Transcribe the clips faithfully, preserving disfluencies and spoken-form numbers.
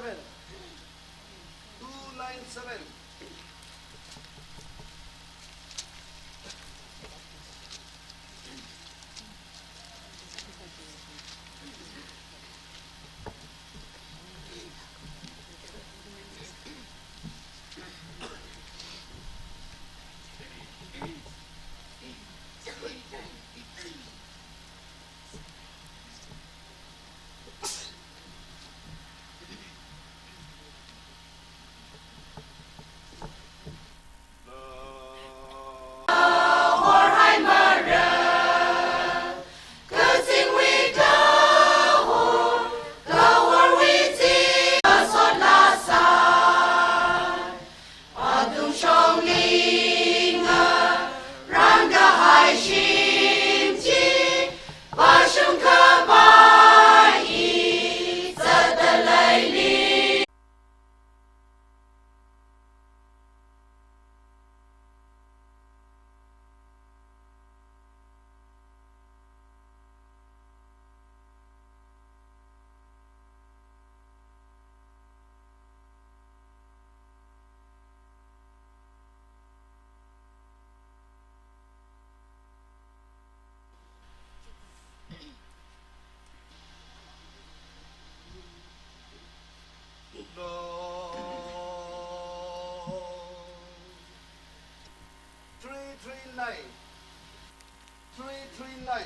Two nine seven. Three three nine. Three three nine.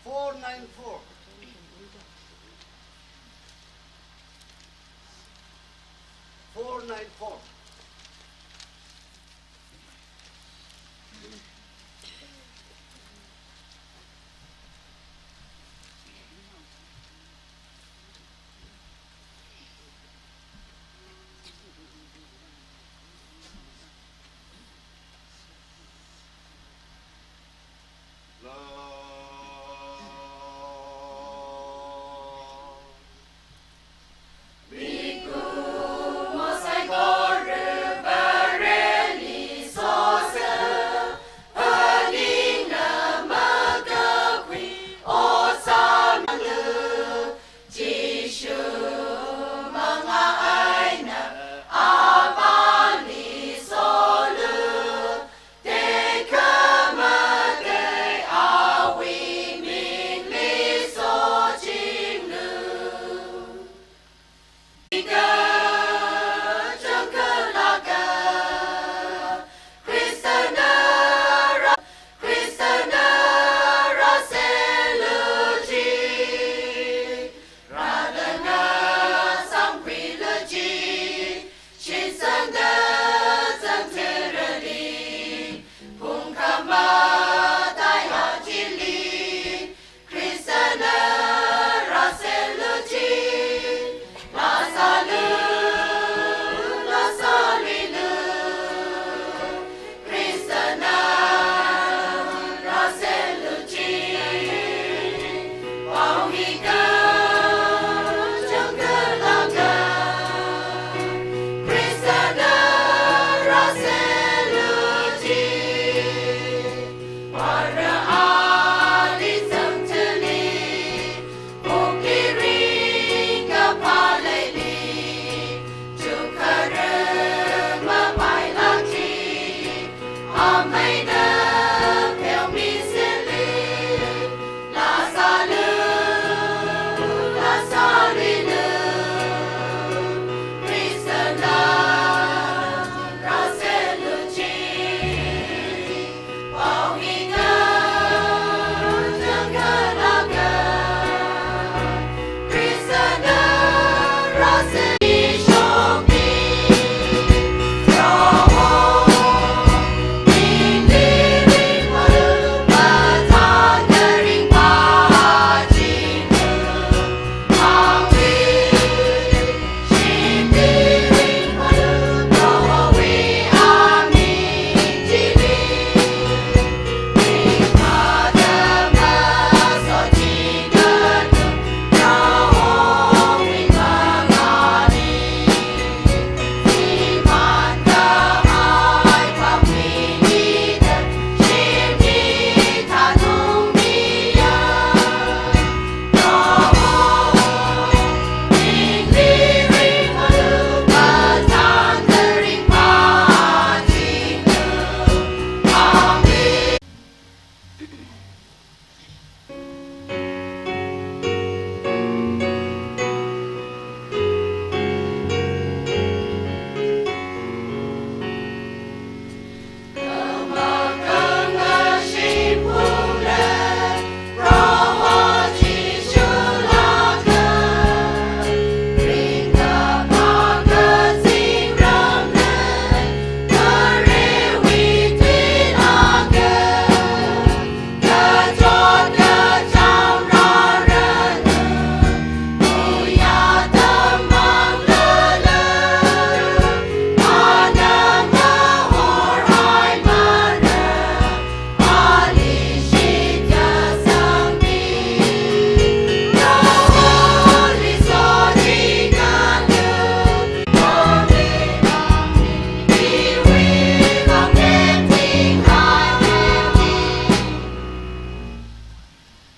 Four nine four. Four nine four.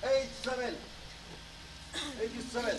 Eight seven. Eighty-seven.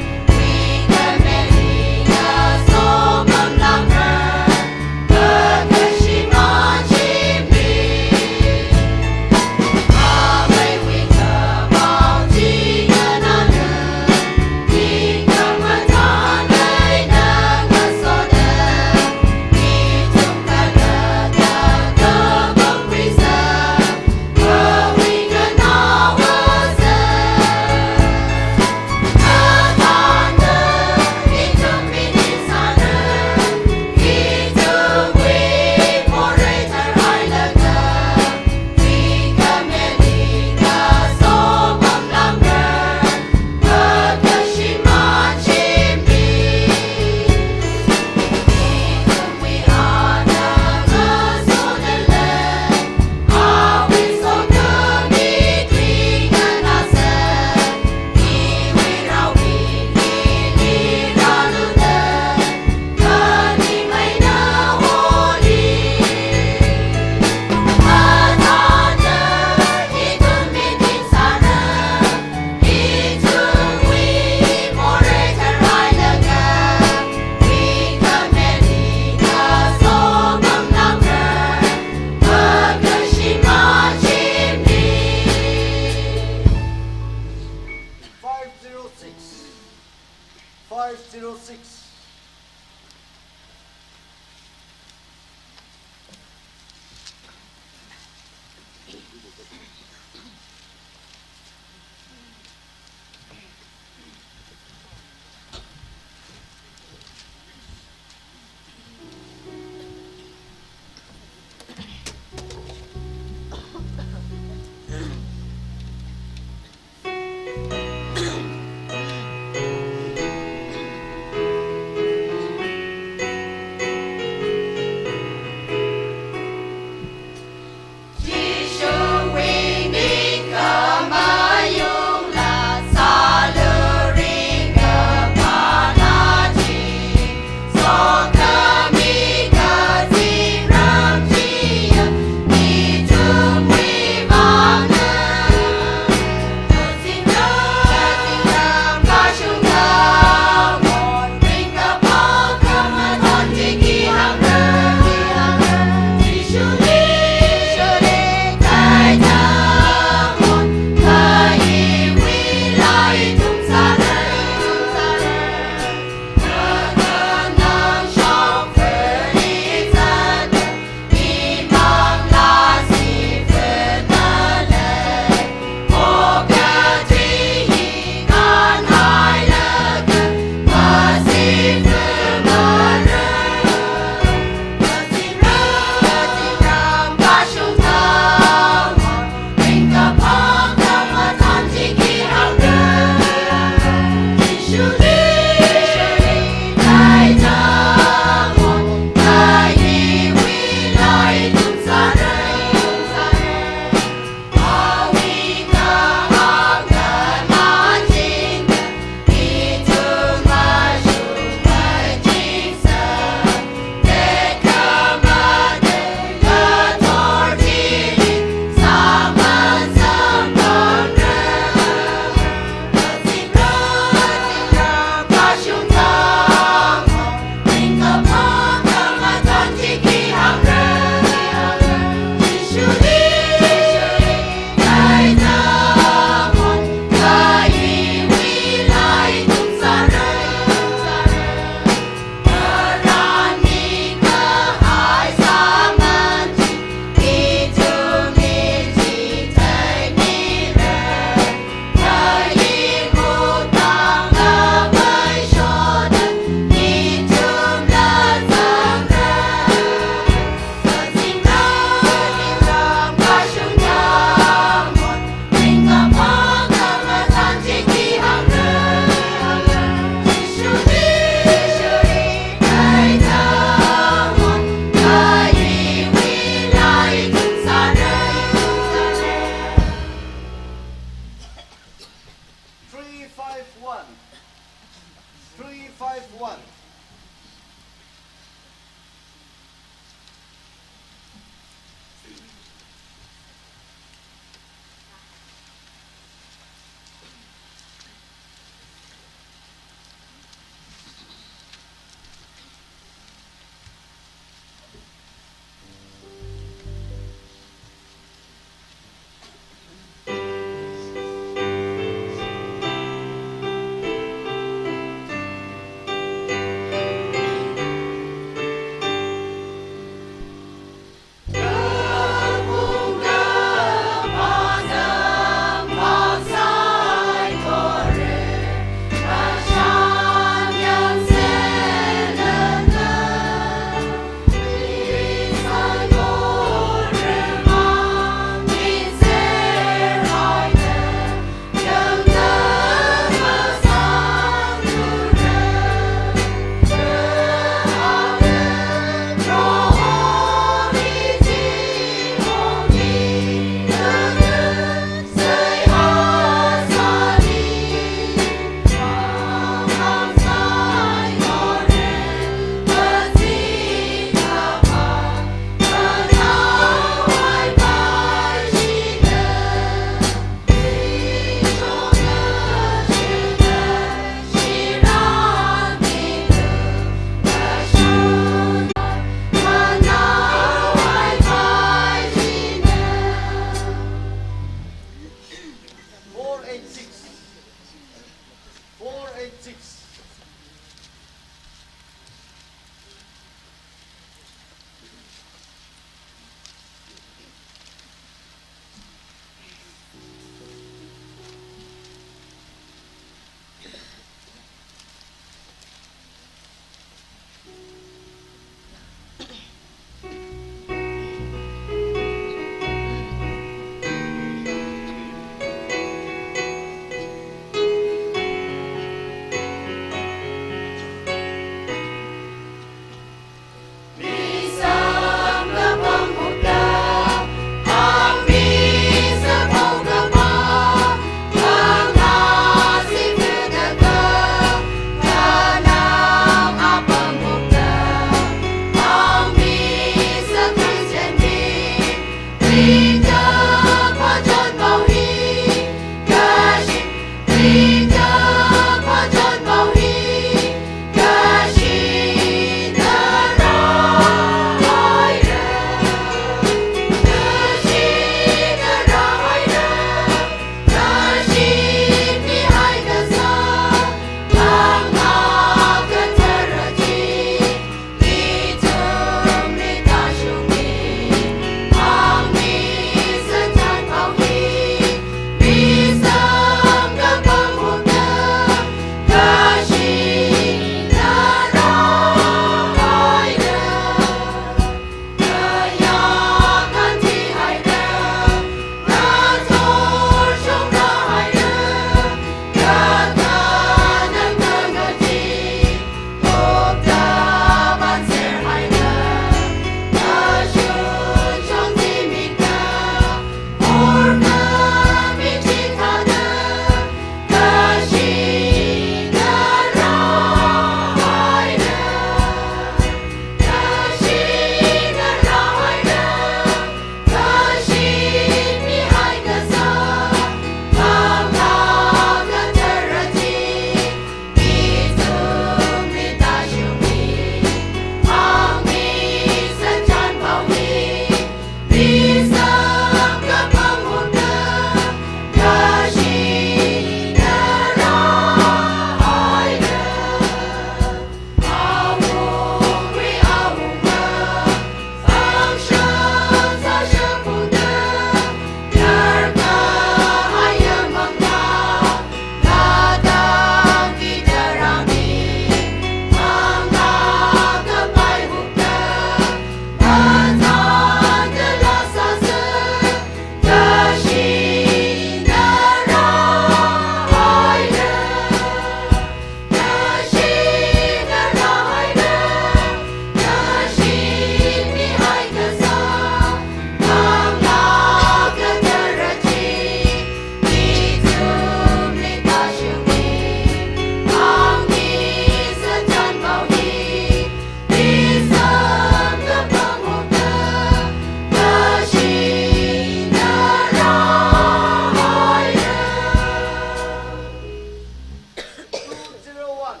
Two zero one.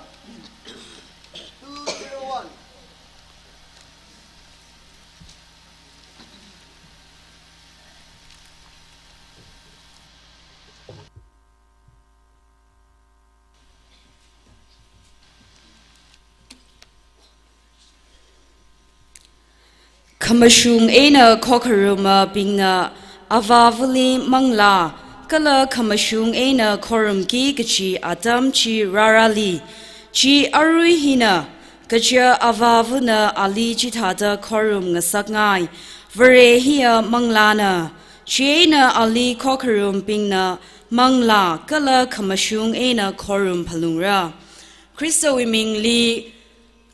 Two zero one. Khamashung eina khokharumabingna Avāvali manglā kala khamashung eina khorumki kachi atam chi rārāli. Chi arui hina kaja Avāvana ali chithāda khorum ngasakngai. Vare hiya manglāna. Chieina ali khokharumbingna manglā kala khamashung eina khorum phalungra. Khristawui mingli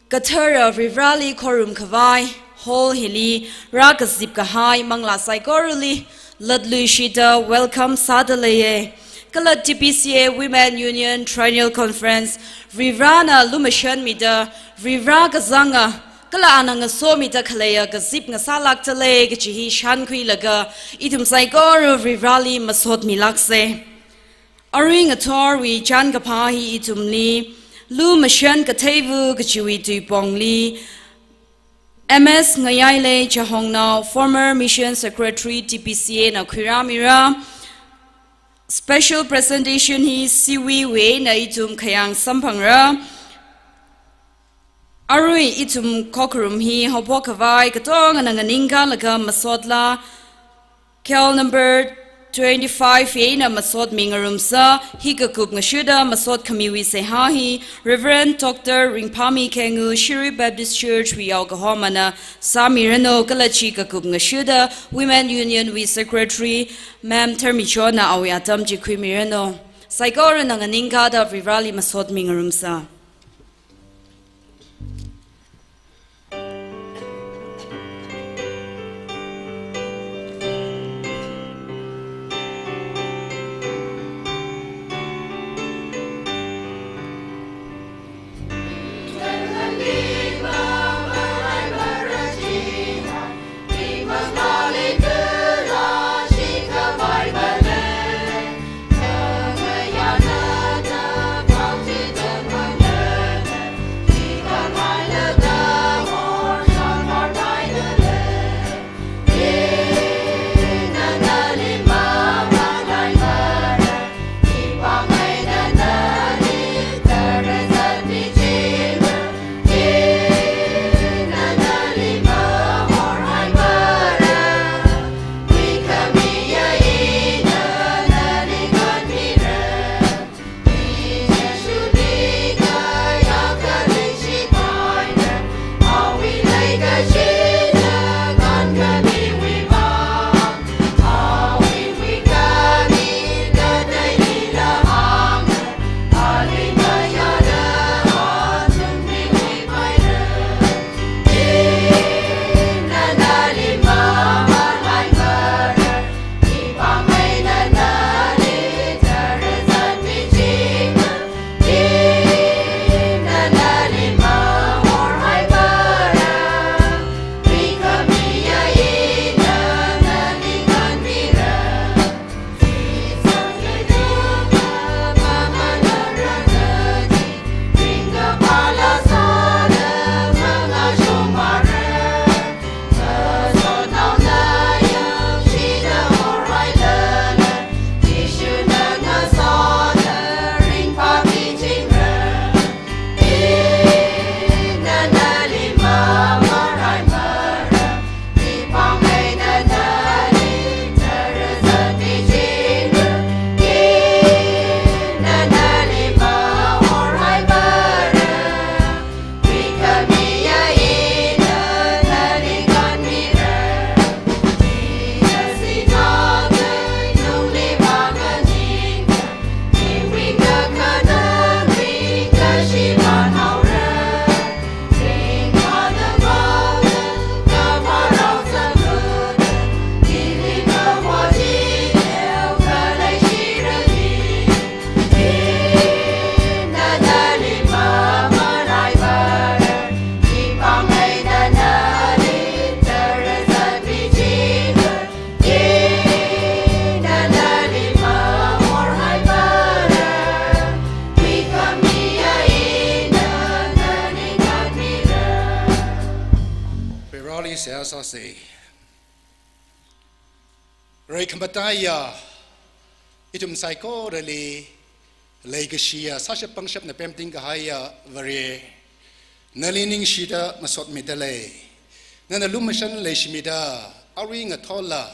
kathara Varivarāli khorum khavai hall hili rākazip kahai manglā saikorali latluishida welcome sāda leiya. Kala T B C A Women Union Triennial Conference Varivarāna lumashanmida Varivarā kazanga kala ana ngasomida khaleiya kazip ngasālākda lei kachi hi shānkhuilaga ithum saikora Varivarāli masotmilāksa. Arui ngathorwui chānkaphā hi ithumli lumashan katheiva kachiwui tuipongli M S Ngayailei Chahongnao, former Mission Secretary T B C A na khuirāmira. Special presentation hi C V wui eina ithum khayang samphangra. Arui ithum khokharum hi haophok khavai katongana nganingkalaga masotla, K L number twenty-five eina masotmi ngarumsa. Hi kakup ngashuda masot khamiwui seihā hi Reverend Doctor Ringphami Khengu, Shirui Baptist Church wui yaokahomana sāmiranu, kala chi kakup ngashuda Women Union wui Secretary Ma'am Tharmichonna awui atam chi khuimiranu. Saikorana nganingkada Varivarāli masotmi ngarumsa. Rai khamataiya, ithum saikorali leikashiya, sāshap pangshapna pemting kahaiya Vare, nali ningshida masotmida lei. Nana lumashan leishimida, arui ngathola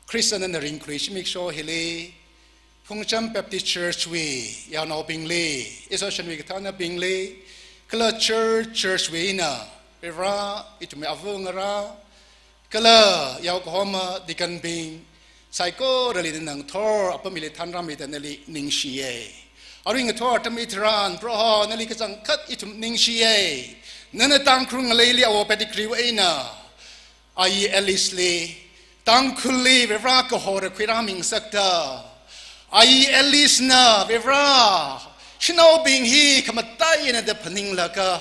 Khristana nana ringkhalui zimiksho hili, Phungcham Baptist Church wui yaonaobingli, association wui kathānabingli, kala church, church wui eina, Vare, ithumwui avāngarā, kala yaokahoma deacon bing, saikorali nana ngathor apam hili thanrāmida nali ningshiya. Arui ngathor atam hitharan, Proho, nali kachangkhat ithum ningshiya. Nana Tangkhul ngaleili awo pedigree wui eina, Ayi Alice li, Tangkhulli Vare kahor khuirāmi ngasakta, Ayi Alice na Vare, shanaobing hi khamataiya eina da phaninglaga,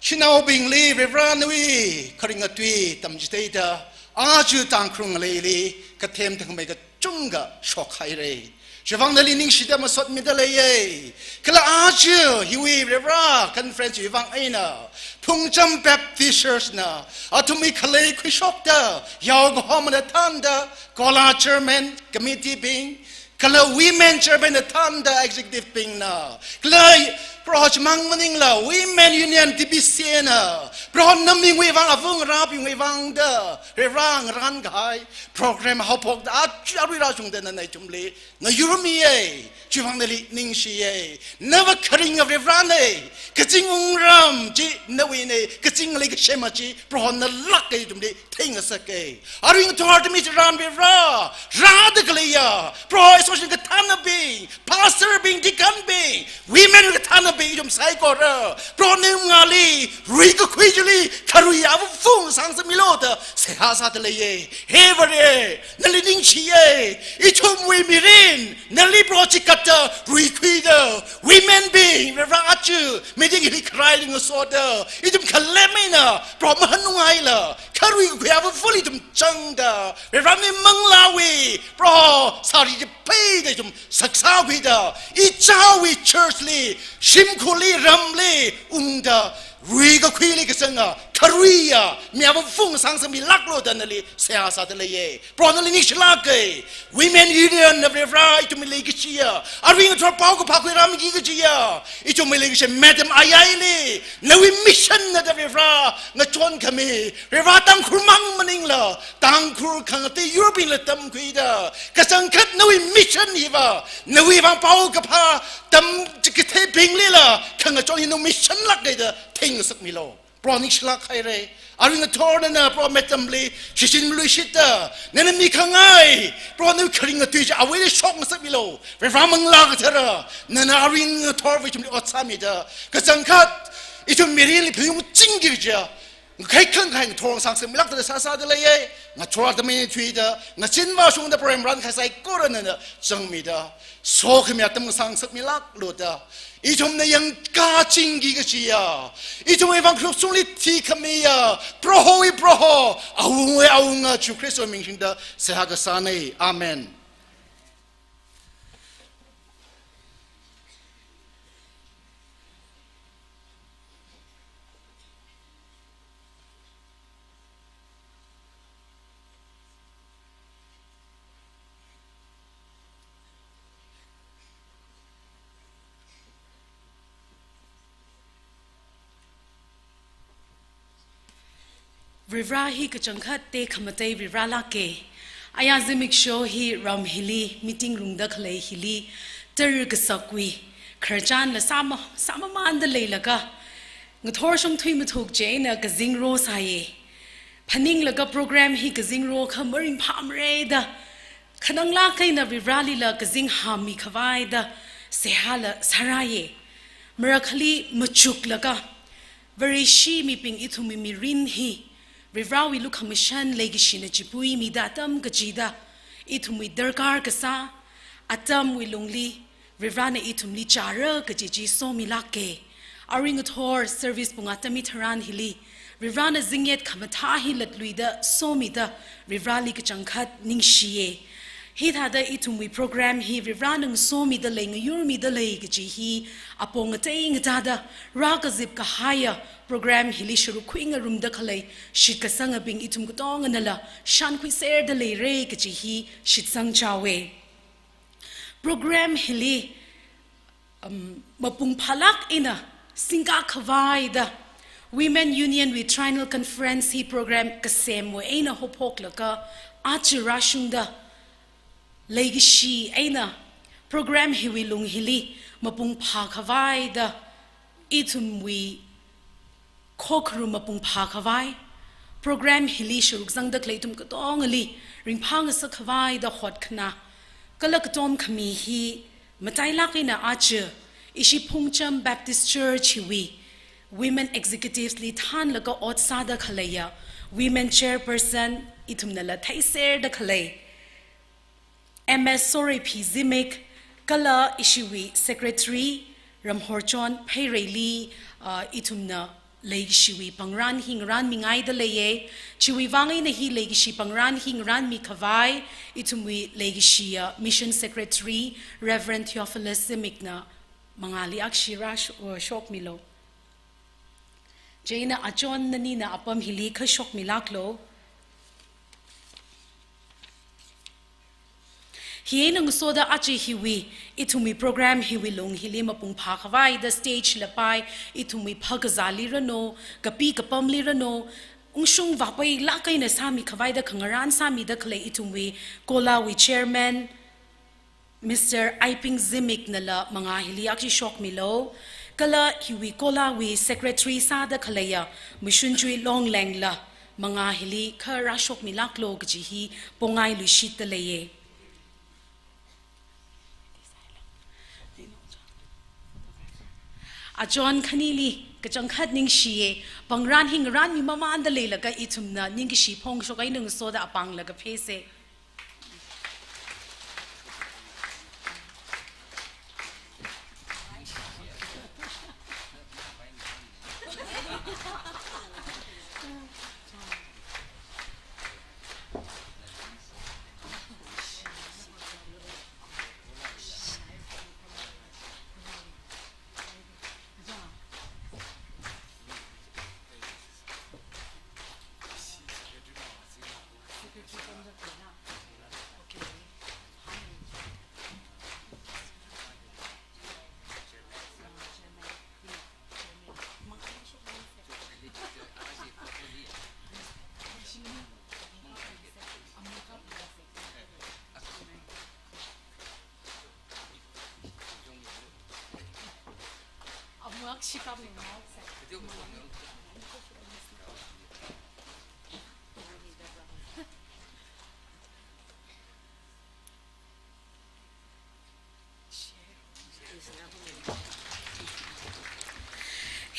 shanaobingli Vare nawui kharinga tui tamchitheida, aja Tangkhul ngaleili kathem thangmei kachungkha shokhaira. Chiwuivang nali ningshida masotmida leiya. Kala aja hiwui Vare conference wui vang eina, Phungcham Baptist Church na athumwui khalei khuishokta, yaokahomana thānda, Kola Chairman Committee bing, kala Women Chairman na thānda Executive bingna, kala Proho chimang maningla Women Union T B C na, Proho namingwui vang, avāngarābingwui vang da, Vare ngarān kahai program haophokta, aja arui rāshungda nana ithumli ngayurmiya, chiwuivang nali ningshiya. Nava kharinga Varena, kazing wungram chi nawuina, kazing leikashema chi Prohona lāka, ithumli theingasaka. Arui ngathor atam hitharan Vare, rāda khaleiya, Proho association kathānabing, pastor bing, deacon bing, women kathānabing, ithum saikora, Proho nawui mangāli, ruikakhui chili, kharuiya avāvung sāngasakmilu da seihā sāda leiya. He Vare, nali ningshiya, ithumwui mirin, nali Proho chikatda ruikhuida, women bing, Vare aja meeting hili kharaili ngasoda, ithum khalem eina, Proho mahanunghaila, kharuikakhui avāvali ithum changda, Vare mi manglāwui, Proho sari chipeida ithum saksākhuida, ichāwui church li, shimkhurli, ramli, ungda, ruikakhuili kazanga, kharuiya, mi avāvung sāngasakmilāklu da nali seihā sāda leiya. Proho nali ningshilāka. Women Union na Vare, ithumwui leikashiya, arui ngathor paokaphā khuirāmiki kajiya, ithumwui leikashi Madam Ayai li, nawui mission na da Vare, ngachonkhami, Vare Tangkhul mang maningla, Tangkhul khangatei yurbingla tamkhuida, kachangkhat nawui mission hiva, nawui vang paokaphā tamkatheibinglila khangachon hi nawui mission lāka da theingasakmilu. Proho ningshilāk haira. Arui ngathor nana Proho Madam li shichin maluishitda, nana mikhangai, Proho nawui kharinga tui chi awuili shokngasakmilu. Vare Manglā Kathara, nana arui ngathorva ithumli ot sāmida, kachangkhat ithum mirinli phayungchingki kajiya, ngakhai khangkhai ngathor sāngasakmilākda seihā sāda leiya. Ngathor atam eina thuida, ngazin vāshungda program rākahai saikora nana zangmida, sokhami atam sāngasakmilāklu da, ithumna yangkachingki kajiya, ithumwui vang krushungli thikhamiya Prohowui Proho, awungwui Awunga Jishu Khristawui ming singda seihā kasāna. Amen. Vare hi kachangkhat tekhamatei Vare lāka. Aya zimiksho hi ram hili, meeting room da khalei hili, tara kasakwui khararchanla sāma, sāmamānda leilaga, ngathor shongthui mathuk chieina kazing rosāya. Phaninglaga program hi kazing rokha maringphāmara da, khananglāk eina Varelila kazing hāngmi khavai da seihāla sārāya. Marakhali machuklaga, Vareshi mibing ithumwui mirin hi Varewui lukhamashan leikashina chipuimida atam kachida, ithumwui darkar kasā atamwui lungli Varena ithumli chāra kaji chi somilāka. Arui ngathor service pung atam hitharan hili, Varena zingyet khamathā hi latluida somida, Vareli kachangkhat ningshiya. Hithāda ithumwui program hi Varivarana ngasomida lei, ngayurmida lei kaji hi apong ngatei ngatāda rākazip kahaiya program hili sharuk khuingarumda khalei shitkasangabing ithum katonganala shānkhuiserda leira kaji hi shitsangchaowa. Program hili, um, mapung phālāk eina singkā khavaida Women Union wui Triennial Conference hi program kasemwui eina haophoklaga aja rāshungda leikashi eina program hiwui lung hili mapung phā khavaida ithumwui khokharum mapung phā khavai, program hili sharuk zangda khalei ithum katongali ringphā ngasak khavaida hotkhanā. Kala katom khami hi matailāk eina aja ishi Phungcham Baptist Church hiwui Women Executive li thānlaga ot sāda khaleiya Women Chairperson ithumnala theiserda khalei M S Soreiphi Zimik, kala ishiwui Secretary Ramhorchon Pheireili, ah, ithumna leikashiwui pangrān hi ngarānmingaida leiya. Chiwui vang eina hi leikashi pangrān hi ngarānmi khavai ithumwui leikashiya Mission Secretary Reverend Theophilus Zimikna mangāli akhashi rāsh-, uh, shokmilu. Chieina achon nanina apam hili kha shokmilāklu. Hi eina ngasoda aja hiwui, ithumwui program hiwui lung hili mapung phā khavaida stage la pai, ithumwui phakazāli ranu, kapi kapamli ranu, ungshung vāpailāk eina sāmi khavaida khangarān sāmida khalei ithumwui COLA wui Chairman, Mister Aiping Zimiknala mangā hili akhashi shokmilu. Kala hiwui COLA wui Secretary sāda khaleiya Mashunjui Longlengla mangā hili kha rāshokmilāklu kaji hi pongailuishitta leiya. Achon khanili kachangkhat ningshiya, pangrān hi ngarānmi mamānda leilaga ithumna ningkashi phongshok eina ngasoda apāngla kaphaisa.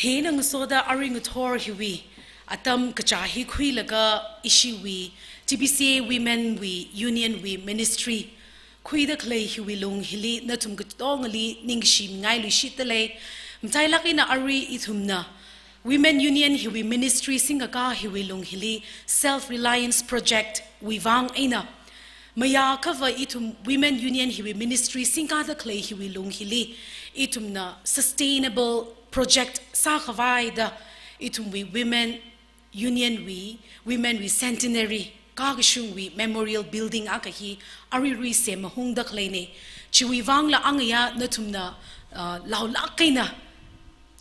Hi eina ngasoda arui ngathor hiwui atam kachā hi khuilaga ishiwui T B C A Women wui Union wui ministry khuida khalei hiwui lung hili nathum katongali ningshimingailuishitta lei. Matailāk eina arui ithumna Women Union hiwui ministry singkakā hiwui lung hili Self Reliance Project wui vang eina mayākhava ithum Women Union hiwui ministry singkāda khalei hiwui lung hili ithumna sustainable project sākhavaida ithumwui Women Union wui, Women wui Centenary kakashungwui Memorial Building akha hi aruirui sem mahungda khaleina. Chiwui vangla angaya nathumna, uh, laolāk eina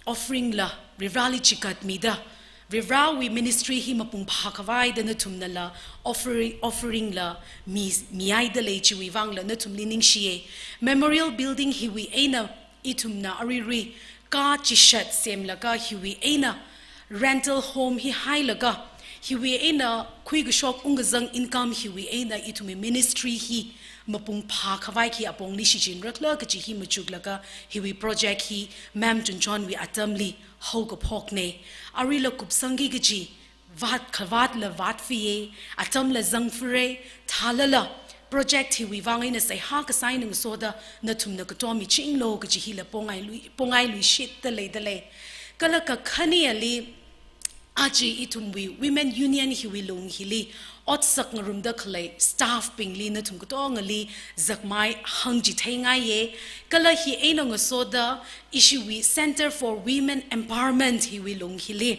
offering la Varivarali chikatmida, Varivarawui ministry hi mapung phākhavaida nathumnala offering, offering la mi, mihaida lei, chiwui vangla nathumli ningshiya. Memorial Building hiwui eina ithumna aruirui kā chishat semlaga hiwui eina rental home hi hailaga hiwui eina khuikashok ungkazang income hiwui eina ithumwui ministry hi mapung phākhavai khi apongli shichinrakhala kaji hi machuklaga hiwui project hi Ma'am Chunchonwui atamli haokaphokna. Aruila kupsangki kaji vātkhavātla vātfiya, atamla zangfira, thālala project hiwui vang eina seihā kasā eina ngasoda nathumna katommichinglu kaji hila pongailui, pongailuishitta leida lei. Kala kakhaneli, aja ithumwui Women Union hiwui lung hili otsak ngarumda khalei staff bingli nathum katongali zakmai hāngchithei ngaiye. Kala hi eina ngasoda ishiwui Center for Women Empowerment hiwui lung hili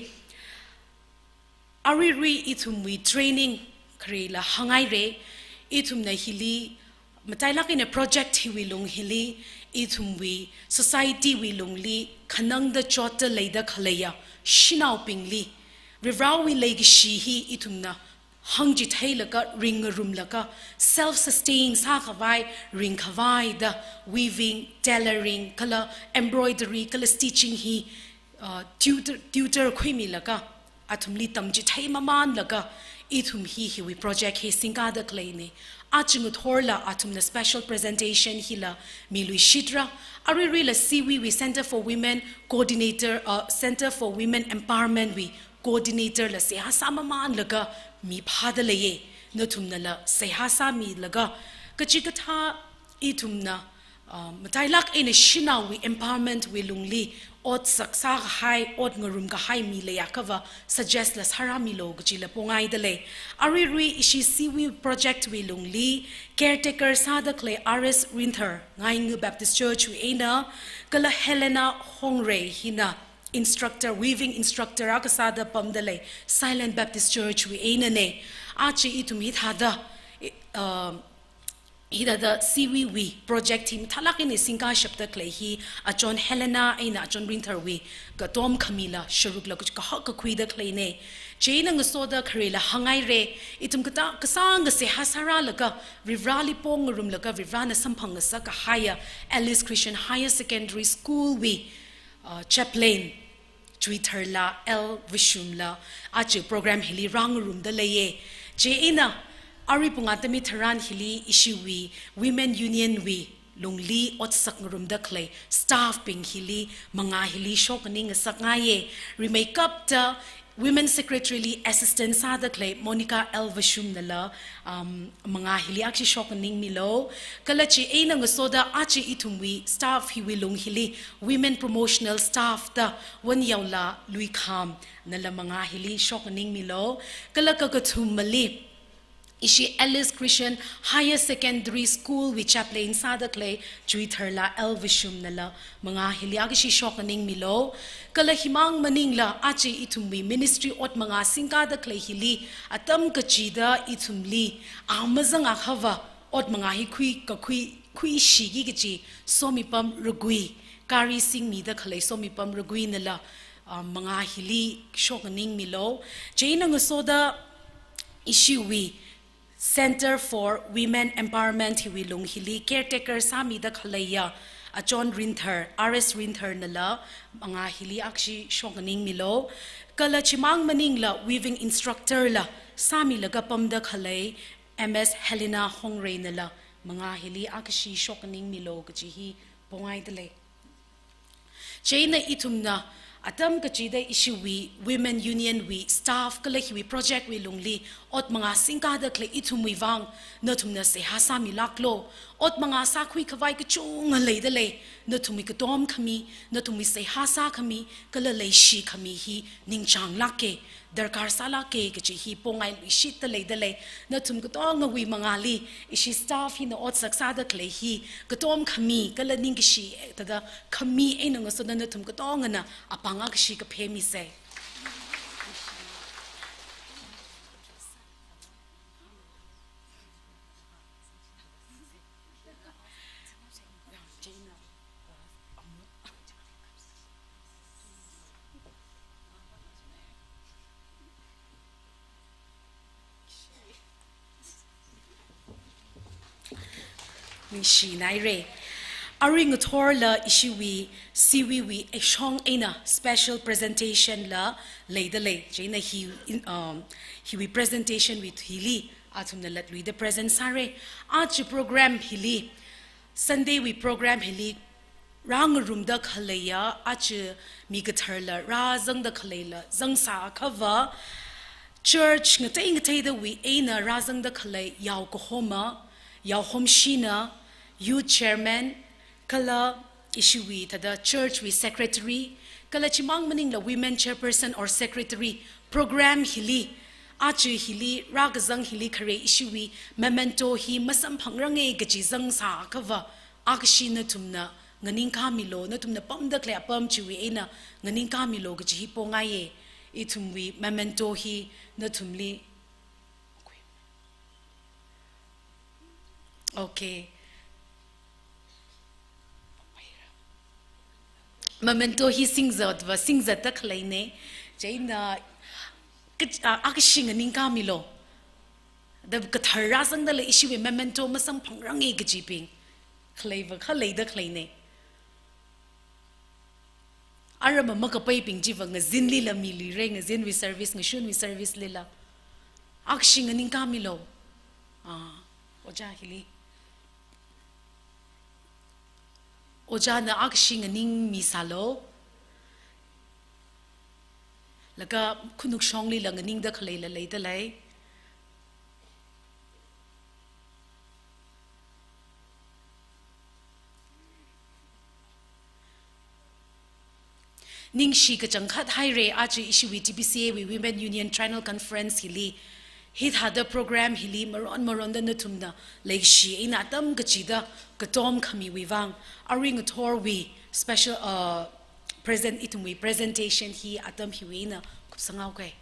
aruirui ithumwui training kharela hāngngaire. Ithumna hili matailak eina project hiwui lung hili ithumwui society wui lungli khanangda chotda leida khaleiya shanaobingli Varivarāwui leikashi hi ithumna hāngchitheilaga ringngarumlaga self-sustain sākhavai ringkhavaida weaving, tailoring, kala embroidery, kala stitching hi, uh, tutor, tutor khuimilaga athumli tamchithei mamanlaga ithum hi hiwui project hi singkada khaleine. Aja ngathorla athumna special presentation hila miluishitra. Aruiruila C W wui Center for Women Coordinator, uh, Center for Women Empowerment wui coordinator la seihā sāmamanlaga miphāda leiye. Nathumnala seihā sāmilaga kachikathā ithumna, uh, matailak eina shanaowui empowerment wui lungli otsak sākahai, ot ngarumkahai mi leiakhava suggest la sārāmilu kajila pongaida lei. Aruirui ishi C W project wui lungli caretaker sāda khalei R S Rinthar, Ngainga Baptist Church wui eina, kala Helena Hongrei hina instructor, weaving instructor akha sāda pamda lei, Silent Baptist Church wui einane. Aja ithum hithāda, i-, uh, hithāda C W wui project hi mathālak eina singkashapda khalei hi achon Helena eina achon Rintharwui katom khamila sharukla kahak kakhuida khaleine. Chieina ngasoda kharela hāngngaire, ithum kata kasāngkha seihā sārālaga Varivarāli pongngarumlaga Varivarāna samphang ngasak kahaiya Alice Christian Higher Secondary School wui, uh, chaplain Chuitharla L Vashumla aja program hili rāngarumda leiye. Chieina arui pung atam hitharan hili ishiwui Women Union wui lungli otsak ngarumda khalei staff bing hili mangā hili shoknganing ngasak ngaiye. Rimeikapta Women Secretary li assistant sāda khalei Monica L Vashumnala, um, mangā hili akhashi shoknganing milu. Kala chieina ngasoda aja ithumwui staff hiwui lung hili women promotional staff da Wanyaola Luikhamnala mangā hili shoknganing milu. Kala kakathumali ishi Alice Christian Higher Secondary School wui chaplain sāda khalei Chuitharla L Vashumnala mangā hili akhashi shoknganing milu. Kala himang maningla aja ithumwui ministry ot mangā singkada khalei hili atam kachida ithumli amazang akhava ot mangā hi khui kakhui khuishiki kachi Somipam Ragui, gari singmida khalei Somipam Raguinala, ah, mangā hili shoknganing milu. Chieina ngasoda ishiwui Center for Women Empowerment hiwui lung hili caretaker sāmida khaleiya achon Rinthar, R S Rintharnala mangā hili akhashi shoknganing milu. Kala chimang maningla weaving instructor la sāmilaga pamda khalei M S Helena Hongreinala mangā hili akhashi shoknganing milu kaji hi pongaida lei. Chieina ithumna atam kachida ishiwui Women Union wui staff kala hiwui project wui lungli ot mangā singkada khalei ithumwui vang nathumna seihā sāmilaklu. Ot mangā sākhui khavai kachunga leida lei. Nathumwui katom khami, nathumwui seihā sākhami, kala leishi khami hi ningchānglāke, darkar sālāke kaji hi pongailuishitta leida lei. Nathum katongawui mangāli ishi staff hina otsak sāda khalei hi katom khami kala ningkashi thāda khami eina ngasoda nathum katongana apāng akhashi kaphe mise. Ningshinaire. Arui ngathorla ishiwui C W wui eishong eina special presentation la leida lei. Chieina hi, in, um, hiwui presentation wui thuili athumna latluida present sāre. Aja program hili, Sunday wui program hili rāngarumda khaleiya aja mi katharla rāzangda khaleila zangsā akhava, church ngatei ngateidawui eina rāzangda khalei yao kahoma, yao homshina, youth chairman, kala ishiwui thāda church wui secretary, kala chimang maningla women chairperson or secretary, program hili Aja hili, rākazang hili khare ishiwui memento hi masamphangrange kaji zangsāakhava, akhashi nathumna nganingkāmilu, nathumna pamda khalei apam chiwui eina nganingkāmilu kaji hi pongaiye. Ithumwui memento hi nathumli. Okay. Memento hi singzatva, singzatda khaleine. Chieina, kach-, a, akhashi nganingkāmilu. Da kathar rāzangda lei ishiwui memento masamphangrange kajibing. Khaleiva, khaleida khaleine. Arama makapaibing chiva ngazinlila miluire, ngazinwui service, ngashunwui service lila. Akhashi nganingkāmilu. Ah, Ojā hili. Ojāna akhashi nganingmisālu. Laga khanukshonglila nganingda khaleila leida lei. Ningshi kachangkhat haire, aja ishiwui T B C A wui Women Union Triennial Conference hili, hithāda program hili maron maronda nathumna leikashi eina atam kachida katom khamiwui vang, arui ngathorwui special, uh, present, ithumwui presentation hi atam hiwui eina kupsanghaoke.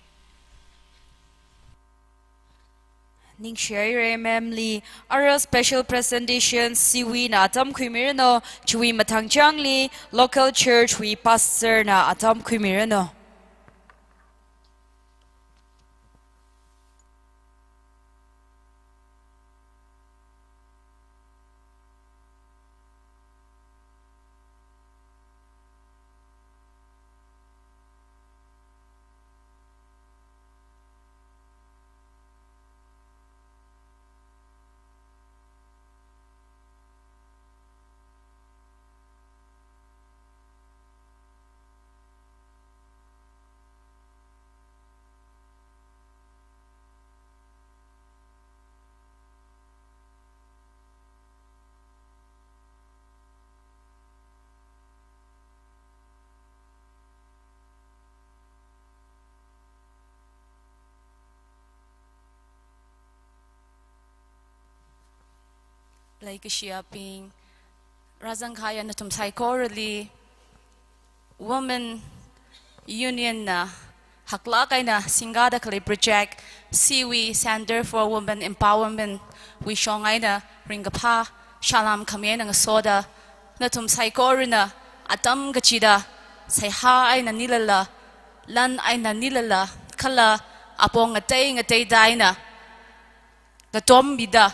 Ningshi haire ma'am li, ara special presentation C V na atam khuimiranu, chiwui mathangchangli local church wui pastor na atam khuimiranu. Leikashiyabing, rāzangkahaiya nathum saikorali, Women Union na haklāk eina singkāda khalei project, C V Center for Women Empowerment wui shong eina ringkaphā salam khami eina ngasoda, nathum saikorana atam kachida, seihā eina nilala, lan eina nilala, kala apong ngatei ngateida eina ngatommida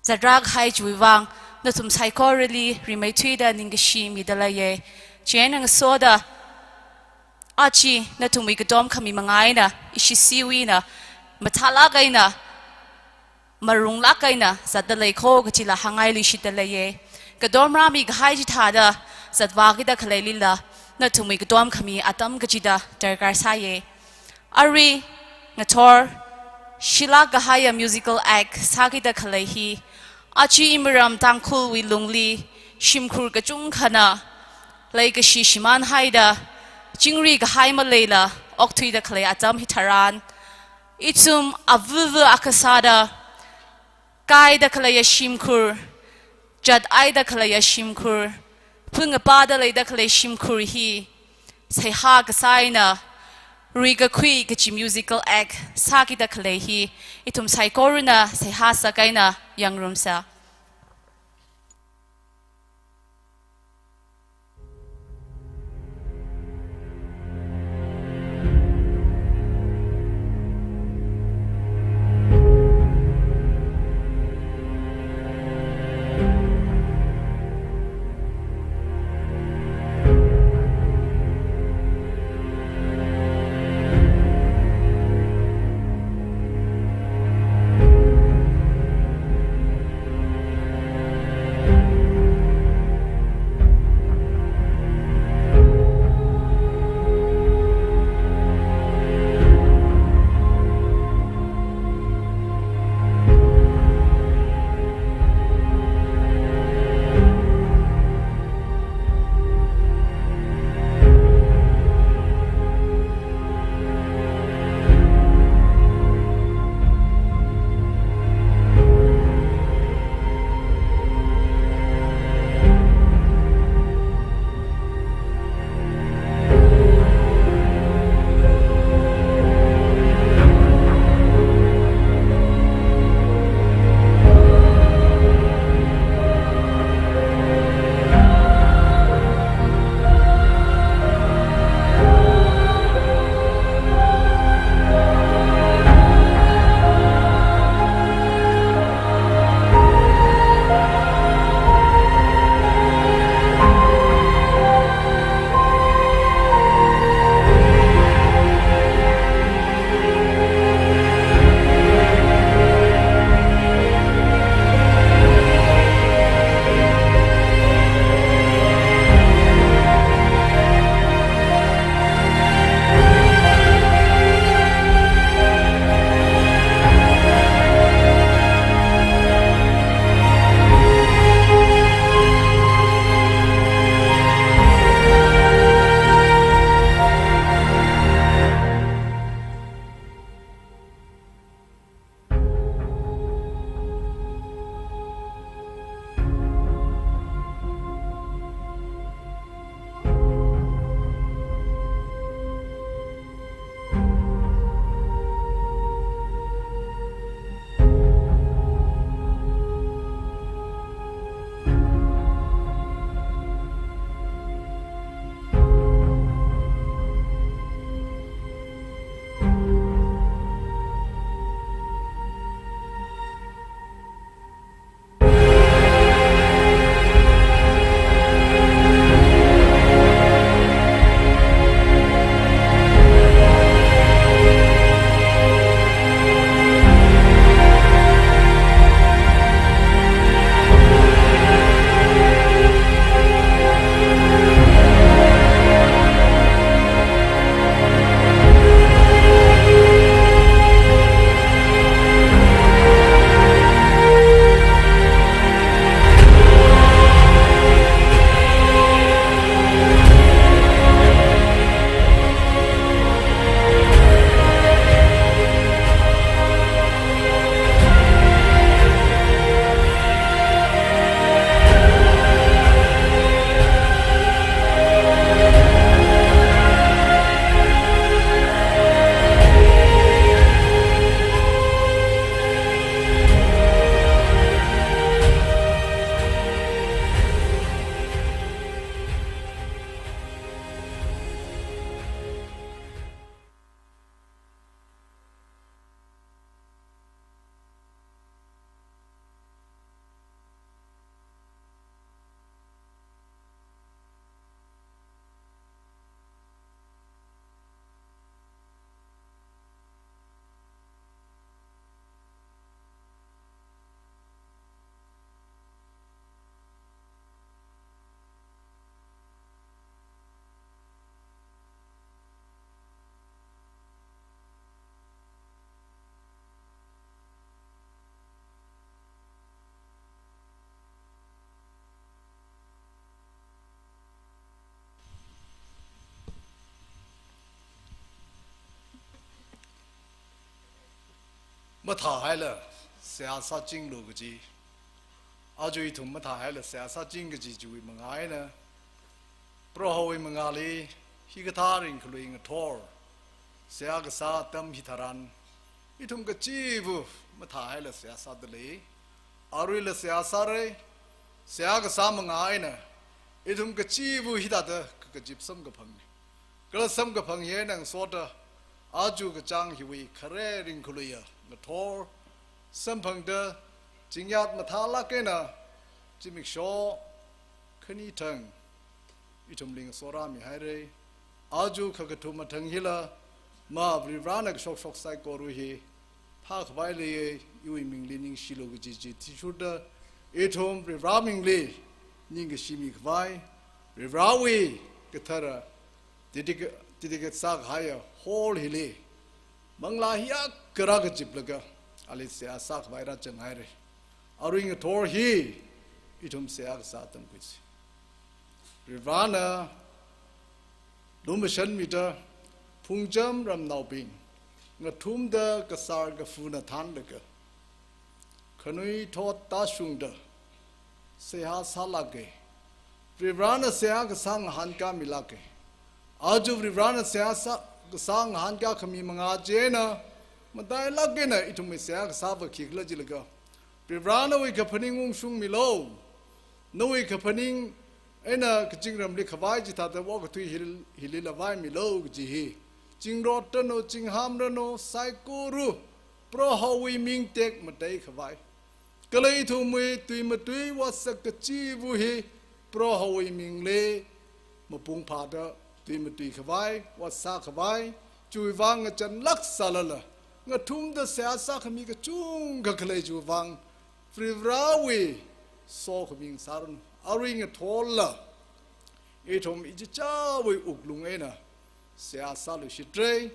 zatrākahai chiwui vang, nathum saikorali rimeithuida ningkashi mida leiye. Chieina ngasoda, aja nathumwui katom khami manga eina, ishi C V na mathālāk eina, marunglāk eina zatda leiko kajila hāngngailuishitda leiye. Katom rāmikahai chithāda zatvākida khaleilila, nathumwui katom khami atam kachida darkar sāye. Arui ngathor shilāk kahaiya musical act sākida khalei hi, aja imaram Tangkhulwui lungli shimkhur kachungkhana leikashi shimānhaida, chingri kahai maleila okthuida khalei atam hitharan, ithum avava akha sāda, kaida khaleiya shimkhur, chat aida khaleiya shimkhur, phungapāda leida khalei shimkhur hi seihā kasā eina, Ruikakhui kachi musical act sākida khalei hi, ithum saikorana seihā sākahai eina yangngarumsa. Mathāhaila seihā sāchinglu kaji. Aja ithum mathāhaila seihā sāching kaji chiwui mangā eina, Prohowui mangāli hikathā ringkhalui ngathor seihā kasā atam hitharan, ithum kachiva̱ mathāhaila seihā sādalei. Aruila seihā sāra. Seihā kasā mangā eina ithum kachiva̱ hithāda kakazip samkaphang. Kala samkaphang hi eina ngasoda, aja kachāng hiwui khare ringkhaluiya ngathor samphangda, chingyat mathālāk eina zimiksho khani thang ithumli ngasorāmihaira. Aja kakathuma thang hila, ma Varivarana kashokshok saikora hi phākhavai leiya, iwui mingli ningshilu kaji chi athishurda, ithum Varivara mingli ningkashi mikhavai, Varivarawui kathara dedicate, dedicate sākahaiya hall hili manglā hiyākha rā kaziplaga ali seihā sākhavai rāzanghaira. Arui ngathor hi ithum seihā kasā atam khuisi. Varivarana lumashanmida, Phungcham ramnaobing ngathumda kasar kafuna thanlaga, khanuithot tāshungda seihā sālāka. Varivarana seihā kasā ngahānkāmilāka. Aja Varivarana seihā sā, kasā ngahānkā khami mangā chieina, matailāk eina ithumwui seihā kasāva khikhala jilaga, Varivara nawui kaphaning ungshungmilu. Nawui kaphaning eina kazingramli khavai chithāda okathui hil, hilila vaimilu kaji hi. Zingrot ranu, zingham ranu, saikora Prohowui ming tekmatei khavai, kala ithumwui tuimatui otsak kachiva̱ hi Prohowui mingli mapung phāda tuimatui khavai, ot sākhavai, chiwui vang ngachānlāk sālala, ngathumda seihā sākhami kachungkha khalei chiwui vang Varivarawui sokhami ngasāranu. Arui ngathorla ithum ichichāwui wuklung eina seihā sāluishitra.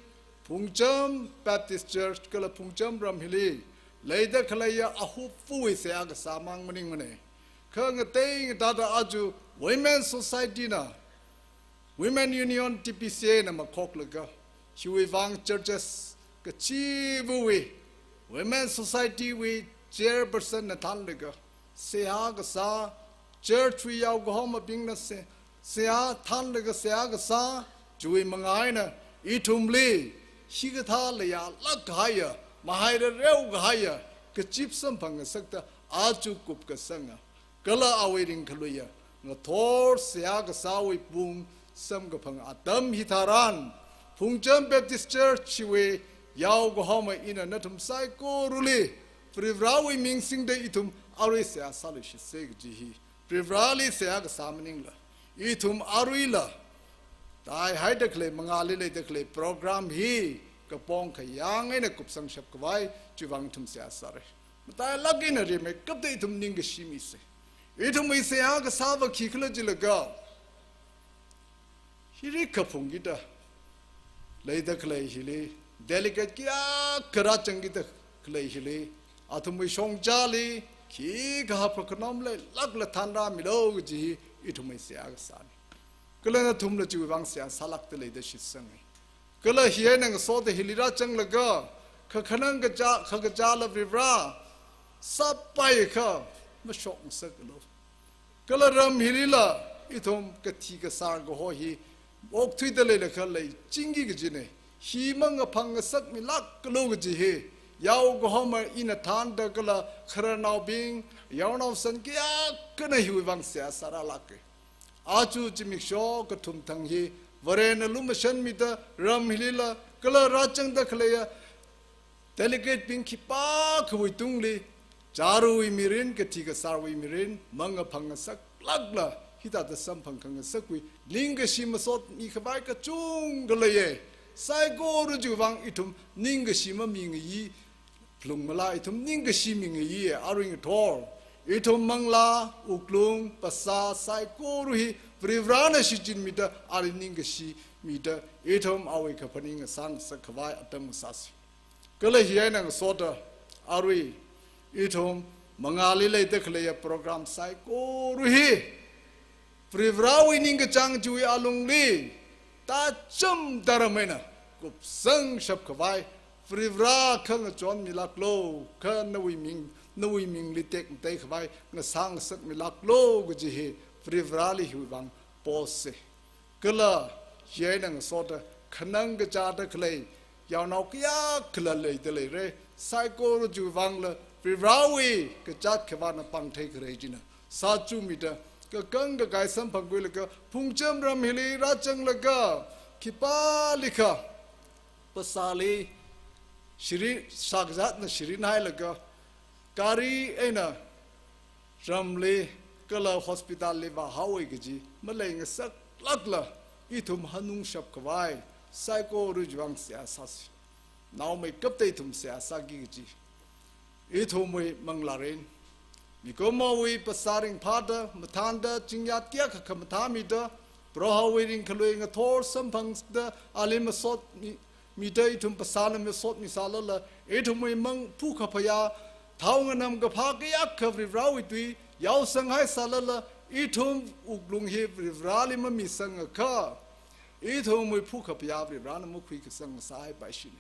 Phungcham Baptist Church kala Phungcham ram hili leida khaleiya ahupfuwui seihā kasā mang maningmana. Kha ngatei ngatāda aja Women Society na, Women Union T P C A na makhoklaga, hiwui vang churches kachiva̱wui Women Society wui chairperson na thanlaga seihā kasā, church wui yaokahomabingna se, seihā thanlaga seihā kasā, chiwui mangā eina ithumli hikathā leiyālāk kahaiya, mahairareo kahaiya kazip samphang ngasakta aja kupkasanga kala awui ringkhaluiya ngathor seihā kasāwui pung samkaphang atam hitharan, Phungcham Baptist Church hiwui yaokahoma ina nathum saikorali Varivarawui ming singda ithum arui seihā sāluishitsa kaji hi Varivarali seihā kasā maningla, ithum aruila tāihaida khalei mangāli leida khalei program hi kapong khayang eina kupsangshap khavai chiwui vang ithum seihā sāra. Matailāk eina rimeikapta ithum ningkashi misa. Ithumwui seihā kasāva khikhala jilaga, hiri kaphung kida leida khalei hili, delegate kayākha rāzang kida khalei hili, athumwui shongzali khikha haphakanom leilākla thanrāmilu kaji hi ithumwui seihā kasāna. Kala nathumla chiwui vang seihā sālākda leida shitsanga. Kala hi eina ngasoda hili rāzanglaga, kakhanang kachā, kakachāla Varivara sāpaiakha mashok ngasaklu. Kala ram hilila ithum kathi kasar kaho hi okthuida leilakha leichingki kajina. Hi mangaphang ngasakmilāklu kaji hi yaokahoma ina thānda kala khararnaobing, yaonao san kayākhana hiwui vang seihā sārālāka. Aja zimiksho kathum thang hi Varena lumashanmida ram hilila kala rāzangda khaleiya delegate bing khipākhawui tungli, charawui mirin, kathi kasarwui mirin mangaphang ngasaklākla hithāda samphang khangasakwui ningkashi masotmi khavai kachungkha leiya. Saikora chiwui vang ithum ningkashi mamingayi, phalung malā, ithum ningkashi mingayi. Arui ngathor ithum manglā, wuklung, phasā saikora hi Varivarana shichinmida, ali ningkashi mida, ithum awui kaphaning ngasang ngasak khavai atam ngasāsa. Kala hi eina ngasoda, arui ithum mangāli leida khaleiya program saikora hi Varivarawui ningkachāng chiwui alungli tācham tāram eina kupsangshap khavai, Varivara kha ngachonmilāklu, kha nawui ming, nawui mingli tekmatei khavai ngasā ngasakmilāklu kaji hi Varivarali hiwui vang post se. Kala, chieina ngasoda khanang kachāda khalei yaonao kayākhala leida leira, saikora chiwui vangla Varivarawui kazāt khavāna pāngthei kharei china sāchumida, kakang kakai samphangkhuilaga, Phungcham ram hili rāzanglaga, khipālikha phasāli shirin, shakazatna shirin hailaga, gari eina ramli kala hospital li vāhaowa kaji malei ngasaklākla, ithum hanungshap khavai saikora chiwui vang seihā sāsi. Naomeikapta ithum seihā sāki kaji ithumwui manglārin. Mikumowui phasā ringphāda, mathānda, chingyat kayākha khamathā mida, Prohowui ringkhalui ngathor samphangda, ali masot mi, mida ithum phasāna masotmisālala, ithumwui mang phakaphayā, thao nganamkaphā kayākha Varivarawui tui yaosanghaisālala, ithum wuklung hi Varivarali mamisangakha, ithumwui phakaphayā Varivarana makhuikasang sāhaipaishina.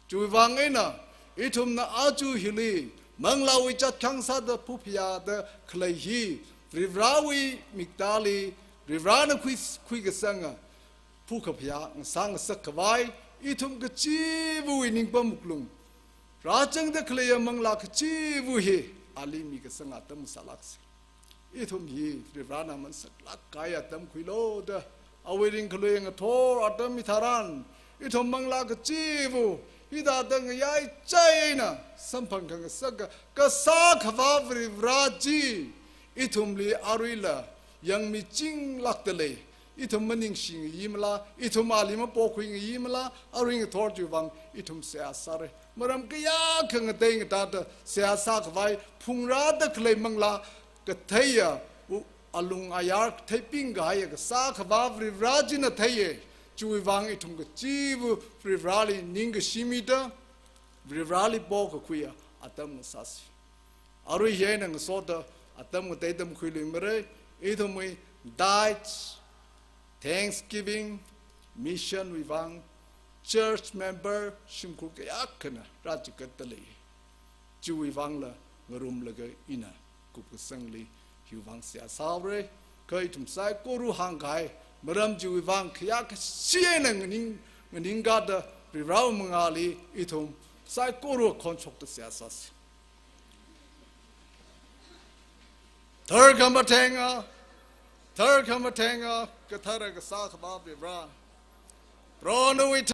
Chiwui vang eina, ithumna aja hili manglāwui chatkhang sāda phakaphayāda khalei hi, Varivarawui miktāli, Varivarana khui, khuikasanga phakaphayā ngasā ngasak khavai, ithum kachivawui ningpam wuklung rāzangda khaleiya manglā kachiva hi ali mikasanga atam sālāksi. Ithum hi Varivarana aman saklāk kahai atam khuilu da, awui ringkhalui ngathor atam hitharan, ithum manglā kachiva hithāda ngayā chieina samphang khangasaka kasā khavā Varivara chi ithumli aruila yangmichinglākda lei. Ithum maningshi ngayimala, ithum ali mapokhui ngayimala, arui ngathor chiwui vang ithum seihā sāra. Maram kayākha ngatei ngatāda seihā sā khavai, phungrāda khalei manglā katheiya, u, alung ayar theiping kahaiya kasā khavā Varivara china theiya. Chiwui vang ithum kachiva Varivarali ningkashi mida, Varivarali pokakhuiya atam ngasāsi. Arui hieina ngasoda atam ngatei tamkhuiluimara, ithumwui tithes, thanksgiving, mission wui vang, church member shimkhur kayākhana rāchigatda lei. Chiwui vangla ngarumlaga ina kupkasangli hiwui vang seihā sāhaora, kha ithum saikora hāngkahai maram chiwui vang khayākashi eina nganing, nganingkada Varivarawui mangāli ithum saikora khonshokta seihā sāsi. Tharkhamathenga, tharkhamathenga, kathara kasā khavā Varivara. Prohona wui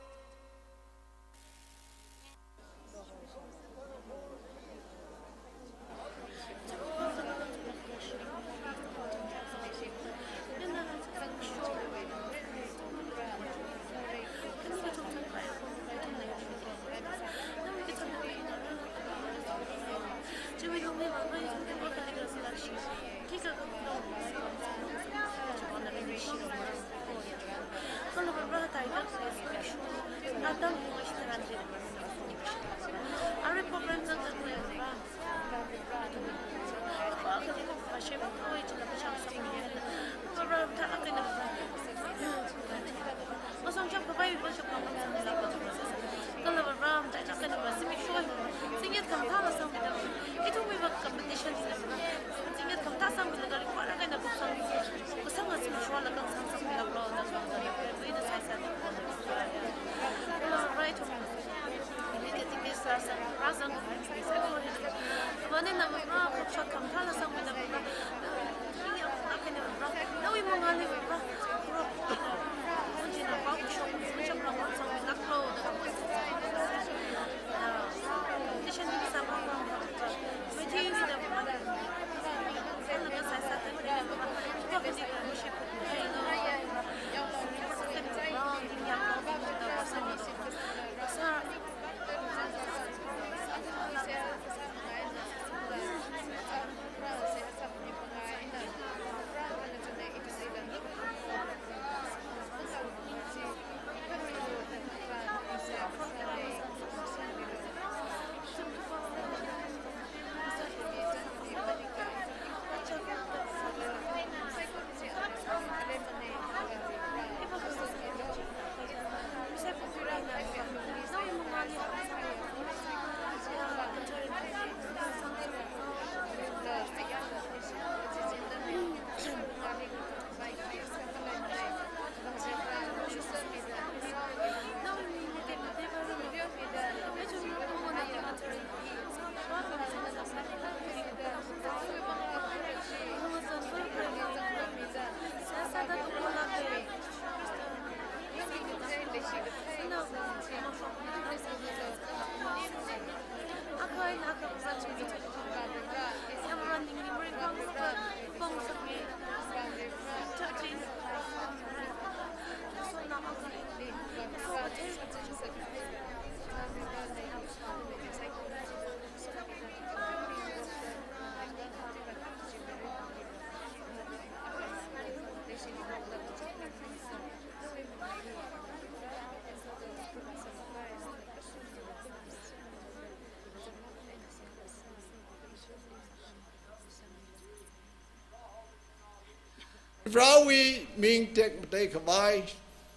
Varewui ming tekmatei khavai,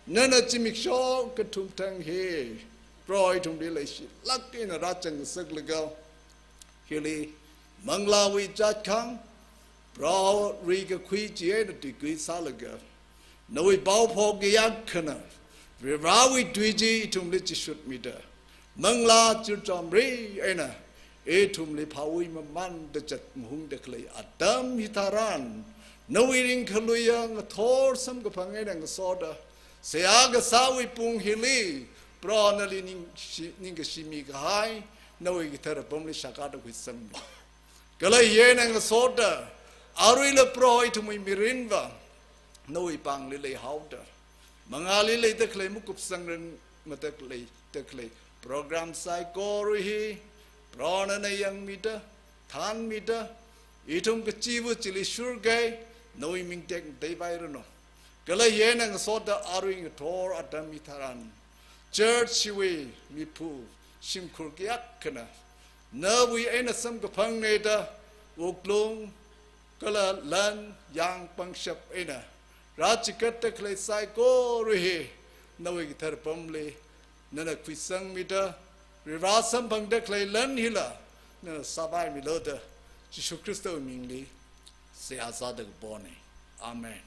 nana zimiksho kathum thang hi, Proho ithumli leishilāk eina rāzang ngasaklaga, hili manglāwui zatkhang, Proho ri kakhui chi eina tuikui sālaga, nawui paophok kayākhana, Varewui tui chi ithumli chishutmida, manglā churchomri eina ithumli phāwui mamānda zatmahungda khalei atam hitharan, nawui ringkhaluiya ngathor samkaphang eina ngasoda, seihā kasāwui pung hili, Proho nali ningshi, ningkashi mikahai, nawui kathara apamli shakada khuisangmi. Kala hi eina ngasoda, aruila Proho ithumwui mirinva, nawui pāngli leihaoda, mangāli leida khalei makupsangrang mada khalei, da khalei program saikora hi, Proho nana yangmida, thānmida, ithum kachiva chili shurkei, nawui ming tekmatei pairanu. Kala hi eina ngasoda arui ngathor atam hitharan, church hiwui miphu shimkhur kayākhana, nawui eina samkaphangna da, wuklung, kala lan, yāng pangshap eina rāchigatda khalei saikora hi, nawui kathara apamli nana khuisangmida, Vare samphangda khalei lan hila nana sāpaimilu da, Jishu Khristawui mingli seihā sāda kapona. Amen.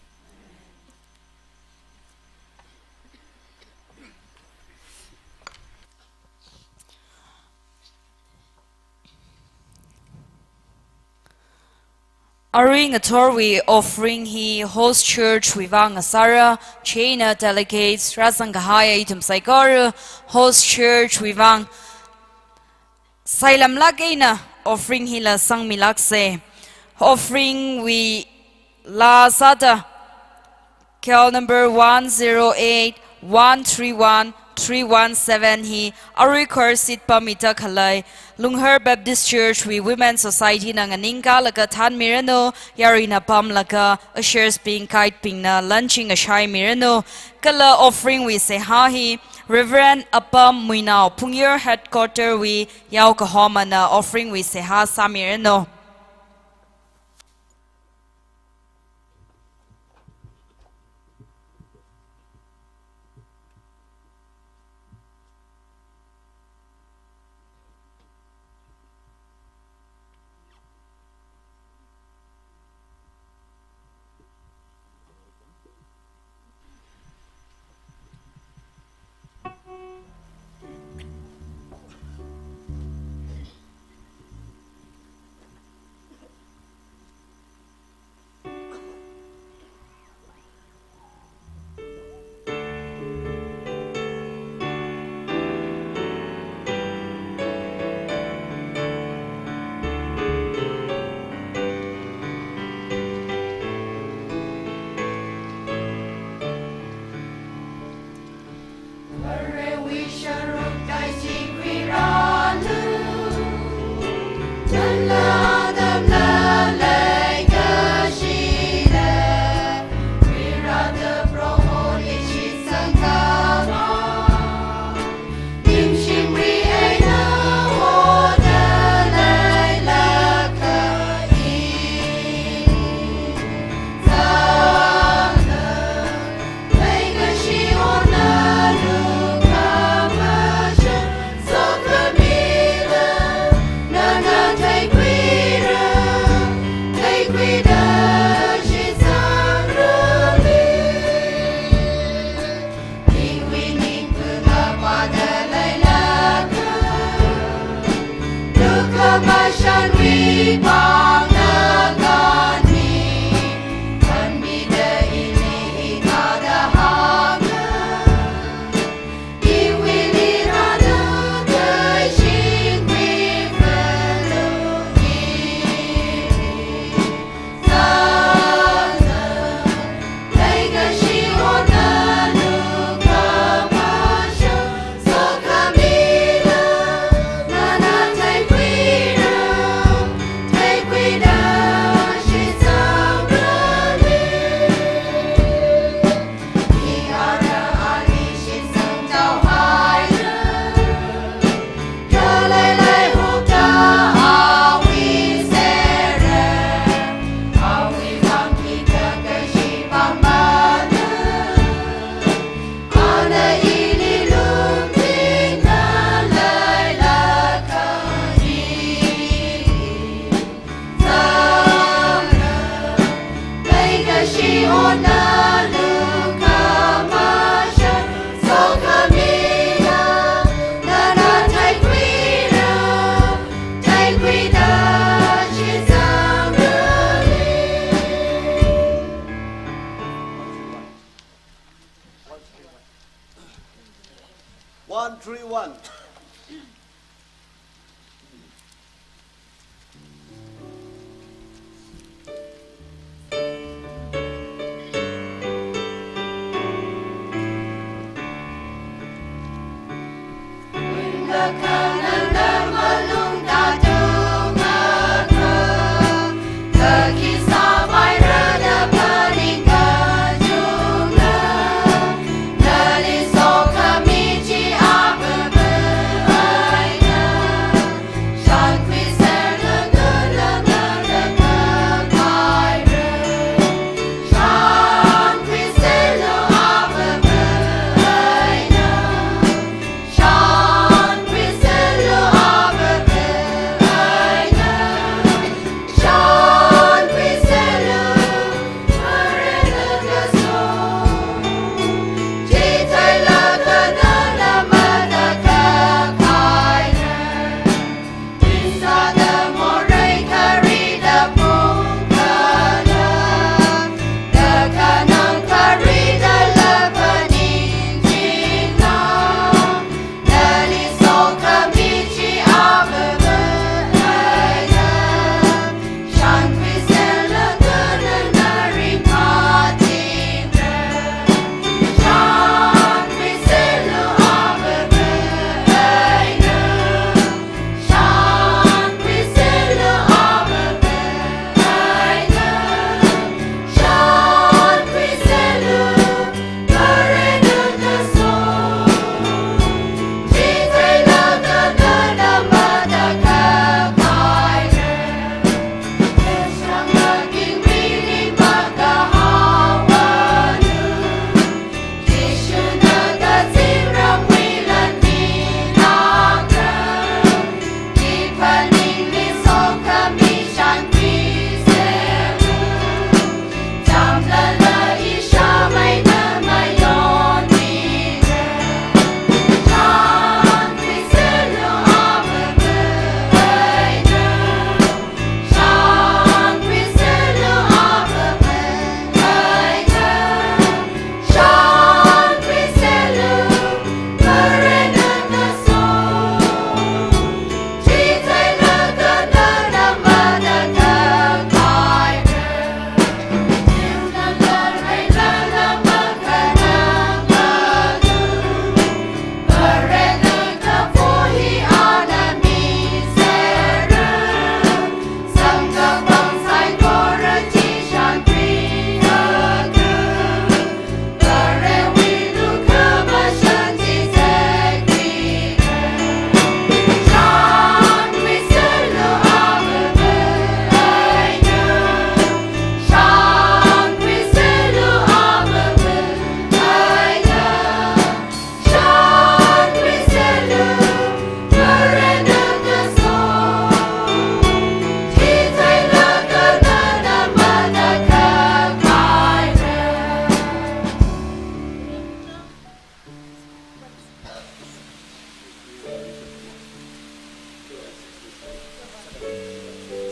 Arui ngathorwui offering hi host church wui vang ngasāra, chieina delegates rāzang kahaiya ithum saikora, host church wui vang sailamlāk eina offering hila sangmilāksa. Offering wui laa sāda, K L number one zero eight one three one three one seven hi arui khor seat pamida khalei Lunghar Baptist Church wui Women Society na nganingkālaga thānmiranu, yaruina pamlaga ushers bing, guide bingna lan chi ngashaimiranu. Kala offering wui seihā hi Reverend Apam Muinao, Phungyur Headquarter wui yaokahomana offering wui seihā sāmiranu. Three one.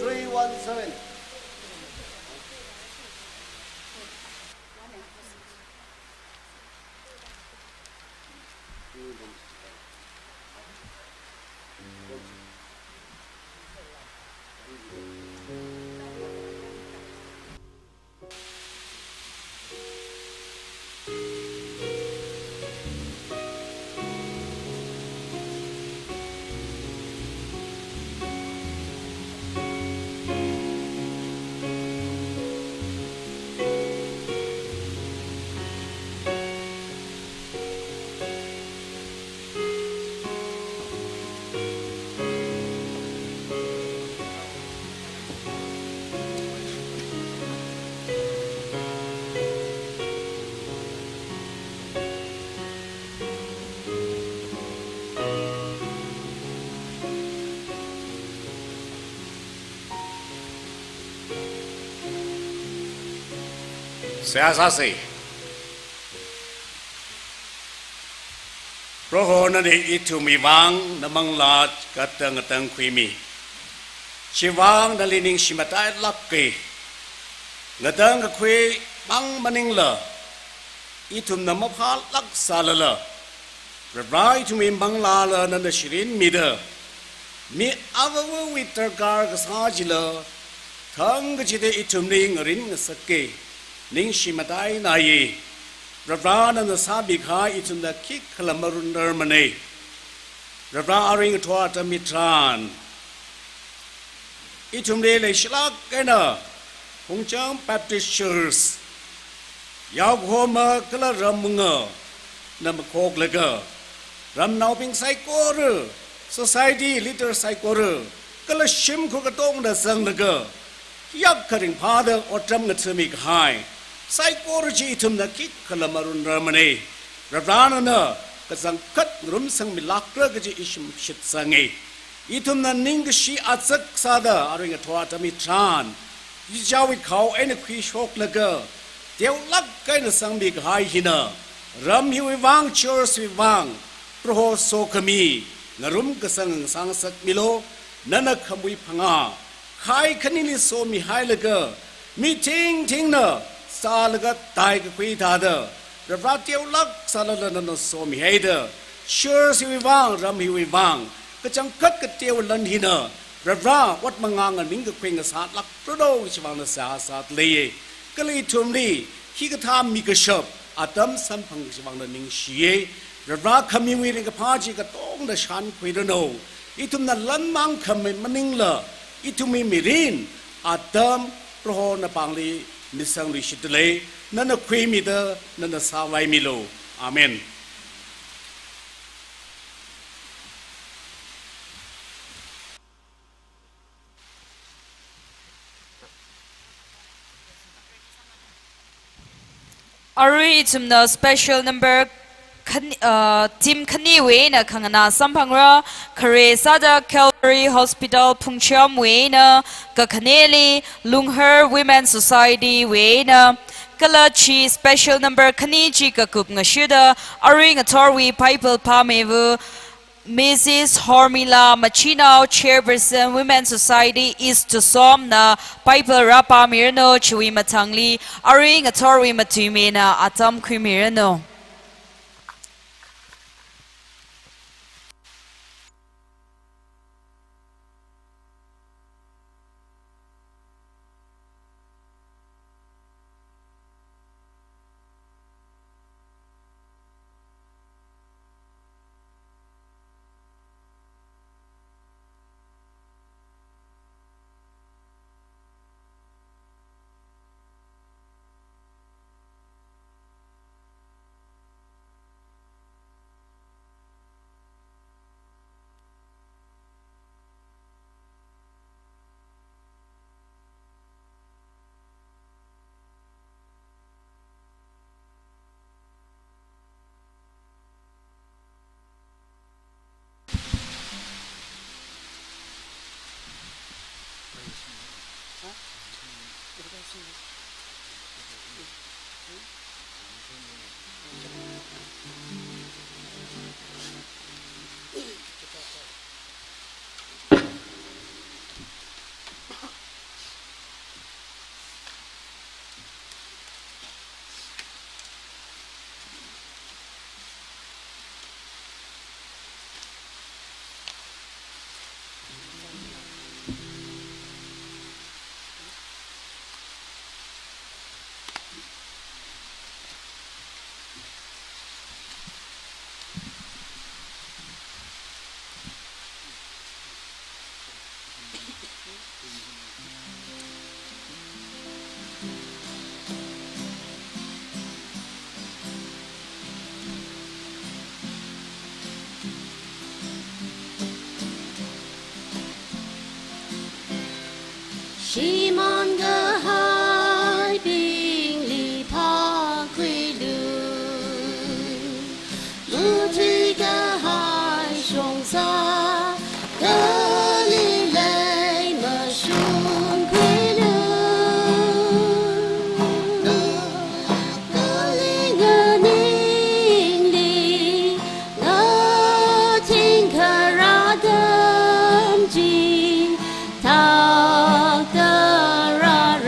Three one seven. Seihā sāsa. Proho, nali ithumwui vang na manglā katang ngatangkhuimi. Chiwui vang nali ningshi matailāka. Ngatangkakhui mang maningla, ithumna maphālāk sālala, Varivara ithumwui manglāla nana shirinmida, mi avāvawui darkar kasā chila thangkachida ithumli ngarin ngasaka. Ningshi matainaya. Varivara nana sāmikahai ithumna khikhala marunrarmana. Varivara arui ngathor atam hitharan ithumli leishilāk eina Phungcham Baptist Church, yaokahoma kala ramungana makhoklaga, ramnaobing saikora, society leader saikora, kala shimkhur katongda zanglaga, yak kharing phāda otram ngathāmikahai saikora chi ithumna khikhala marunrarmana. Varivara nana kachangkhat ngarumsangmilākra kaji ishim shitsanga. Ithumna ningkashi azak sāda arui ngathor atam hitharan, ichichāwui khao eina khuishoklaga, teolāk eina sangmikahai hina, ram hiwui vang, church wui vang, Proho sokhami, ngarumkasang ngasāngasakmilu. Nana khamui phangā, khai khanili somihailaga, mi thingthingna sālaga taikakhui thāda, Varivara teolāk sālala nana somihaida, church hiwui vang, ram hiwui vang, kachangkhat kateo lan hina, Varivara ot mangā nganingkakhui ngasālākranu kachi vangna seihā sādalei. Kala ithumli hikathā mikashap atam samphang kachi vangna ningshiya. Varivara khamiwui ringkaphā chi katongna shānkhuiranu. Ithumna lan mang khamei maningla, ithumwui mirin atam Proho napāngli misangluishitdalei. Nana khuimida, nana sāvaimilu. Amen. Arui ithumna special number khani, uh, team khaniwui eina khanganā samphangra, khare sāda Calvary Hospital Phungchamwui eina, kakhaneli Lunghar Women Society wui eina, kala chi special number khani chi kakup ngashida, arui ngathorwui Bible pāmiva, Missus Hormila Machinao, Chairperson, Women Society, East Tusom na Bible rāpāmiranu. Chiwui mathangli arui ngathorwui matuimena atam khuimiranu. Shimān kahaibingli phākhuilu, muthui kahai shongza kali lei mashungkhuilu. Kali nganingli ngathing kharā atam chi, thakta rāra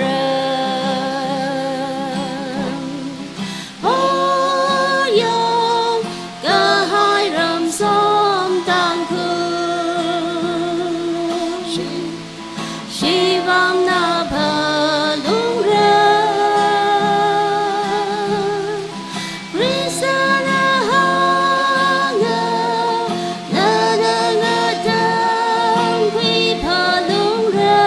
Vangna phalungra, Khristana hānga, nana ngatangkhui phalungra.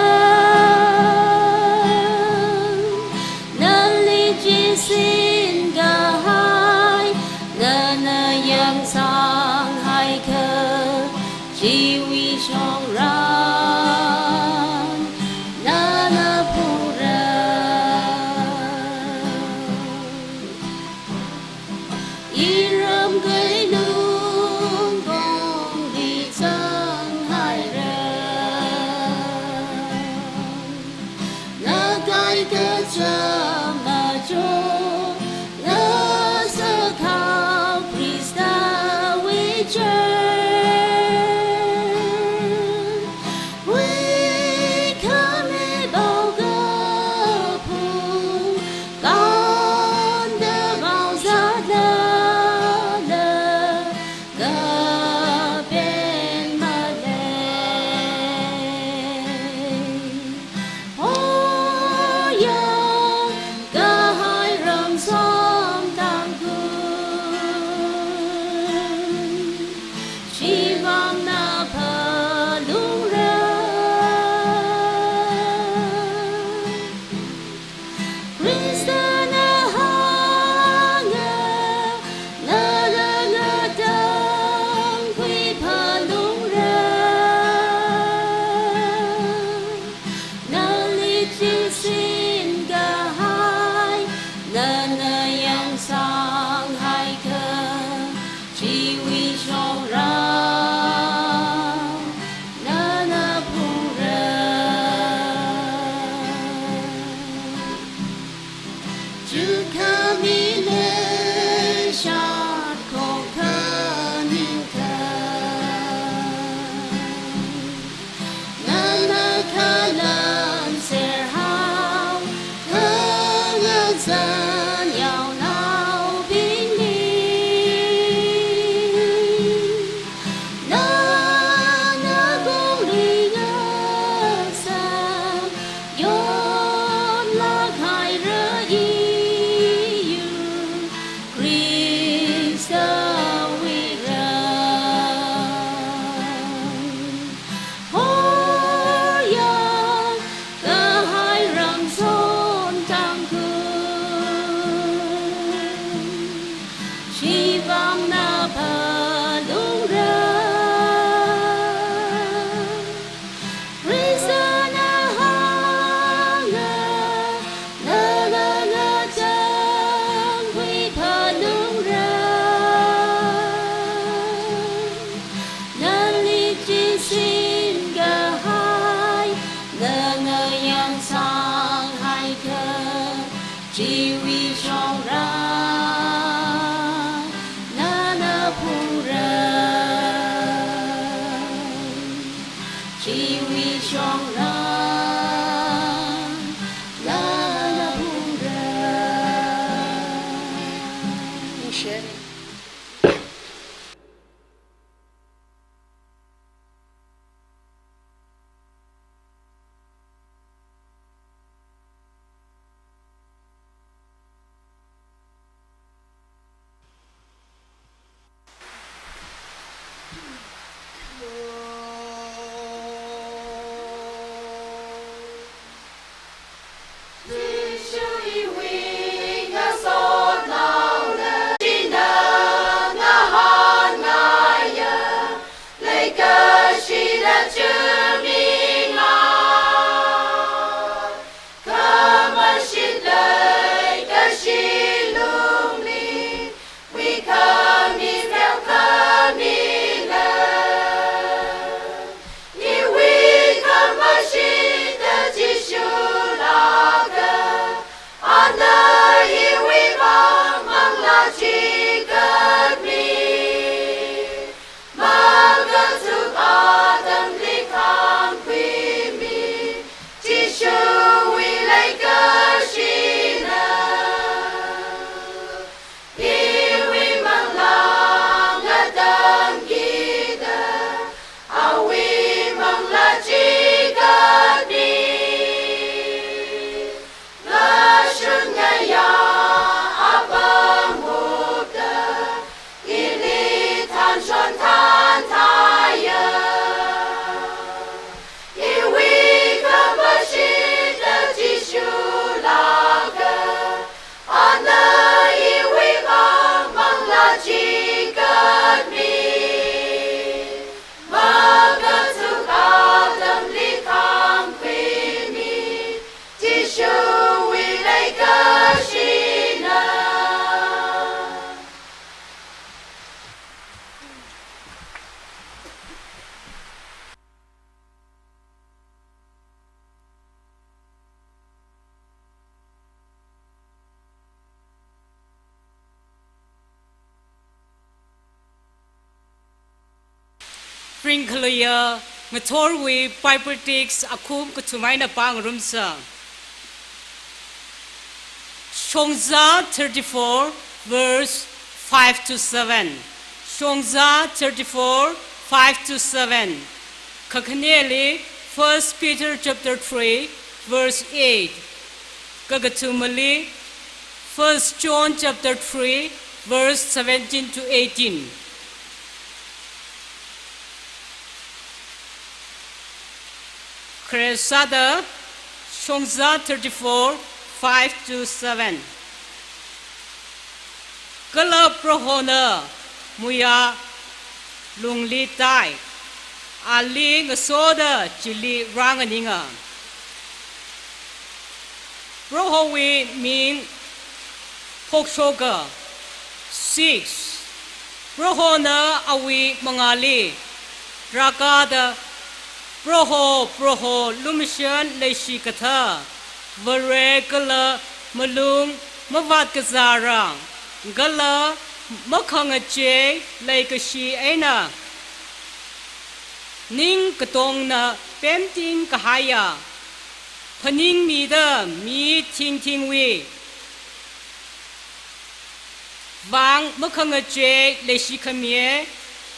Nali chisin kahai, nana yangsanghai kha, chiwui shongran nana phungra. Iram kei lungkongli zanghaira. Nakai kachama cho, nasakhao Khristawui church. Wui khami pao kaphung, kanda pao zatlala, kapen malei. Horyang kahai ramsom Tangkhul, chivangna phalungra. Khristana hānga, nana ngatangkhui phalungra. Nali chisin kahai, nana yangsanghai kha, chiwui shongran nana phungra. Chukhami leishat khongkha ningkha, nana khalan serhao, khangasan yaonaobingli. Nana kongli ngasam, yonlak haira iyu, Khristawui ram. Horyang kahai ramsom Tangkhul, chivangna phalungra. Khristana hānga, nana ngatangkhui phalungra. Nali chisin kahai, nana yangsanghai kha, chiwui shongran nana phungra. Chiwui shongran nana phungra. Ningshi. Ringkhaleiya ngathorwui Bible text akhum kathum eina pāngarumsa. Shongzā thirty-four, verse five to seven. Shongzā thirty-four, five to seven. Kakhaneli, First Peter chapter three, verse eight. Kakathumali, First John chapter three, verse seventeen to eighteen. Khare sāda, Shongzā thirty-four, five to seven. Kala Prohona muiya lungli tai, ali ngasoda chili rānganinga. Prohowui ming phokshoka. Six. Prohona awui mangāli rākada, Proho, Proho, lumashan leishi kathā, Vare kala malung mavāt kazāra, kala makhangachei leikashi eina ning katongna pemting kahaiya, phaningmida mi thingthingwui vang makhangachei leishikhamiya,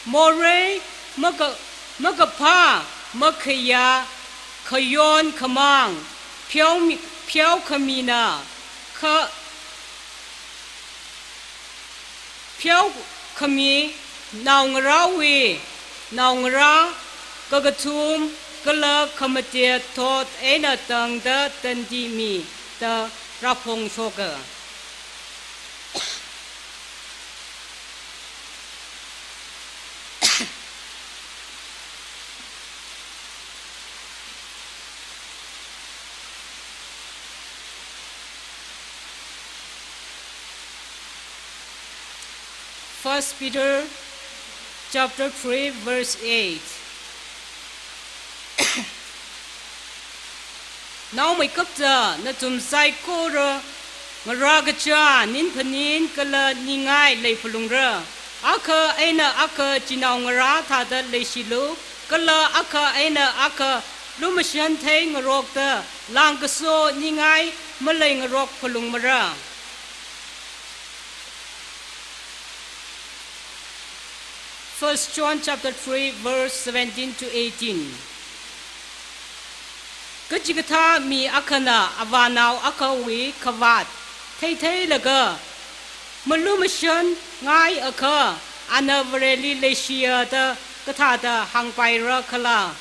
morei maka-, makaphā makhayā, khayon khamāng pheomi-, pheokhamina, kha-, pheokhami naongarāwui naongarā, kakathum kala khamate thot eina tangda tandi mida rāphongshoka. First Peter chapter three, verse eight. Naomeikapta nathum saikora ngarā kacha, ning phaning kala ningai leiphalungra. Akha eina akha chinaongarā thāda leishilu, kala akha eina akha lumashan theingarokta lāngkaso ningai maleingarok phalungmara. First John chapter three, verse seventeen to eighteen. Kachikathā mi akhana avānao akhawui khavāt theitheilaga malumashan ngaiakha, ana Vareli leishiya da kathāda hāngpaira khala?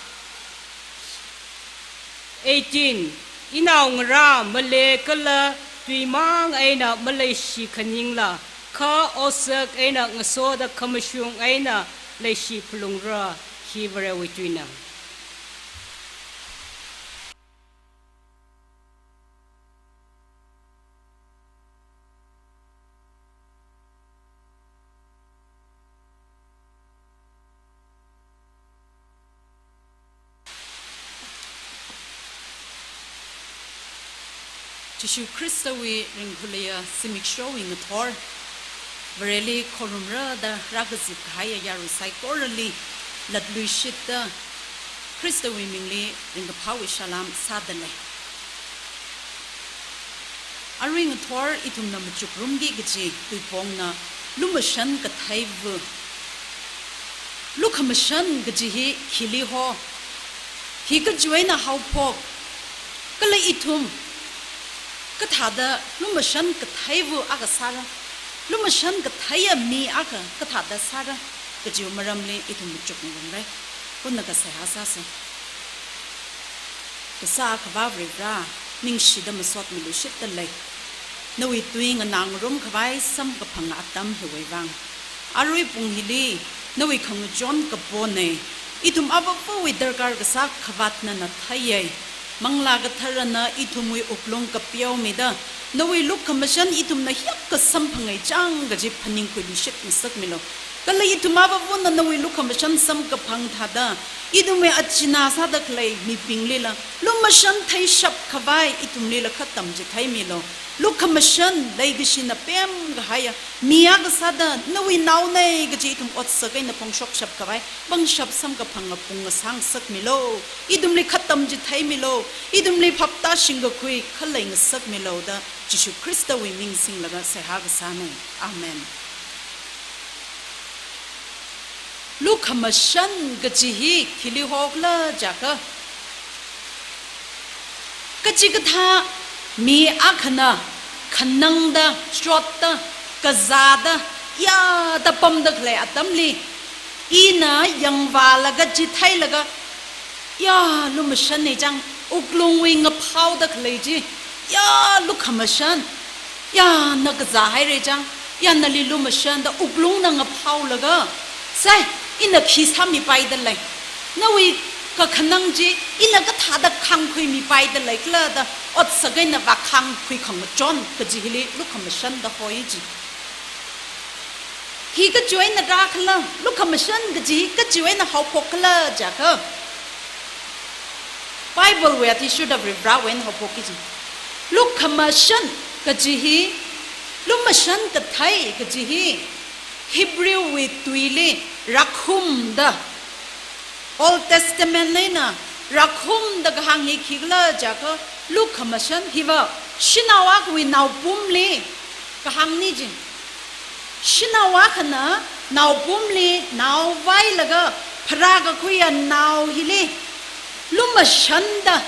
Eighteen. Inaongarā male kala tuimang eina maleishi khaningla, kha otsak eina ngasoda khamashung eina leishi phalungra, hi Varewui tuina. Jishu Khristawui ringkhuiya zimikshowui ngathor, Vareli khorumra da rākazip kahaiya yarui saikorali latluishitda, Khristawui mingli ringkaphāwui salam sādalei. Arui ngathor ithumna machukngarumki kaji tuipongna lumashan katheiva. Lukhamashan kaji hi khili ho? Hi kachiwui eina haophok? Kala ithum kathāda lumashan katheiva akha sāra, lumashan katheiya mi akha kathāda sāra kajiwui maramli ithum machukngarumra. Punnakha seihā sāsa. Kasā Akhava Varivara, ningshida masotmiluishitdalei. Nawui tui nganāngarum khavai samkaphanga atam hiwui vang. Arui pung hili nawui khangachon kapona. Ithum avāvawui darkar kasā khavāt nana theiya. Manglā Katharana ithumwui wuklung kapeomida, nawui lukhamashan ithumna hiyākha samphanga chang kaji phaningkhuiluishit ngasakmilu. Kala ithum avāvana nawui lukhamashan samkaphang thāda, ithumwui achina sāda khalei mibinglila lumashan theishap khavai ithumlila khatam chitheimilu. Lukhamashan leikashina pemkahaiya mi akha sāda nawui naonei kaji ithum otsak eina phongshokshap khavai pangshap samkaphanga pung ngasāngasakmilu. Ithumli khatam chitheimilu. Ithumli phaptāshing kakhui khalei ngasakmilu da Jishu Khristawui ming singlaga seihā kasāna. Amen. Lukhamashan kaji hi khili hokhala jiakha, kachikathā mi akhana khanangda, chotda, kazāda, yāda pamda khalei atamli, ina yangvālaga chitheilaga, ya lumashanna chang, wuklungwui ngaphaoda khalei chi, ya lukhamashan, ya na kazāhaira chang, ya nali lumashan da wuklungna ngaphaolaga, sai, ina khi sāmipaida lei, nawui kakhanang chi ina kathāda khāngkhuimipaida leikhala da otsak eina vākhāngkhui khangachon kaji hili lukhamashan da hoi chi. Hi kachiwui eina rākhala, lukhamashan kaji hi kachiwui eina haophokkhala jiakha, Bible wui athishurda Varivarāwui eina haophoki ji. Lukhamashan kaji hi, lumashan kathei kaji hi, Hebrew wui tuili rakhum da, Old Testament eina rakhum da kahāng hi khikhala jiakha, lukhamashan hiva shanao akhawui naopumli kahāngna ji. Shanao akhana naopumli nao vailaga pharākakhuiya nao hili lumashanda,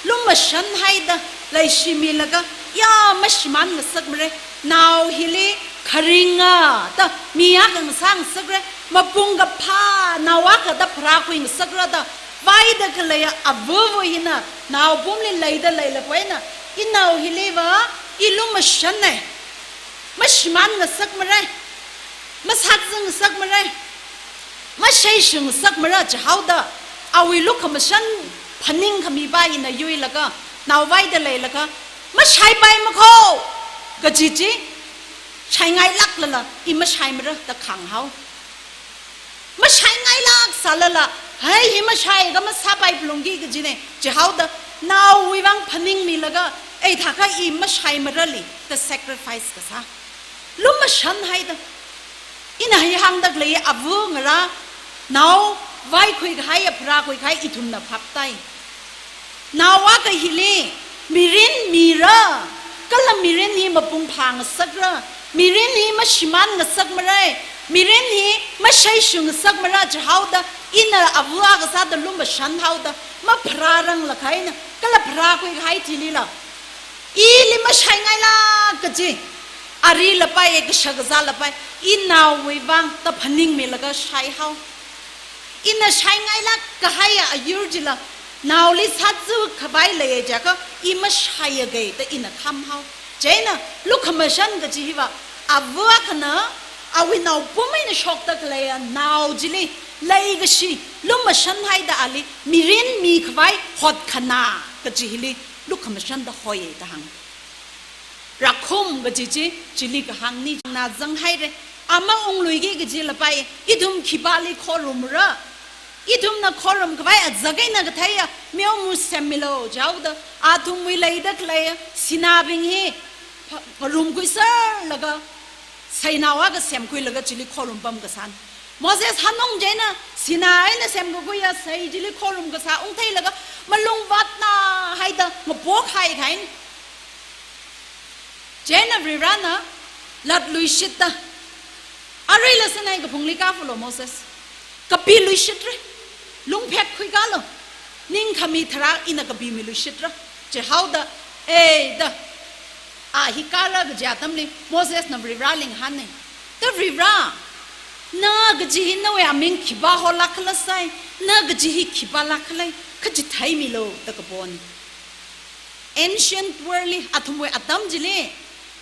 lumashanhaida leishimilaga, ya mashimān ngasakmara, nao hili kharinga da mi akha ngasāngasakra, mapung kaphā nao akha da pharākhui ngasakra da vaida khaleiya avava hina naopumli leida leilapai eina, inao hiliva i lumashanna, mashimān ngasakmara, masakzang ngasakmara, mashaishung ngasakmara jihaoda, awui lukhamashan phaningkhami pa hina yuilaga, nao vaida leilaga, mashaipai makho kaji chi shaingailāklala, i mashaimara da khānghao. Mashaingailāk sālala, hai hi mashaiakha masāpai phalungki kajina jihaoda, naowui vang phaningmilaga, ei thākha i mashaimarali da sacrifice kasā. Lumashanhaida. Ina hi hāngda khalei ava ngarā, nao vaikhui kahaiya pharākhui kahai ithumna phaptāi. Nao akha hili mirin mira, kala mirin hi mapung phāngasakra, mirin hi mashimān ngasakmara, mirin hi mashaishung ngasakmara jihaoda, ina ava akha sāda lumashanhaoda, mapharārang lākhaina, kala pharākhui kahai thilila, ili mashaingailāk kaji, ari lapai, kashak kazā lapai, inaowui vang da phaningmilaga shaihao. Ina shaingailāk kahaiya ayur chila, naoli sāzā khavai leiya jiakha, i mashaiakha da ina khamhao. Chieina, lukhamashan kaji hiva, ava akhana awui naopum eina shokda khaleiya nao chili leikashi, lumashanhaida ali mirin mikhavai hotkhanā kaji hili lukhamashanda hoiya da hāng. Rakhum kaji chi, chili kahāngna, na zanghaira, ama ungluiki kaji lapai, ithum khipāli khorumra, ithumna khorum khavai azak eina katheiya meomur semmilu jihaoda, athumwui leida khaleiya sinābing hi pha-, pharumkhuiserlaga, seinao akha semkhuilaga chili khorum pamkasāna. Moses hanung chieina sinā eina semkakhuiya sei chili khorum kasā ungtheilaga malung vātnāhaida ngapokhai kahaina. Chieina Varivarāna latluishitta, aruila Sinai kaphungli kāphalu Moses. Kapiluishitra. Lungphek khuikālu. Ningkhami tharā ina kapimiluishitra jihaoda, ei da, a hi kāra kaji atamli Mosesna Varivarāli ngahāna. Da Varivarā, na kaji hi nawui aming khipā holākkhala sai, na kaji hi khipālāk khala, kachitheimilu da kapona. Ancient world li, athumwui atam chili,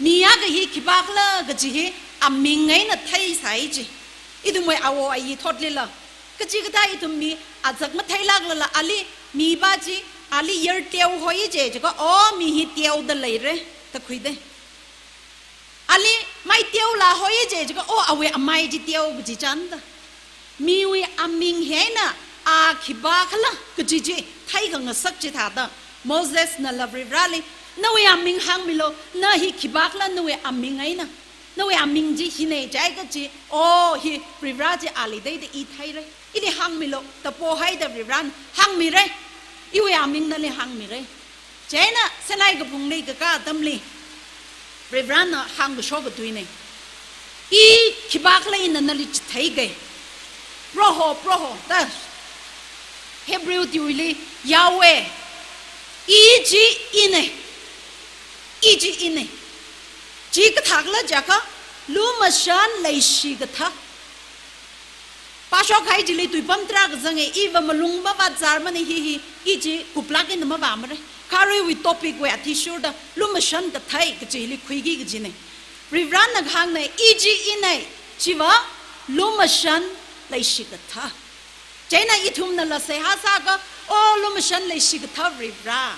mi akha hi khipākhala kaji hi aming eina theisai ji. Ithumwui awo ayi thotlila, kachikathā ithum mi azak matheilāklala ali mi pa chi, ali yar teo hoi je, jiakha, o, mi hi teoda leira da khuida. Ali mai teola hoi je, jiakha, oh, awui amai chi teo kaji chānda. Miwui aming hi eina a khipākhala kaji chi theikhangasak chithāda, Mosesnala Varivarāli, nawui aming hāngmilu, na hi khipākhala nawui aming eina, nawui aming chi hina jiakha chi, oh, hi Varivarā chi ali dei da i theira. Ili hāngmilu, da pohaida Varivarāna hāngmira. Iwui aming nali hāngmira. Chieina Sinai kaphungli kakā atamli Varivarāna hāngkashok katuina. I khipākhala ina nali chitheika. Proho, Proho, da Hebrew tuili Yahweh. I chi ina. I chi ina. Chi kathākhala jiakha, lumashan leishi kathā. Pāshok kahai chili tuipam tarākha zanga, iva malung mavāzārmana hi hi, i chi kuplāk eina mavāmara. Kha aruiwui topic wui athishurda, lumashan kathā kachili khuiki kajina. Varivarāna kahāngna, i chi ina, chiva lumashan leishi kathā. Chieina ithumnala seihā sākha, oh, lumashan leishi kathā Varivarā.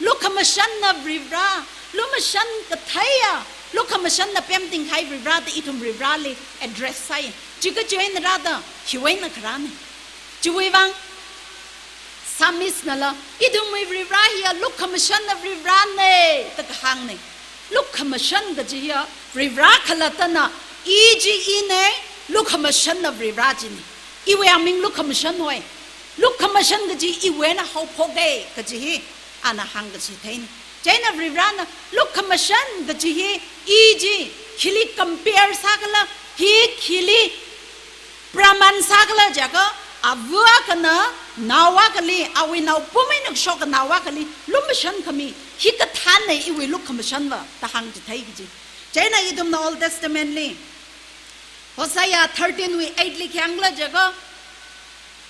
Lukhamashanna Varivarā, lumashan kathāya, lukhamashanna pemting kahai Varivarā da ithum Varivarāli address sāi. Chikachi eina rāda, hiwui eina kharāna. Chiwui vang, Psalmistnala, ithumwui Varivarā hiya lukhamashanna Varivarāna, da kahāngna. Lukhamashan kaji hiya, Varivarā khalattana, i chi ina, lukhamashanna Varivarā china. Iwui aming lukhamashan hoi. Lukhamashan kaji iwui eina haophoka kaji hi ana hāngkachi theina. Chieina Varivarāna lukhamashan kaji hi i chi khili compare sākhala, hi khili praman sākhala jiakha, ava akhana nao akhali, awui nao pum eina kashoka nao akhali lumashan khami, hi kathāna iwui lukhamashanva da hāngchithei kaji. Chieina ithumna Old Testamentli Hosea thirteen wui eight li khi hāngkhala jiakha,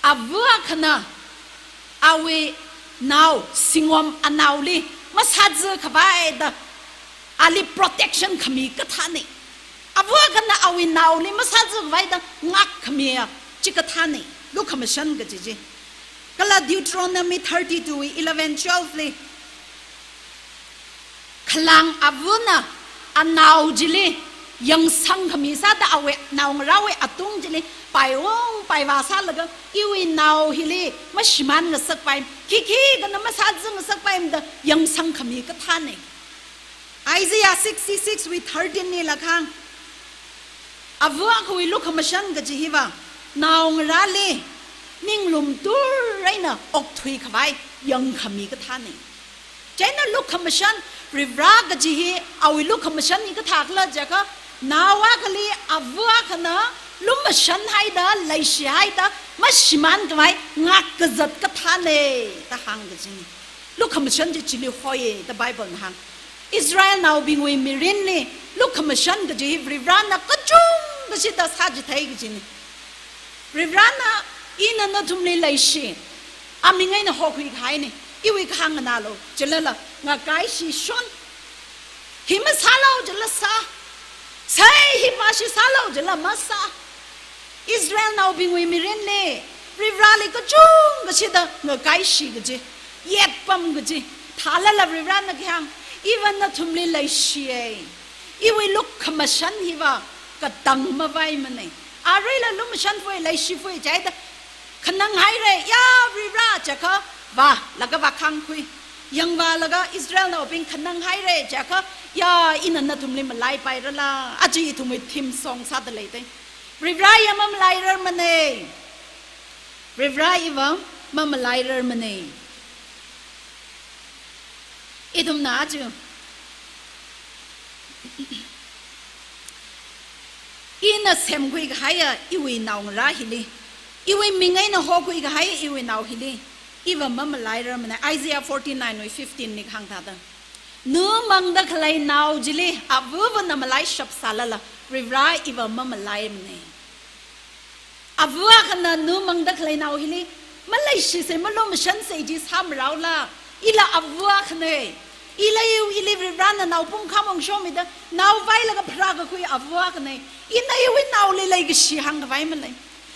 ava akhana awui nao, singom anaoli masāzakhavai da ali protection khami kathāna. Ava akhana awui naoli masāzakhavai da ngākkhamiya chi kathāna, lukhamashan kaji chi. Kala Deuteronomy thirty-two wui eleven, twelve li, khalang avana anao chili yangsang khami sāda awui naongarāwui atung chili paiung paivā sālaga, iwui nao hili mashimān ngasakpai, khikhi akhana masāza ngasakpai da yangsang khami kathāna. Isaiah sixty-six wui thirteen lila kahāng, ava akhawui lukhamashan kaji hiva, naongarāli ninglum tur eina okthuikhavai yangkhami kathāna. Chieina lukhamashan, Varivarā kaji hi, awui lukhamashan hi kathākhala jiakha, nao akhali ava akhana lumashan haida, leishi haida, mashimānkhavai ngākkazat kathāna da hāngkajina. Lukhamashan chi chili hoi da Bible na hāng. Israelnaobingwui mirinli lukhamashan kaji hi Varivarāna kachungkha shida sāchithei kajina. Varivarāna ina nathumli leishi, aming eina hokhui kahaina, iwui kahāng nganālu jilala ngakaishishon. Hi masālu jila sā, sai hi mashi sālu jila masā. Israelnaobingwui mirinli Varivarāli kachungkha shida ngakaishi kaji, yetpam kaji, thālala Varivarāna khi hāng, iva nathumli leishiya. Iwui lukhamashan hiva katang mavaimana. Aruila lumashan fui, leishi fui jihaida, khanang haira, ya Varivarā jiakha, vālaga vākhangkhui. Yangvālaga Israelnaobing khanang haira jiakha, ya ina nathumli malaipairala. Aja ithumwui theme song sāda leida. Varivarā iva mamalairarmana. Varivarā iva mamalairarmana. Ithumna aja, ina semkhui kahaiya iwui naongarā hili, iwui ming eina hokhui kahaiya iwui nao hili, iva mamalairarmana. Isaiah forty-nine wui fifteen li kahāng thāda, numangda khalei nao chili avavana malaishap sālala, Varivarā iva mamalaimana. Ava akhana numangda khalei nao hili, maleishisa, malumashansa chi sāmaraola, ila ava akhana. Ila iwui, ili Varivarāna nao pung khamong shomida, nao vailaga pharākakhui ava akhana. Ina iwui naoli leikashi hāngkhavai malei.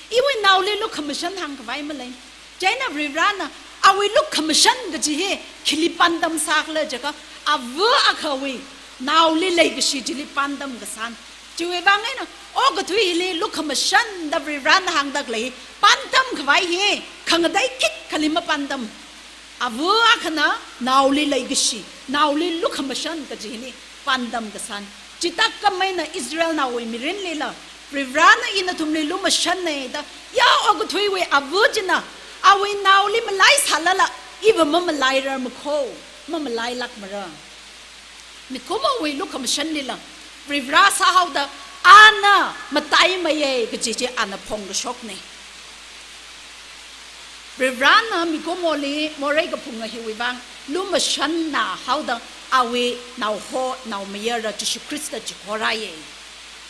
Iwui naoli lukhamashan hāngkhavai malei. Chieina Varivarāna awui lukhamashan kaji hi khili pāntam sākhala jiakha, ava akhawui Naoli leikashi chili pandam kasāna. Chiwui vang eina, okathuili lukhamashan da Varivarana hāngda khalei, pandam khavai hi, khangatei khikha li mapandam. Ava akhana, naoli leikashi, naoli lukhamashan kaji hili, pandam kasāna. Chithākhamei eina Israelnaowui mirinlila, Varivarana ina nathumli lumashanna da, ya okathuiwui ava china, awui naoli malaisālala, iva mamalairarmakho, mamalailākmara. Mikumowui lukhamashanlila, Varivara sāhaoda, ana mataimeiya kaji chi ana phongkashokna. Varivarana mikumoli morei kaphunga hiwui vang, lumashanna haoda awui naoho, naomayara Jishu Khrista chihorāya.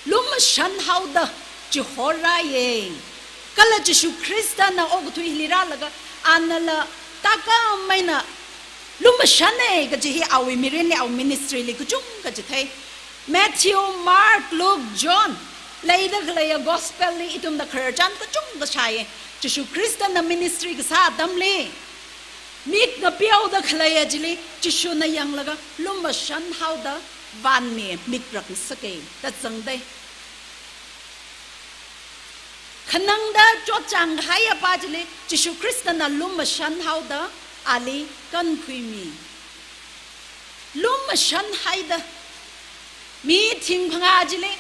Lumashan haoda chihorāya. Kala Jishu Khristana okathuili rālaga, anala thākhamei eina lumashanna kaji hi awui mirinli, awui ministryli kachungkha chithei. Matthew, Mark, Luke, John, leida khaleiya gospelli ithumna khararchan kachungkha shāya. Jishu Khristana ministry kasā atamli, mik ngapeoda khaleiya chili, Jishuna yanglaga, lumashan haoda, vanmi mik rakngasaka, da zangda. Khanangda chotchāng kahaiya pa chili, Jishu Khristana lumashan haoda, ali kankhuimi. Lumashan haida, mi thing phangā chili,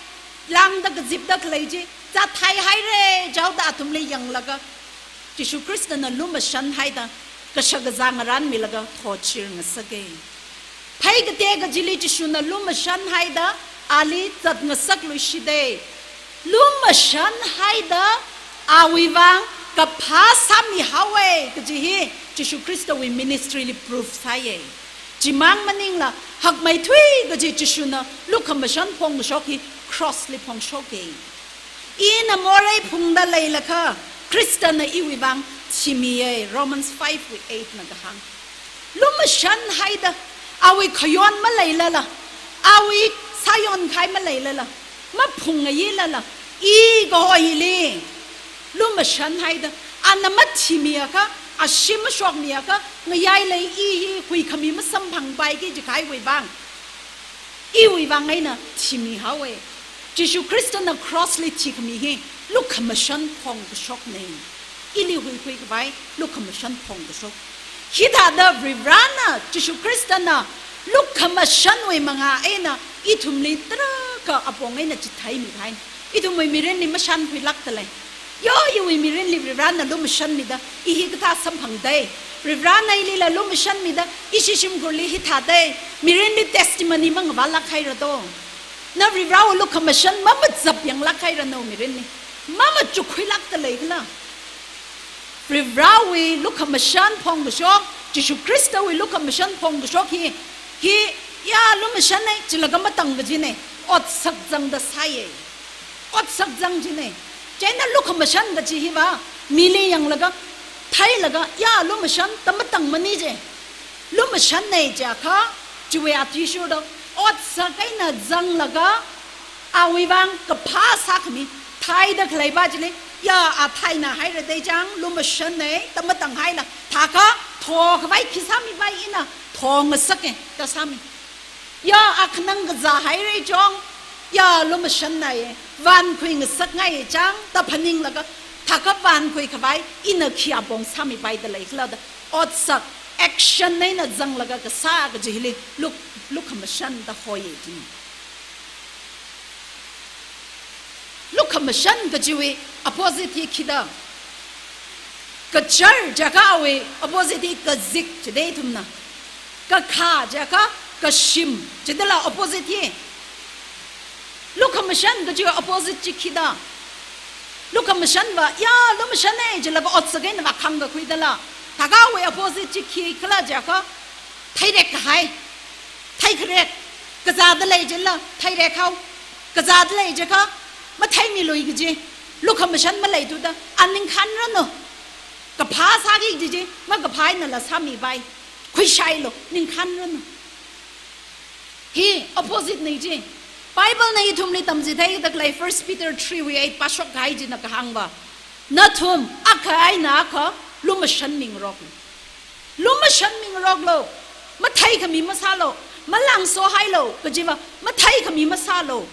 lāngda kazipda khalei chi, zathai haira, jihaoda athumli yanglaga, Jishu Khristana lumashan haida, kashak kazā ngarānmilaga, thochirngasaka. Phei kateka chili Jishuna lumashan haida, ali zatngasakluishita. Lumashan haida, awui vang kaphā sāmihaowa kaji hi, Jishu Khristawui ministryli proof sāya. Chimang maningla, hakmeithui kaji Jishuna lukhamashan phongkashok hi crossli phongshoka. Ina morei phungda leilakha, Khristana iwui vang thimiya, Romans five wui eight na kahāng. Lumashan haida, awui khayon maleilala, awui sāyon kahai maleilala, maphungayilala, i kaho hili, lumashan haida, ana mathimiakha, ashee mashokmiakha, ngayai lei i hi huikhami masamphangpaiki jikahaiwui vang, iwui vang eina thimihaowa. Jishu Khristana crossli thikhami hi lukhamashan phongkashokna. Ili huikhui khavai lukhamashan phongkashok. Hithāda Varivarana, Jishu Khristana lukhamashanwui manga eina ithumli tarākha apong eina chitheimi kahai. Ithumwui mirinli mashankhuilākda lei. Yo, iwui mirinli Varivarana lumashanmida, i hikathā samphangda. Varivarana ilila lumashanmida, ishi shimkhurli hithāda. Mirinli testimony mangavālāk haira do. Na Varivarawui lukhamashan mamazapyanglāk haira nawui mirinli. Mamachukhuilākda leikhala. Varivarawui lukhamashan phongkashok, Jishu Khristawui lukhamashan phongkashok hi, hi, ya lumashanna, chilaga matang kajina, otsak zangda sāya. Otsak zang jina. Chieina lukhamashan kaji hiva, mili yanglaga, theilaga, ya lumashan, da matang maningja. Lumashanna jiakha, chiwui athishurda, otsak eina zanglaga, awui vang kaphā sākhami, theida khalei pa chili, ya a theina haira da chang, lumashanna, da matang haila, thākha, thokhavai khi sāmipai ina, thongasaka, da sāmi. Ya a khanang kazā haira chong, ya lumashanna ye, vankhui ngasakngai chang, da phaninglaga, thākha vankhui khavai, ina khi apong sāmipaida leikhala da, otsak, action eina zanglaga kasā kaji hili, luk, lukhamashan da hoya jina. Lukhamashan kajiwui opposite hi khida. Kachar jiakha awui opposite hi kazik jida ithumna. Kakhā jiakha kashim jidala opposite hi. Lukhamashan kajiwui opposite chi khida. Lukhamashanva, ya, lumashanna jilaga otsak eina vākhangkakhuidala. Thākhawui opposite chi khikhala jiakha, theirek kahai. Theikharek, kazāda lei jila, theirek hao, kazāda lei jiakha, matheimilui kaji, lukhamashan maleithuda, a ningkhanranu, kaphā sāki kaji chi, makaphā einala sāmipai, khuishailu, ningkhanranu. Hi, opposite na chi. Bible na ithumli tamchitheida khalei First Peter three wui eight pāshok kahai china kahāngva. Nathum, akha eina akha, lumashanmingaroklu. Lumashanmingaroklu. Matheikhami masālu. Malangso hailu, kajiva, matheikhami masālu.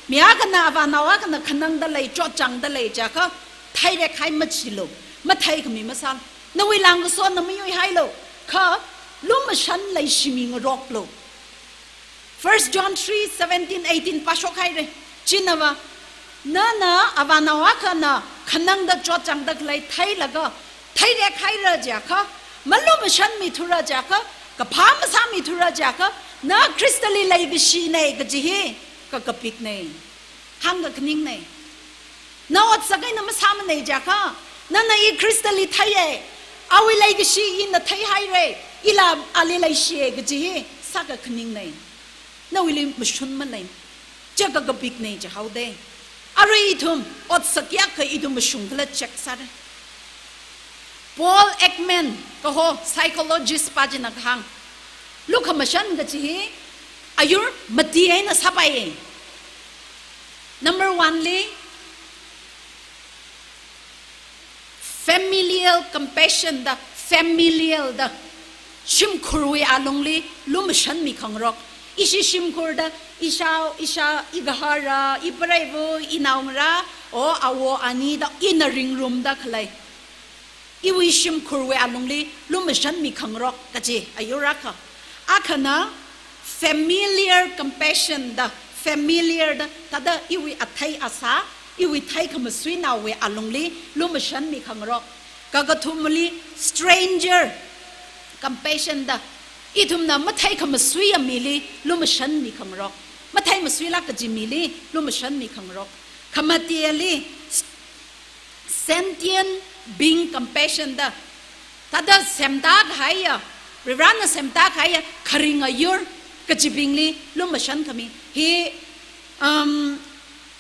Mi akhana, avānao akhana khanangda lei, chotchāngda lei jiakha, theirek hai machilu, matheikhami masālu. Nawui langkasona mayui hailu, kha lumashan leishimi ngaroklu. First John three seventeen, eighteen pāshok haira. Chinava, nana avānao akhana khanangda chotchāngda khalei theilaga, theirek haira jiakha, malumashanmithura jiakha, kaphā masāmithura jiakha, na Khristali leikashina kaji hi kakapikna. Hāngkakhaninga. Na otsak eina masāmana jiakha, nana i Khristali theiya, awui leikashi ina theihaira, ila ali leishiya kaji hi sākakhaninga. Nawuili mashun malei. Chi kakapikna jihaoda. Arui ithum otsak kayākha ithum mashungkhala check sāra. Paul Ekman kaho psychologist pā china kahāng, lukhamashan kaji hi ayur mati eina sāpai. Number one li, familial compassion da, familial da, shimkhurwui alungli lumashanmi khangarok. Ishi shimkhurda, ishao, isha, igaharā, ipareiva, inaongarā, o awo anida, ina ringrumda khalei, iwui shimkhurwui alungli lumashanmi khangarok kaji ayur akha. Akhana familiar compassion da, familiar da, thāda iwui athei asā, iwui theikhamasuinaowui alungli lumashanmi khangarok. Kakathumali stranger compassion da, ithumna matheikhamasuiya mili lumashanmi khangarok. Matheimasuilāk kaji mili lumashanmi khangarok. Khamateli sentient being compassion da, thāda semda kahaiya, Varivarana semda kahaiya kharing ayur kachibingli lumashan khami. Hi, um,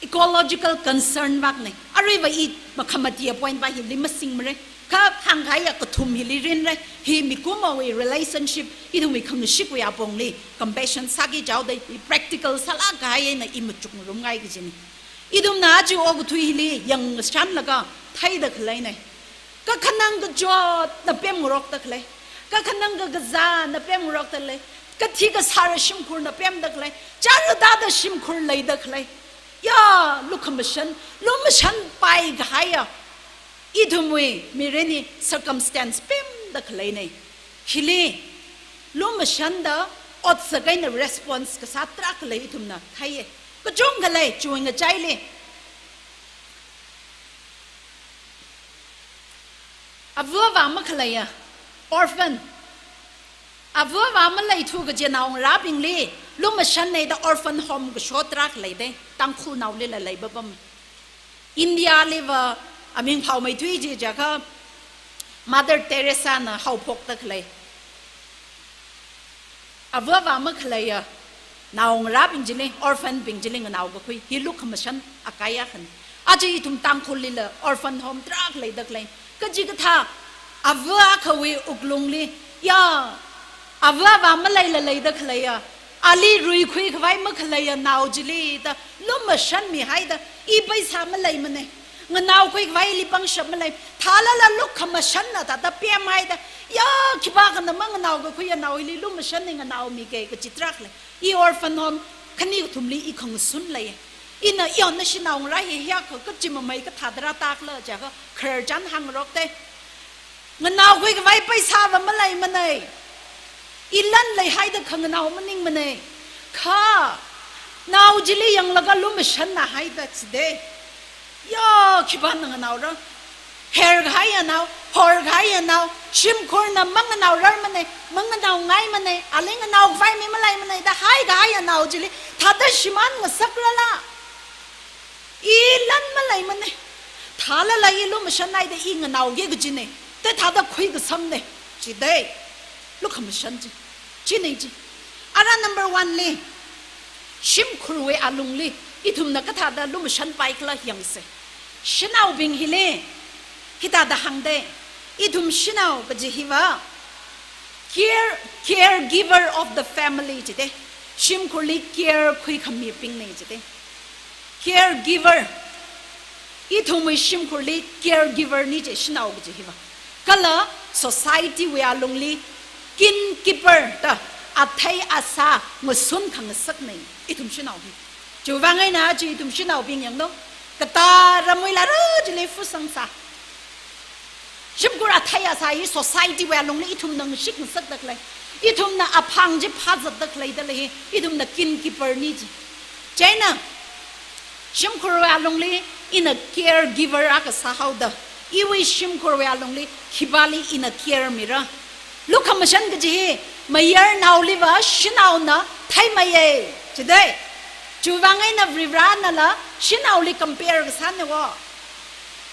ecological concern vākna. Aruiva i makhamatiya point vā hili masingmara. Kha hāngkahaiya kathum hili rinra. Hi mikumowui relationship, ithumwui khangashik wui apongli compassion sāki jihaoda, i practical sālāk kahai eina i machukngarumngai kajina. Ithumna aja okathui hili yangshanlaga theida khaleina. Kakhanang kachotna pemngarokda khalei. Kakhanang kakazāna pemngarokda lei. Kathi kasāra shimkhurna pemda khalei. Chara tāda shimkhur leida khalei. Ya, lukhamashan, lumashanpai kahaiya, ithumwui mirinli circumstance pemda khaleina. Hili lumashanda otsak eina response kasā tarākha lei ithumna theiya. Kachungkha lei, chiwui ngachaili. Ava avā makhaleiya, orphan. Ava avā maleithu kaji naongarābingli lumashanna da orphan home kasho tarākha leida, Tangkhulnaolila leipapam. India liva aming phāmeithui chi jiakha Mother Teresa na haophokda khalei. Ava avā makhaleiya naongarābing chili, orphan bing chili nganao kakhui, hi lukhamashan akai akhana. Aja ithum Tangkhullila orphan home tarākha leida khalei. Kachikathā ava akhawui wuklungli, ya, ava avā maleila leida khaleiya, ali ruikhui khavai makhaleiya nao chili da lumashanmihaida, i paisa maleimana, nganaokhui khavaili pangshap malei, thālala lukhamashanna thāda pemhaida, ya, khipākhana manganao kakhuiya nao hili lumashanna nganaomika kachi tarākha lei. I orphan home khani kathumli i khangasun leiya. Ina, yo, nashi naongarā hi hiyākha kachimamei kathā tarā tākhala jiakha khararchan hāngrokta. Nganaokhui khavai paisava maleimana. I lan leihaida khanganao maningmana. Kha nao chili yanglaga lumashanna haida chida. Yo, khipāna nganaora? Her kahaiya nao, hor kahaiya nao, shimkhurna manganaorarmana, manganaongaimana, ali nganao khavai mi maleimana da haikahaiya nao chili thāda shimān ngasakrala? I lan maleimana. Thālala i lumashanhaida i nganaoki kajina. Te thāda khuikasamna. Chida. Lukhamashan chi. China chi. Ara number one li, shimkhurwui alungli ithumna kathāda lumashanpaikhala yangsa. Shanaobing hili hithāda hāngda. Ithum shanao kaji hiva care, caregiver of the family chida. Shimkhurli care khuikhamibingna chida. Caregiver. Ithumwui shimkhurli caregiver na chi shanao kaji hiva. Kala society wui alungli kin keeper da, athei asā ngasun khangasakna ithum shanao hi. Chiwuivang eina chi ithum shanaobing yanglu. Katā ramwui lara chili fusang sā. Shimkhur athei asā hi society wui alungli ithumna ngashik ngasakda khalei, ithumna aphang chi phāzatda khalei da lei hi, ithumna kin keeper na chi. Chieina, shimkhurwui alungli ina caregiver akha sāhaoda, iwui shimkhurwui alungli khipāli ina care mira. Lukhamashan kaji hi, mayarnaoliva shanaona theimeiya, jidei. Chiwuivang eina Varivaranala shanaoli compare kasāna wo.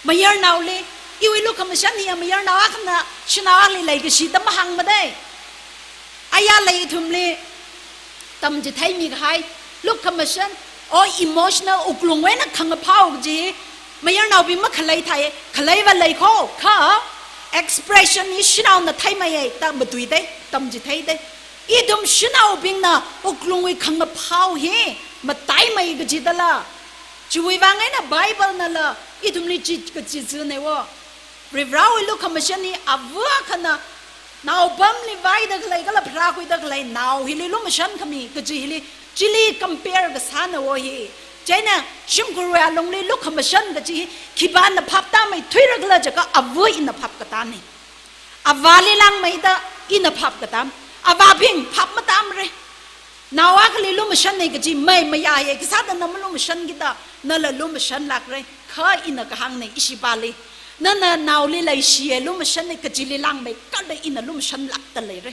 Mayarnaoli, iwui lukhamashan hiya mayarnao akhana shanao akhali leikashi da mahāngmadei. Ayarli ithumli tamchitheimi kahai, lukhamashan, o emotional wuklungwui eina khangaphao kaji, mayarnaobing makhalei thai, khaleiva lei kho, kha expression hi shanaona theimeiya da matuidei, tamchitheidei. Ithum shanaobingna wuklungwui khangaphao hi mataimei kajidala. Chiwuivang eina Bible nala ithumli chi kachizana wo. Varivarawui lukhamashan hi ava akhana naopamli vaida khalei kala pharākhuida khalei nao hili lumashan khami kaji hili, chili compare kasāna wo hi. Chieina shimkhurwui alungli lukhamashan kaji hi khipāna phaptāmeithuira khala jiakha ava ina phapkatāna. Avāli langmeida ina phapkatam. Avābing phap matamra. Nao akhali lumashanna kaji mei mayāya, khisāda na malumashan kida, nala lumashanlākra. Kha ina kahāngna ishipāli. Nana naoli leishiya lumashanna kajili langmeikharda ina lumashanlākda leira.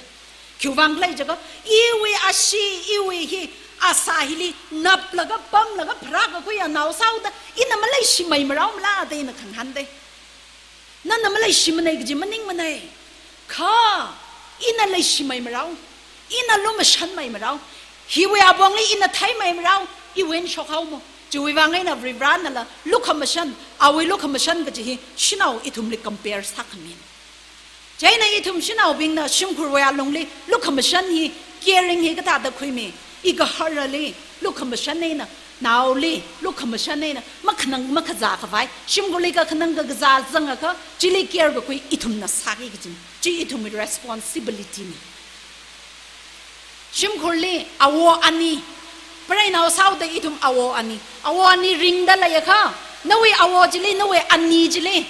Khiwuivang khala jiakha, iwui ashee, iwui hi, asā hili, naplaga, pamlaga, pharākakhuiya nao sāhaoda, ina maleishimei marao mala da ina khangahānda. Nana maleishimanei kaji maningmanei. Kha, ina leishimei marao. Ina lumashanmei marao. Hiwui apongli ina theimei marao. Iwui eina shokhao mo. Chiwuivang eina Varivaranala lukhamashan, awui lukhamashan kaji hi, shanao ithumli compare sākhamina. Chieina ithum shanaobingna shimkhurwui alungli lukhamashan hi, caring hi kathāda khuimi. Igaharali lukhamashan eina, naoli lukhamashan eina, makhanang makhazā khavai, shimkhurli kakhanang kakazā zangakha, chili care kakhui ithumna sāki kajina. Chi ithumwui responsibility na. Shimkhurli awo ani, preinao sāhaoda ithum awo ani. Awo ani ringda leiakha, nawui awo chili, nawui ani chili,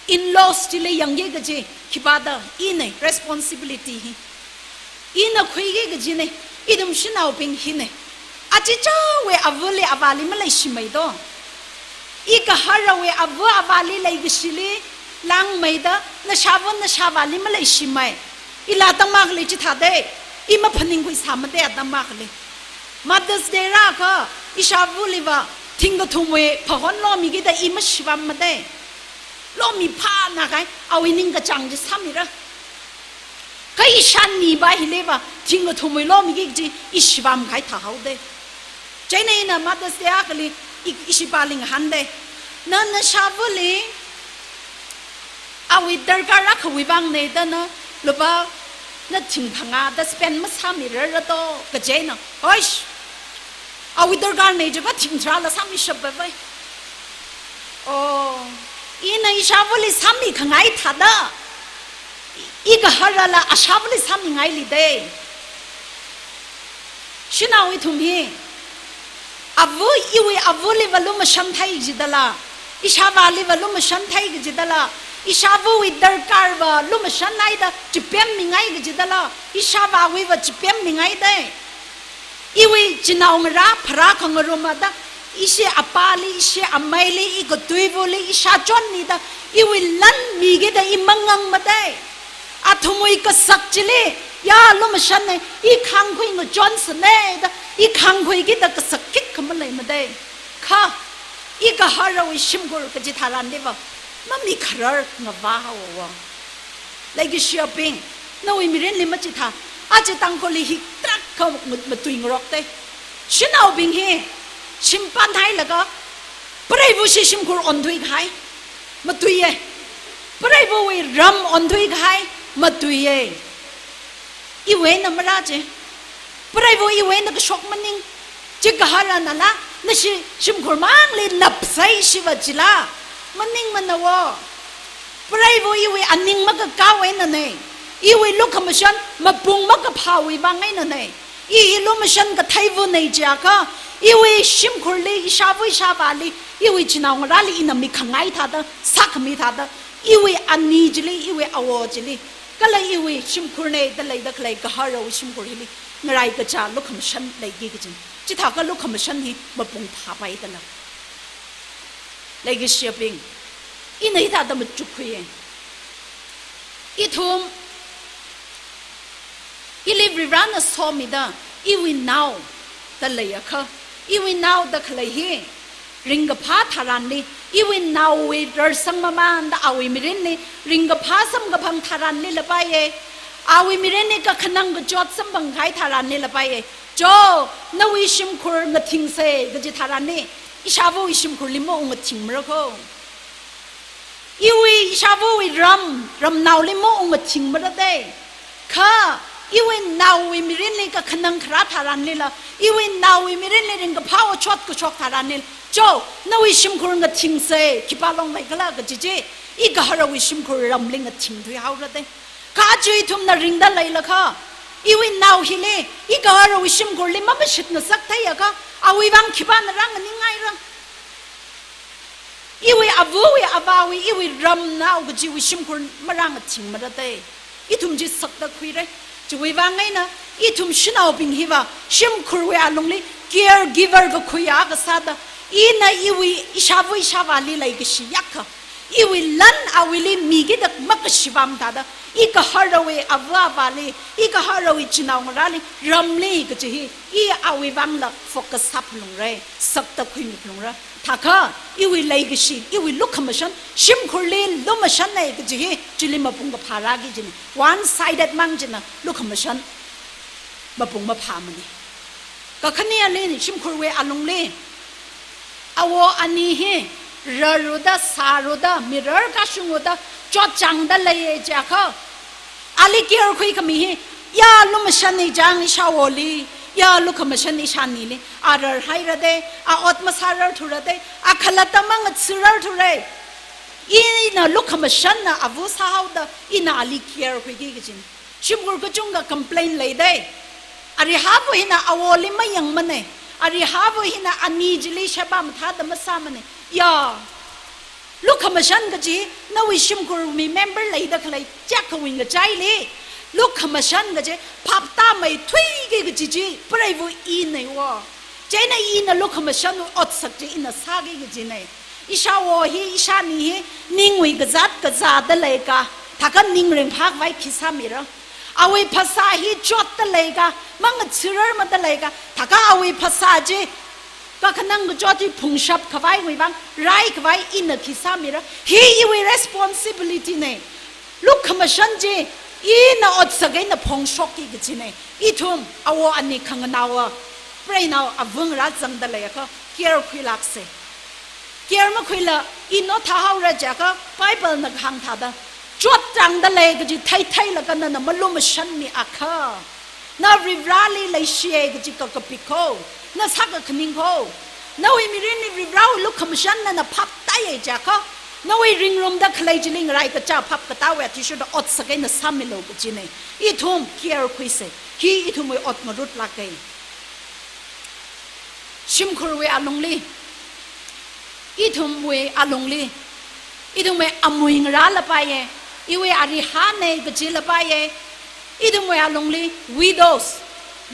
in-laws chili yangki kaji, khipāda, ina responsibility hi. Ina khuiki kajina, ithum shanaobing hina. Achichāwui avali avāli maleishimei do. Igaharawui ava avāli leikashili langmeida, nashāva nashāvāli maleishimei. Ila atam akhali chithāda, i maphaningkhui sāmada atam akhali. Mother's Day rākha, ishāvaliva, thingkathumwui phahon lomikida i mashivammada. Lomiphāna kahai, awui ningkachāng chi sāmira. Kha ishāniva hiliva, thingkathumwui lomiki kaji, i shivam kahai thāhaoda. Chieina ina Mother's Day akhali, i, ishipāli ngahānda. Na, nashāvali, awui darkar akhawui vangna da na, lupā, na thing phangāda spend masāmirarado, kaji eina. Hoish! Awui darkarna jiakha thing tharāla sāmishappai vai. Oh, ina ishāvali sāmikhangai thāda, igaharala ashāvali sāmingailida. Shanao ithum hi, ava, iwui avaliva lumashan thei kajidala, ishāvāliva lumashan thei kajidala, ishāvawui darkarva lumashanhaida chipemmingai kajidala, ishāvāwuiva chipemmingaida. Iwui chinaongarā pharā khangarumada, ishi apāli, ishi ameili, ikathuivali, ishāchonnida, iwui lan mikida i mangangmada. Athumwui kasak chili, ya lumashanna, i khāngkhui ngachonsana da, i khāngkhuikida kasak khikha maleimada. Kha, igaharawui shimkhur kaji tharanliva, mamikharar ngavā haowa. Leikashiyabing, nawui mirinli machithā, aja Tangkhulli hi tarākha ma-, matuingarokda. Shanaobing hi, shimpan hailaga, preivashi shimkhur onthuikahai, matuiya. Preivawui ram onthuikahai, matuiya. Iwui eina marā chi. Preiva iwui eina kashok maning. Chikaharanala, nashi shimkhur mangli napsai shiva chila. Maningmana wo. Preiva iwui aning makakāwui einana. Iwui lukhamashan mapung makaphāwui vang einanei. I, i lumashan katheivanei jiakha, iwui shimkhurli, ishāva ishāvāli, iwui chinaongarāli ina mikhangai thāda, sākhami thāda, iwui ani chili, iwui awo chili, kala iwui shimkhurnei da leida khalei gaharawui shimkhur hili ngarai kachā lukhamashan leiki kajina. Chithākha lukhamashan hi mapung phāpai dala. Leikashiyabing, ina hithāda machukkhuiya. Ithum, ili Varivarana somida, iwui nao da leiakha, iwui nao da khalei hi ringkaphā tharanli, iwui naowui rarsang mamānda awui mirinli ringkaphā samkaphang tharanli lapaiya. Awui mirinli kakhanang kachot samphangkahai tharanli lapaiya. Cho, nawui shimkhur ngathingsa kaji tharanli, ishāvawui shimkhurli maungathingmara kho. Iwui ishāvawui ram, ramnaoli maungathingmara dei. Kha, iwui naowui mirinli kakhanang kharā tharanlila, iwui naowui mirinli ringkaphā otshot kashok tharanlila, cho, nawui shimkhur ngathingsa, khipā longmeikhala kaji chi, igaharawui shimkhur ramli ngathingthuihaora dei. Kha aja ithumna ringda leilakha, iwui nao hili, igaharawui shimkhurli mamashit ngasak theiakha, awui vang khipāna rānganingngaira? Iwui avawui, avāwui, iwui ramnao kajiwui shimkhur marāngathingmara dei. Ithum chi sakta khuira. Chiwui vang eina, ithum shanaobing hiva shimkhurwui alungli caregiver kakhuiya kasāda, ina iwui ishāva ishāvāli leikashi yākha, iwui lan awuili mikida makashivām thāda, igaharawui ava avāli, igaharawui chinaongarāli, ramli kaji hi, i awui vangla focus sāphalungra, sakta khuimiphalungra. Thākha, iwui leikashi, iwui lukhamashan, shimkhurli lumashanna kaji hi, chili mapung kaphā rāki kajina. One sided mang china lukhamashan mapung maphāmana. Kakhaneli shimkhurwui alungli, awo ani hi rarda, sāda, mirar kashungda, chotchāngda leiya jiakha, ali care khuikhami hi, ya lumashanna chang ishāwoli, ya lukhamashan ishānili, a rarhaira dei, a ot masārarthura dei, a khalatta mangathararthura. Ina lukhamashanna ava sāhaoda, ina ali care khuiki kajina. Shimkhur kachungkha complain lei dei. Arihāva hina awoli mayangmana. Arihāva hina ani chili sheba mathāda masāmana. Ya, lukhamashan kaji, nawui shimkhurwui member leida khalei chak kawing kachaili, lukhamashan kaji phaptāmeithuiki kaji chi, preiva inei wo. Chieina ina lukhamashanwui otsak chi ina sāki kajinei. Ishāwo hi, ishāni hi, ningwui kazāt kazāda leika, thākha ning ringphākhavai khi sāmira? Awui phasā hi chotda leika, mangathararmada leika, thākha awui phasā chi kakhanang kachot chi phungshap khavaiwui vang raikhavai ina khi sāmira? Hi iwui responsibility nei. Lukhamashan chi ina otsak eina phongshokki kajinei. Ithum awo ani khanganaowa, preinao avungra zangda leiakha, care khuilāksa. Care makhuila i nothāhaora jiakha, Bible na kahāng thāda, chotchāngda lei kaji theitheilaga nana malumashanmiakha, na Varivarali leishiya kaji kakapik kho, na sākakhaning kho. Nawui mirinli Varivarawui lukhamashan nana phaptāya jiakha, nawui ringrumda khalei chili ngarai kachā phap katāwui athishurda otsak eina sāmilu kajinei. Ithum care khuisa. Hi ithumwui ot ngarutlāka. Shimkhurwui alungli, ithumwui alungli, ithumwui amui ngarā lapaiya, iwui arihānei kaji lapaiya, ithumwui alungli widows,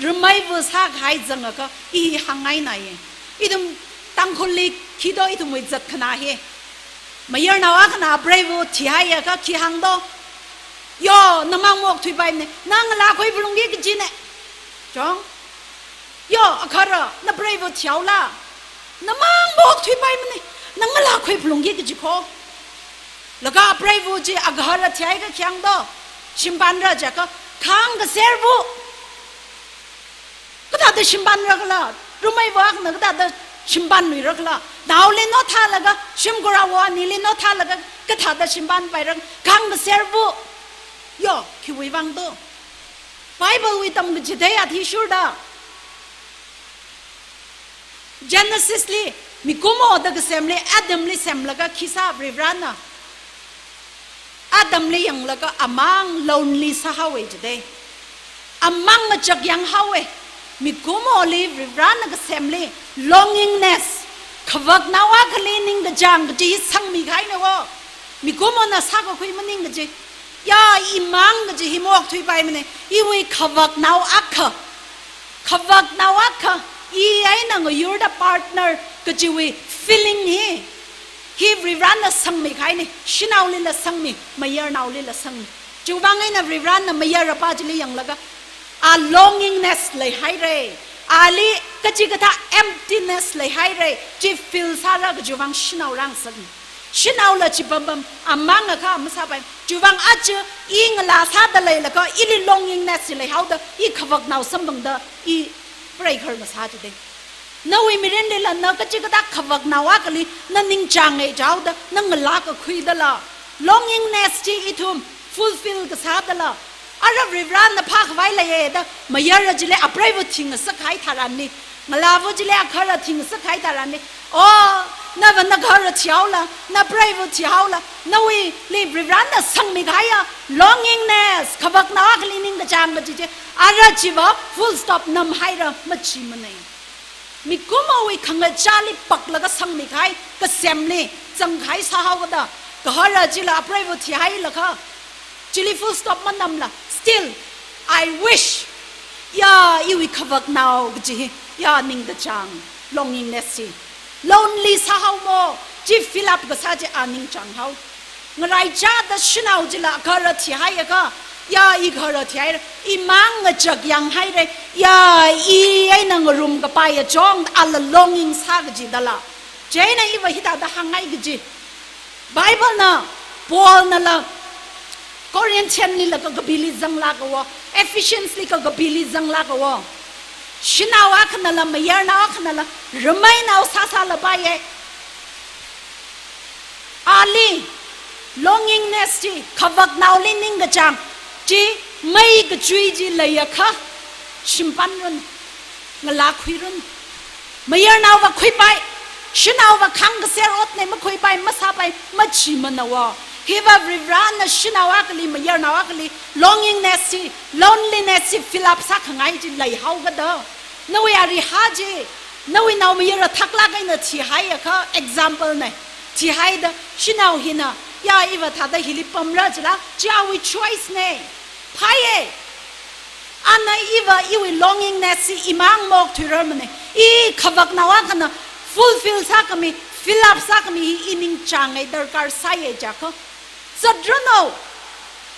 rameiva sākahai zangakha, i hāngngainaiya. Ithum Tangkhulli khi do ithumwui zatkhanā hi, mayarnao akhana preiva thihaiakha khi hāng do? Yo, namang maokthuipaimana, na ngalā khuiphalungki kajina. Chong? Yo, agahara, na preiva thihaola? Namang maokthuipaimana, na ngalā khuiphalungki kaji kho. Laga preiva chi agahara thihaiakha khi hāng do? Shimpānra jiakha, khāngkaserva. Kathāda shimpānrakhala? Rameiva akhana kathāda shimpānluirakhala? Naoli nothālaga, shimkhur awo anili nothālaga, kathāda shimpānpairak? Khāngkaserva. Yo, khiwui vang do? Bible wui tamkachithei athishurda, Genesis li, mikumo da kasemli, Adam li semlaga khi sā Varivarana? A atamli yanglaga amang lonely sāhaowa jidei. Amang ngachak yanghaowa. Mikumoli Varivarana kasemli longingness, khavaknao akhali ningkachāng kaji sangmi kahaina wo. Mikumona sākakhui maning kaji. Ya, imang kaji hi maokthuipaimana. Iwui khavaknao akha. Khavaknao akha. I eina ngayurda partner kajiwui feeling hi. Hi Varivarana sangmi kahaina. Shanaolila sangmi, mayarnaolila sangmi. Chiwuivang eina Varivarana mayarapa chili yanglaga, a longingness leihaira. Ali kachikathā emptiness leihaira. Chi feel sāra kajiwuivang shanao rāngasakmi. Shanaola chi pampam, amang akha masāpai. Chiwuivang aja i ngalā sāda leilaga, ili longingness chi leihaoda, i khavaknao samphangda, i preigahar ngasā jidei. Nawui mirinlila na kachikathā khavaknao akhali na ningchānga jihaoda, na ngalākakhuidala, longingness chi ithum fulfill kasādala, ara Varivarana phākhavai leiya da, mayara chili apreiva thingasakhai tharanli, ngalāva chili agahara thingasakhai tharanli, o, nava nagahara thihaola, napreiva thihaola, nawuili Varivarana sangmi kahaiya longingness, khavaknao akhali ningkachāng kaji chi, ara chiva full stop namhaira, machimana. Mikumowui khangachāli paklaga sangmi kahai, kasemli zangkahai sāhaoda, gahara chila apreiva thihailaga, chili full stop manamla. Still, I wish, ya, iwui khavaknao kaji hi, ya, ningkachāng, longingness chi, lonely sāhaomo, chi fill up kasā chi a ningchānghao. Ngaraichāda shanao chila gahara thihaiakha, ya, i gahara thihaira, imang ngachak yanghaira, ya, i eina ngarumkapaiya chong, ala longing sā kajidala. Chieina iva hithāda hāngngai kaji. Biblena, Paulnala, Corinthianlila kakapili zanglāka wo, Ephesiansli kakapili zanglāka wo. Shanao akhanala, mayarnao akhanala, ramainao sāsālapaiya. Ali, longingness chi, khavaknaoli ningkachāng chi, mei kachui chi leiakha, shimpanranu, ngalākhuiranu. Mayarnaova khuipai, shanaova khangkaser otna makhuipai, masāpai, machimana wo. Hiva Varivarana shanao akhali, mayarnao akhali, longingness chi, loneliness chi, fill up sākhangai chi leihaokada. Nawui arihā chi, nawui naomayara thaklāk eina thihaiakha, example na, thihaida, shanao hina, ya, iva thāda hili pamra jila, chi awui choice na. Phāya. Ana iva iwui longingness chi imang maokthuirarmana. I khavaknao akhana fulfill sākhami, fill up sākhami hi i ningchānga darkar sāya jiakha, zatranu.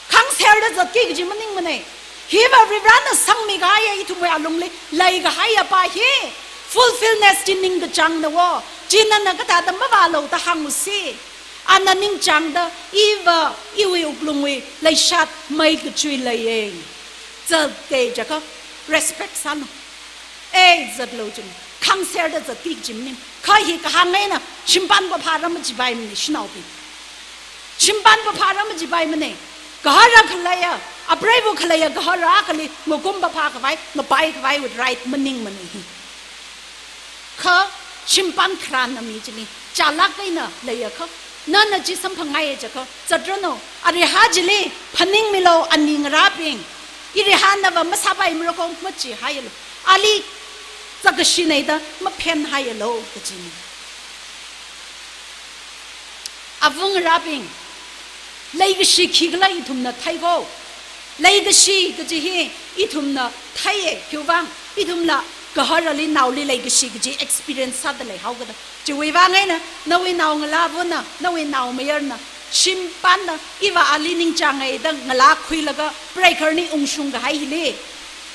Khangserda zatki kaji maningmana. Hiva Varivarana sangmi kahaiya ithumwui alungli leikahaiya pa hi, fulfillness chi ningkachāngna wo. Chi nana kathāda mavālo da hāngusi. Ana ningchāngda, iva, iwui wuklungwui leishat mei kachui leiya. Zatka jiakha, respect sālu. Ei, zatlo jin. Khangserda zatki kaji maning. Kha hi kahāng eina, shimpan paphāra majipaimana shanaobing. Shimpan paphāra majipaimana. Gahara khaleiya, apreiva khaleiya, gahara akhali, ngakum paphākhavai, ngapaikhavai with right maningmana hi. Kha shimpan kharāna mi chili, chālāk eina leiakha, nana chi samphangngaiya jiakha, zatranu, arihā chili phaningmilo ani ngarābing, irihānava masāpaimara kho machihaialu, ali zakashina da maphenhaialu kajina. Avung ngarābing, leikashi khikhala ithumna thei kho. Leikashi kaji hi ithumna theiya, khiwuivang ithumla gaharali naoli leikashi kaji experience sāda leihaokada. Chiwuivang eina, nawui naongalāvana, nawui naomayarna, shimpanna, iva ali ningchānga da ngalākhuilaga, preigaharli ungshung kahai hili,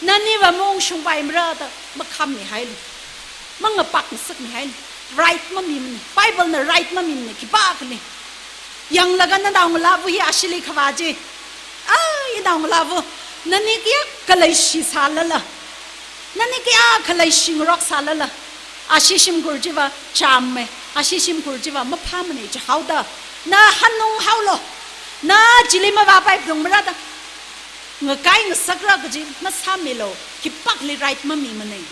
naniva maungshungpaimara da makhammihailu. Mangapakngasakmihailu. Right mamimana. Biblena right mamimana. Khipākhali. Yanglaga nanaongalāva hi ashili khavā chi. Ah, inaongalāva. Nani kayākha leishi sālala, nani kayākha leishi ngarok sālala, ashi shimkhur chiva chāmma, ashi shimkhur chiva maphāmana jihaoda, na hanunghaolu. Na chili mavāpai phalungmara da ngakai ngasakra kaji masāmilu, khipākhali right mamimana.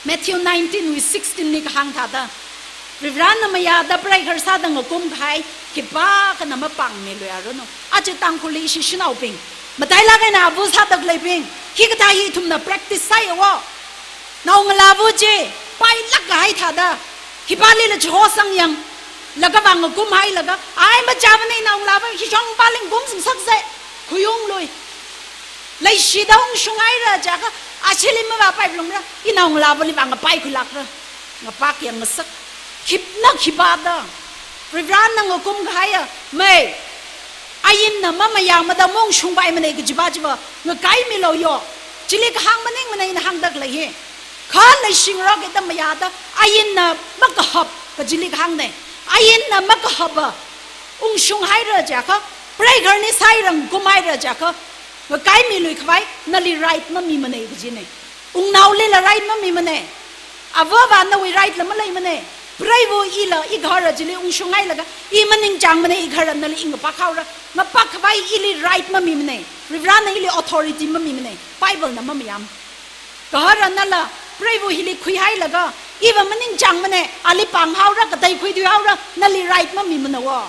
Matthew nineteen wui sixteen li kahāng thāda, Varivarana mayāda preigahar sāda ngakum kahai khipākhana mapāngmiluiaranu. Aja Tangkhulli ishi shanaobing, matailāk eina ava sāda khaleibing, hikathā hi ithumna practice sāya wo. Naongalāva chi pailāk kahai thāda, khipālila chihosang yanglaga vāngakumhailaga, ai machāmana naongalāva, hishong pāli ngakumsang saksa, khuiunglui. Leishida ungshunghaira jiakha, achili mavāpaiphalungra, inaongalāvali vāngapaikhulākra. Ngapak yangngasak. Khipāna khipāda Varivarana ngakum kahaiya, mei, ainna mamayāmada maungshungpaimana kajiva chiva ngakaimilu yo. Chili kahāng maningmana ina hāngda khalei hi. Kha leishingarok ida mayāda, ainna makahap kajili kahāngna. Ainna makahapa ungshunghaira jiakha, preigahar ni sāhaira ngakumhaira jiakha, ngakaimilui khavai, nali right mamimana kajina. Ungnaolila right mamimana. Avāva nawui right la maleimana. Preiva ila igahara chili ungshunghailaga, i maningchāngmana, igahara nali i ngapak haora. Ngapak khavai ili right mamimana. Varivarana ili authority mamimana. Biblena mamayām. Gahara nala preiva hili khuihailaga, iva maningchāngmana, ali pānghaora, katei khuithuihaora, nali right mamimana wo.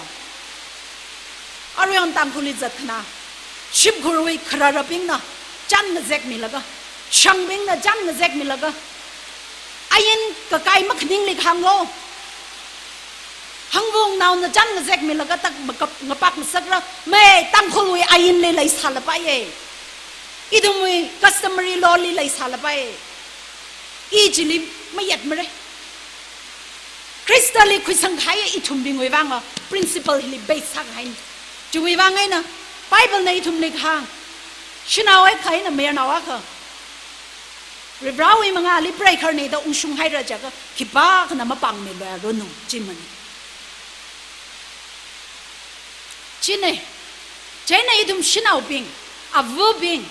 Aruihon Tangkhulli zatkhana, shimkhurwui khararabingna chān ngazekmilaga, shangbingna chān ngazekmilaga, ain kakai makhaningli kahānglo, hangvungnaona chān ngazekmilaga tak makap, ngapak ngasakra, mei, Tangkhulwui ainli leisālapaiya. Ithumwui customary law li leisālapai. I chili mayatmara. Khristali khuisangkahaiya ithumbingwui vang a principle hili base sākahaina. Chiwui vang eina Biblena ithumli kahāng, shanao akha eina mayarnao akha Varivarawui mangāli preigahar nida ungshunghaira jiakha, khipākhana mapāngmiluiranu, chimana. China, chieina ithum shanaobing, avabing,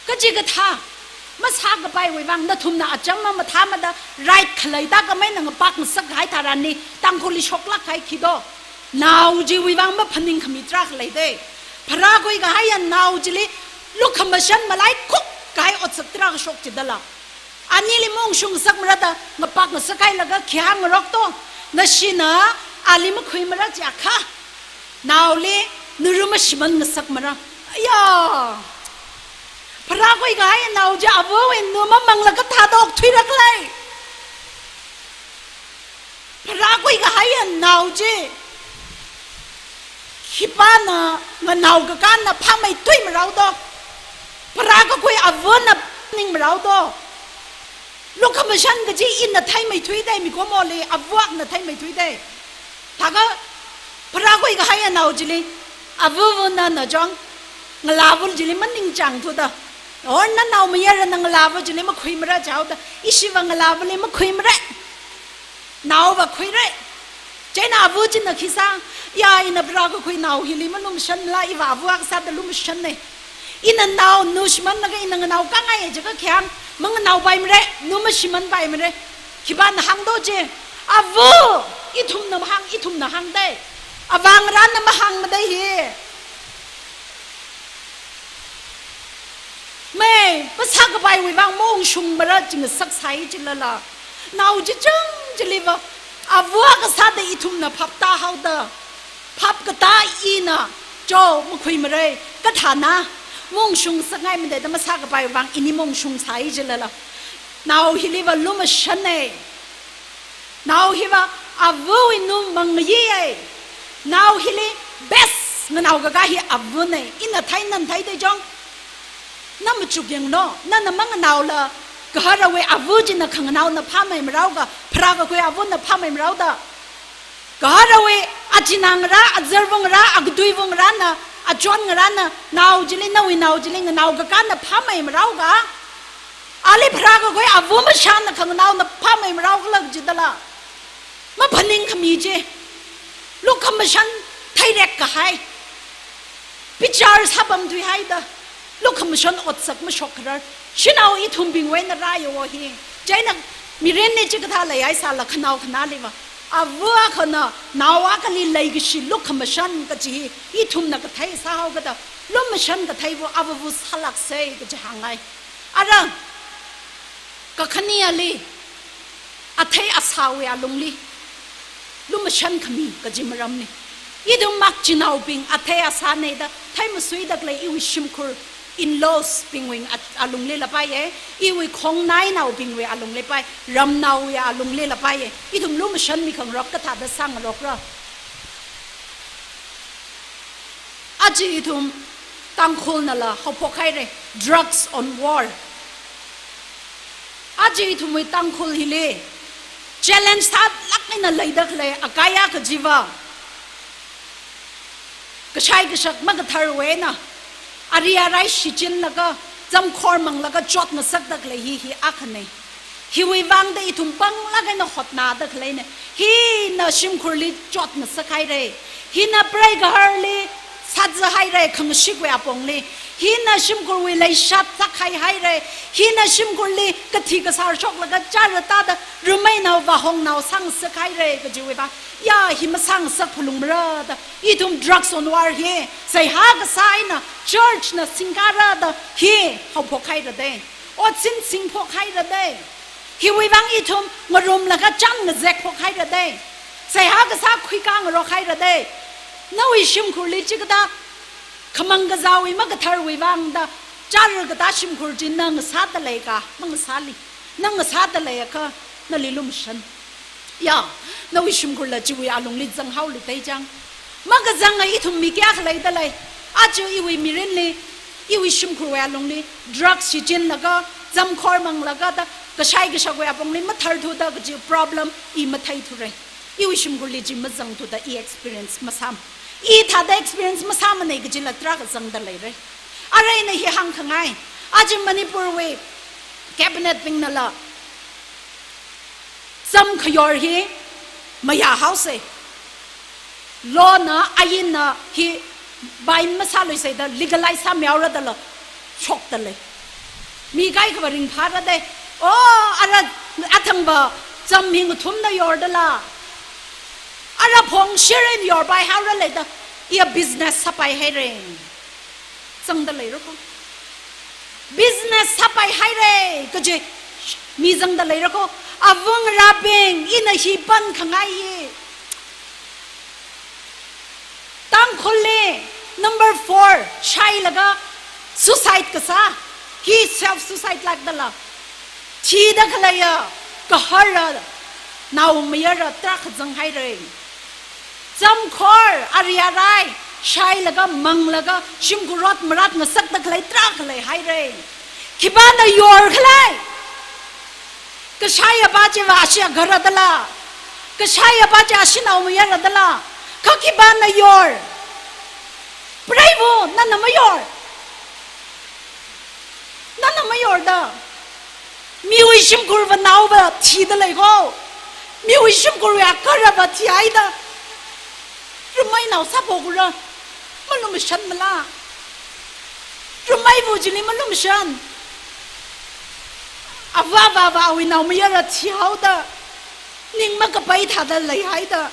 kachikathā masākapaiwui vang nathumna acham mamathāmada right khalei tākam eina ngapak ngasakhai tharanli, Tangkhulli shoklāk kahai khi do. Nao chiwui vang maphaningkhami tarākha leida. Pharākhuikahaia nao chili lukhamashan malaikhok kahai otsak tarākha shok chidala, anili maungshung ngasakmara da ngapak ngasakhailaga khi hāngngarok to, nashina ali makhuimara jiakha, naoli nuru mashiman ngasakmara. Aya! Pharākhuikahai nao chi avawui nu mamanglaga thāda okthuira khalei. Pharākhuikahai nao chi khipāna nganao kakānna phāmeithuimarao do. Pharākakhui avana ningmarao do. Lukhamashan kaji ina theimeithuida, mikumoli avana theimeithuida. Thākha pharākhuikahai nao chili, avavana nachang, ngalāva chili maningchāngthuda, or nanaomayarana ngalāva chili makhuimara jihaoda, ishiva ngalāvali makhuimara. Naova khuira. Chieina ava china khi sā, ya, ina pharākakhui nao hili malumashanla, iva ava akha sāda lumashanna. Ina nao nu shimanlaga ina nganao kāngaiya jiakha khi hāng, manganaopaimara, nu mashimanpaimara. Khipāna hāng do chi, ava, ithumna mahāng, ithumna hāngda. Avāngarāna mahāngmada hi. Mei, masākapaiwui vang maungshungmara chi ngasaksai chilala, nao chi chang chiliva, ava akha sāda ithumna phap tāhaoda, phap katā ina, cho, makhuimara, kathāna, maungshung ngasakngaimada da masākapaiwui vang ini maungshungsai chilala, nao hiliva lumashanna. Nao hiva avawui nu mangayiya. Nao hili best nganao kakā hi avana. Ina thei nana theida chang. Na machuk yanglu, nana manganaola, gaharawui ava china khanganaona phāmeimarao kha, pharākakhui avana phāmeimarao da. Gaharawui achinā ngarā, azarva ngarā, akatui va ngarāna, achon ngarāna, nao chili, nawui nao chili nganao kakāna phāmeimarao kha, ali pharākakhui ava mashāna khanganaona phāmeimarao khala kajidala, maphaningkhami chi, lukhamashan theirek kahai, bichar sāpamthuihaida, lukhamashan otsak mashokkharar, shanao ithumbingwui eina rāya wo hi. Chieina mirinli chikathā leihaisāla khanao khanāliva, ava akhana nao akhali leikashi lukhamashan kachi hi ithumna kathei sāhaokada, lumashan katheiva avava sālāksa kaji hāngngai. Ara, kakhaneli, athei asāwui alungli, Lumashan khami kaji maramli. Ithum makchinaobing athei asāna da theimasuida khalei iwui shimkhur, in-laws bingwui a-, alungli lapai e, iwui khongnainaobingwui alungli pai, ramnaowui alungli lapai e. Ithum lumashanmi khangarok kathāda sāngarokra. Aja ithum Tangkhulnala haophok haira, drugs on war. Aja ithumwui Tangkhul hili challenge sālāk eina leida khalei akaya kajiva, kashai kashak makatharwui eina ari arai shichinlaga, zamkhor manglaga chotngasakda khalei hi, hi akhana. Hiwui vangda ithum panglāk eina hotnada khaleina. Hina shimkhurli chotngasak haira. Hina preigaharli sāza haira, khangashikwui apongli. Hina shimkhurwui leishat sākhai haira. Hina shimkhurli kathi kasār shoklaga chara tāda rameinao vāhongnao sāngasak haira kajiwui vang. Ya, hi masāngasak phalungmara da ithum drugs on war hi seihā kasā eina churchna singkara da hi haophok haira da. Otsin singphok haira da. Hiwui vang ithum ngarumlaga chān ngazekphok haira da. Seihā kasā khuikā ngarok haira da. Nawui shimkhurli chikathā khamang kazāwui makatharwui vangda chara katā shimkhur chi na ngasāda leika, mangasāli. Na ngasāda leiakha nali lumashan. Ya, nawui shimkhurla chiwui alungli zanghaolu da chang. Makazanga ithum mi kayākha leida lei. Aja iwui mirinli, iwui shimkhurwui alungli drugs shichinlaga, zamkhor manglaga da kashai kashakwui apongli matharthuda kaji problem i matheithura. Iwui shimkhurli chi mazangthuda i experience masāma. I thāda experience masāmana kajila tarākha zangda leira. Arui ina hi hāngkhangai. Aja Manipurwui cabinet bingnala zam khayor hi mayāhaosa. Lawna, ainna hi bind masāluisa da legalize sāmihaora dala shokda lei. Mi kaikhava ringphāra da. Oh, ara athangva zam hi ngathumda yorda la, ara phong share eina yorpaihaora lei da, iya business sāpai haira. Zangda leira ko. Business sāpai haira kaji mi zangda leira ko. Avāva̱ ngarābing, ina hi pānkhangai hi. Tangkhulli number four shailaga suicide kasā, hi self suicide lākda la, thida khaleiya, kahara, naomayara tarākha zang haira. Zamkhor, ari arai shailaga, manglaga, shimkhur rot marat ngasakda khalei tarākha lei haira. Khipāna yorkhala? Kashaiya pa chiva ashi agahara da la, kashaiya pa chi ashi naomayara da la, kha khipāna yor? Preiva̱, nana mayor. Nana mayor da. Miwui shimkhurva naova thida lei ko. Miwui shimkhurwui agaharava thihaida rameinao sāphokura. Malumashanmala? Rameiva̱ chili malumashan? Avāva̱va awui naomayara thihaoda, ning makapai thāda leihaida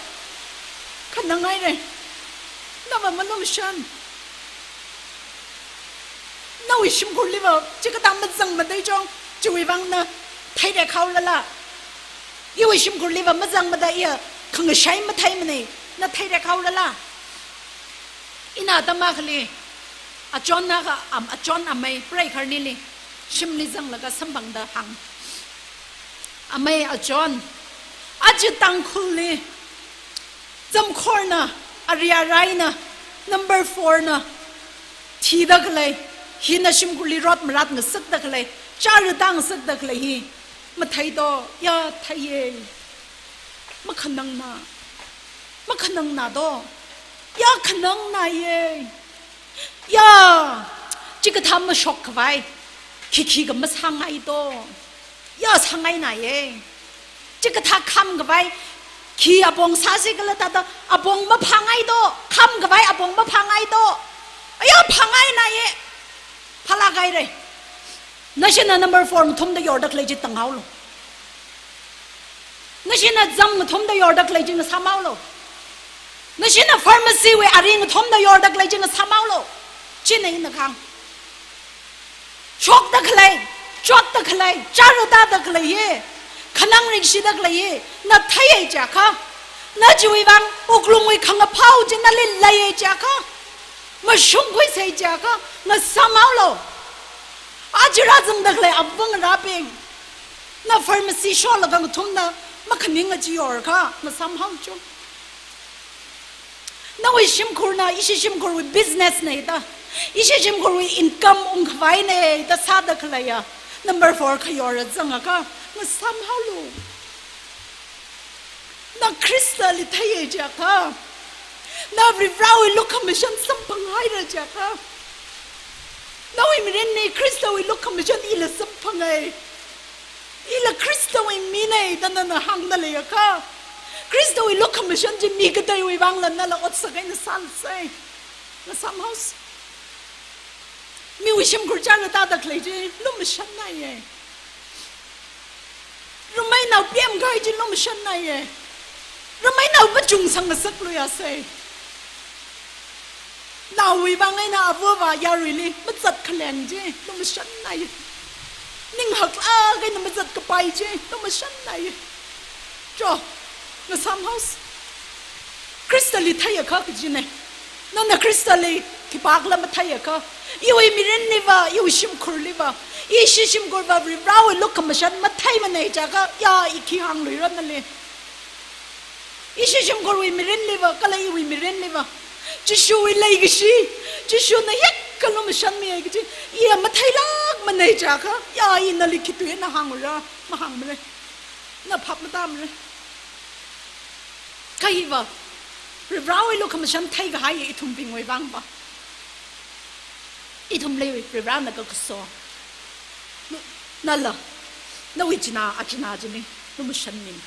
khanang haira. Nava malumashan? Nawui shimkhurliva chikathā mazangmada chang, chiwui vang na theirekhaora la? Iwui shimkhurliva mazangmada iya khangashai matheimana, na theirekhaora la? Ina atam akhali, achon akha, am, achon amei preigaharnili shimli zanglaga samphangda hāng. Amei achon, aja Tangkhulli zamkhorna, ari araina, number four na thida khalei, hina shimkhurli rot marat ngasakda khalei, chara tā ngasakda khalei hi mathei to? Ya, theiya. Makhanangna? Makhanangna to? Ya, khanangnaya. Ya, chikathā mashokkhavai khi khikha masāngai to? Ya, sāngainaya. Chikathā khamkhavai khi apong sāsi khala thāda apong maphāngai to? Khamkhavai apong maphāngai to? Ya, phāngainaya. Phālāk haira. Nashina number four ngathumda yorda khalei chi tānghaolu. Nashina zam ngathumda yorda khalei chi ngasāmhaolu. Nashina pharmacy wui ari ngathumda yorda khalei chi ngasāmhaolu. China ina kahāng. Shokda khalei, chotda khalei, chara tāda khalei hi, khanang ringshida khalei hi na theiya chiakha, Na chiwui vang, wuklungwui khangaphao chi nali leiya jiakha, mashungkhuisa jiakha, ngasāmhaolu. Aja rāzangda khalei avāngarābing, na pharmacy sholaga ngathumna makhaninga chi yorkha, ngasāmhao chu. Nawui shimkhurna, ishi shimkhurwui business na da, ishi shimkhurwui income ungkhavaina da sāda khaleiya number four khayora zangakha, ngasāmhaolu. Na Khristali theiya jiakha, na Varivarāwui lukhamashan samphanghaira jiakha, nawui mirinli Khristawui lukhamashan ila samphangai, ila Khristawui mina da nana hāngda leiakha, Khristawui lukhamashan chi mi kateiwui vangla nala otsak eina sāsei. Ngasāmhaosei. Miwui shimkhur chāra tāda khalei chi lumashannaiya. Rameinao pemkahai chi lumashannaiya. Rameinao machungsang ngasakluiasei. Naowui vang eina avāva yaruili mazat khaleng chi lumashannaiya. Ning haklāk eina mazat kapai chi lumashannaiya. Cho, ngasāmhaosei. Khristali theiakha kajina. Nana Khristali khipākhala matheiakha, iwui mirinliva, iwui shimkhurliva, ishi shimkhurva Varivarāwui lukhamashan matheimana jiakha, ya, i khi hāngluira nali? Ishi shimkhurwui mirinliva, kala iwui mirinliva, Jishuwui leikashi, Jishuna hiyākha lumashanmiya kaji iya matheilākmana jiakha, ya, i nali khi tui eina hāngra? Mahāngmara. Na phap matāmara. Kha hiva, Varivarāwui lukhamashan theikahai ithumbingwui vangva, ithumli Varivarāna kakaso. Nu-, nala, nawui china, achina chili lumashanmina.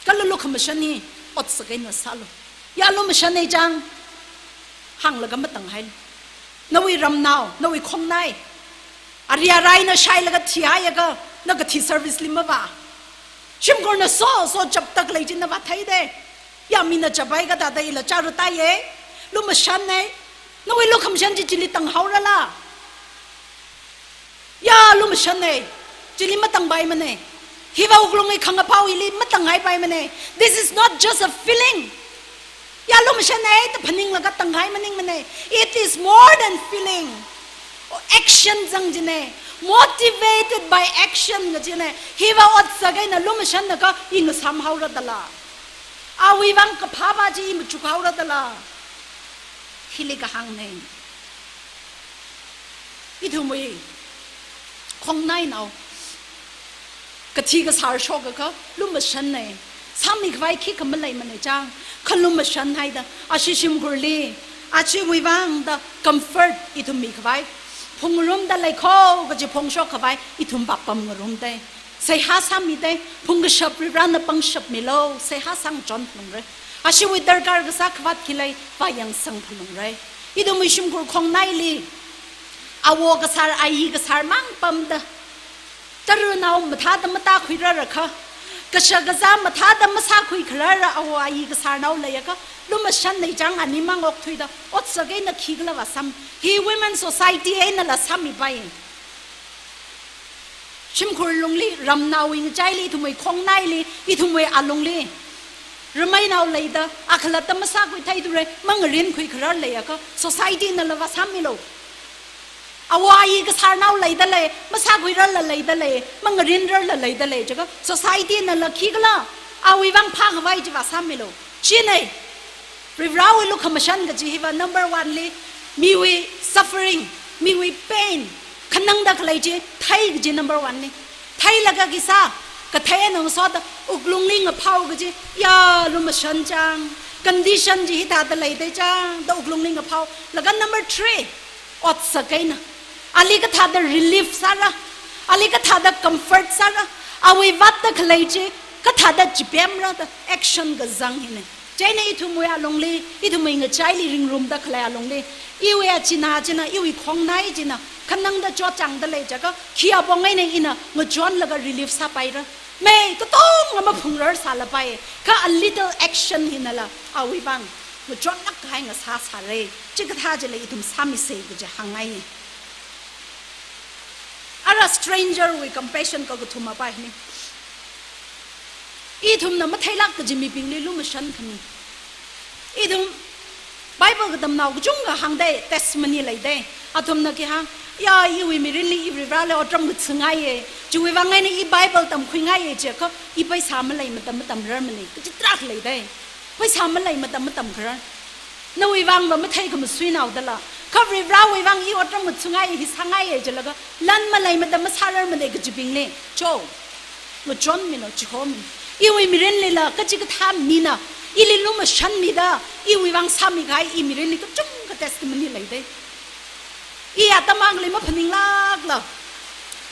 Kala lukhamashan hi otsak eina sālu. Ya lumashannai chang, hānglaga matanghailu. Nawui ramnao, nawui khongnai, ari arai eina shailaga thihaiakha, na kathi service li mavā? Shimkhurna so, so chaptak lei chi na vātheida. Ya mina chapai kathāda ila chāra tāya, lumashannai. Nawui lukhamashan chi chili tanghaorala? Ya, lumashannai. Chili matangpaimana. Hiva wuklungwui khangaphao hili matanghaipaimana. This is not just a feeling. Ya, lumashannai da phaninglaga tanghai maningmana. It is more than feeling. Action zang china. Motivated by action kajina. Hiva otsak eina lumashannakha i ngasāmhaora dala? Awui vang kaphāva chi i machukhaora dala? Hili kahāngna. Ithumwui khongnainao kathi kasār shokakha lumashannai. Sāmikhavai khikha maleimanei chang, kha lumashanhaida, ashi shimkhurli, ashiwui vangda comfort ithum mikhavai, phungrumda leikho kaji phongshok khavai ithum vāpam ngarumdei. Seihā sāmidei, phungkashap Varivarāna pangshap milu, seihā sāngachon phalungra. Ashiwui darkar kasā khavāt khi lei vāyangsang phalungra. Ithumwui shimkhur khongnaili, awo kasār, ayi kasār mang pamda, tarunao mathāda matākhuirarakha, kashak kazā mathāda masākhuikharara awo ayi kasārnao leiakha, lumashannai chang ani mang okthuida, otsak eina khikhala vāsām. Hi women society einala sāmipai. Shimkhur lungli, ramnaowui ngachaili, ithumwui khongnaili, ithumwui alungli rameinao leida, akhalatta masākhuitheithura, mangarin khuikharar leiakha, society nala vāsāmilu. Awo ayi kasārnao leida lei, masākhuirarla leida lei, mangarinrarla leida lei, jiakha society nala khikhala, awui vang phākhavai chi vāsāmilu. Chinei, Varivarāwui lukhamashan kaji hiva number one li, miwui suffering, miwui pain, khanangda khalei chi thei kaji number one li. Theilaga khi sā, kathei eina ngasoda wuklungli ngaphao kaji, ya, lumashan chang, condition chi hithāda leidei chang da wuklungli ngaphao. Laga number three, otsak eina ali kathāda relief sāra, ali kathāda comfort sāra, awui vātda khalei chi kathāda chipemra da action kazang hinei. Chieina ithumwui alungli, ithumwui ngachaili ringrumda khalei alungli, iwui achina china, iwui khongnai china khanangda chotchāngda lei jiakha, khi apong eina ina ngachonlaga relief sāpaira? Mei katonga maphungrarsālapai, kha a little action hinala awui vang ngachonlāk kahai ngasāsāra. Chikathā chila ithum sāmisei kaji hāngngai. Ara stranger wui compassion kakathuma pai ni. Ithumna matheilāk kaji mibingli lumashan khami. Ithum Bible katamnao kachungkha hāngdei, testimony leidei. Athumna khi hāng, ya, iwui mirinli i Varivarali otram ngathāngaiye. Chiwui vang eina i Bible tamkhuingaiye jiakha, i pheisā malei matam matamrarmane. Kachi tarākha leidei. Pheisā malei matam matamkharar. Nawui vangva mathei khamasuinao dala. Kha Varivarawui vang i otram ngathāngaiye, hi sāngaiye jilaga, lan malei matam masārarmane kajibingli. Cho. Ngachonmilo, chihomilo. Iwui mirinlila, kachikathā mina ili lumashanmida, iwui vang sāmikahai i mirinli kachungkha testimony leidei. I atam akhali maphaninglākla,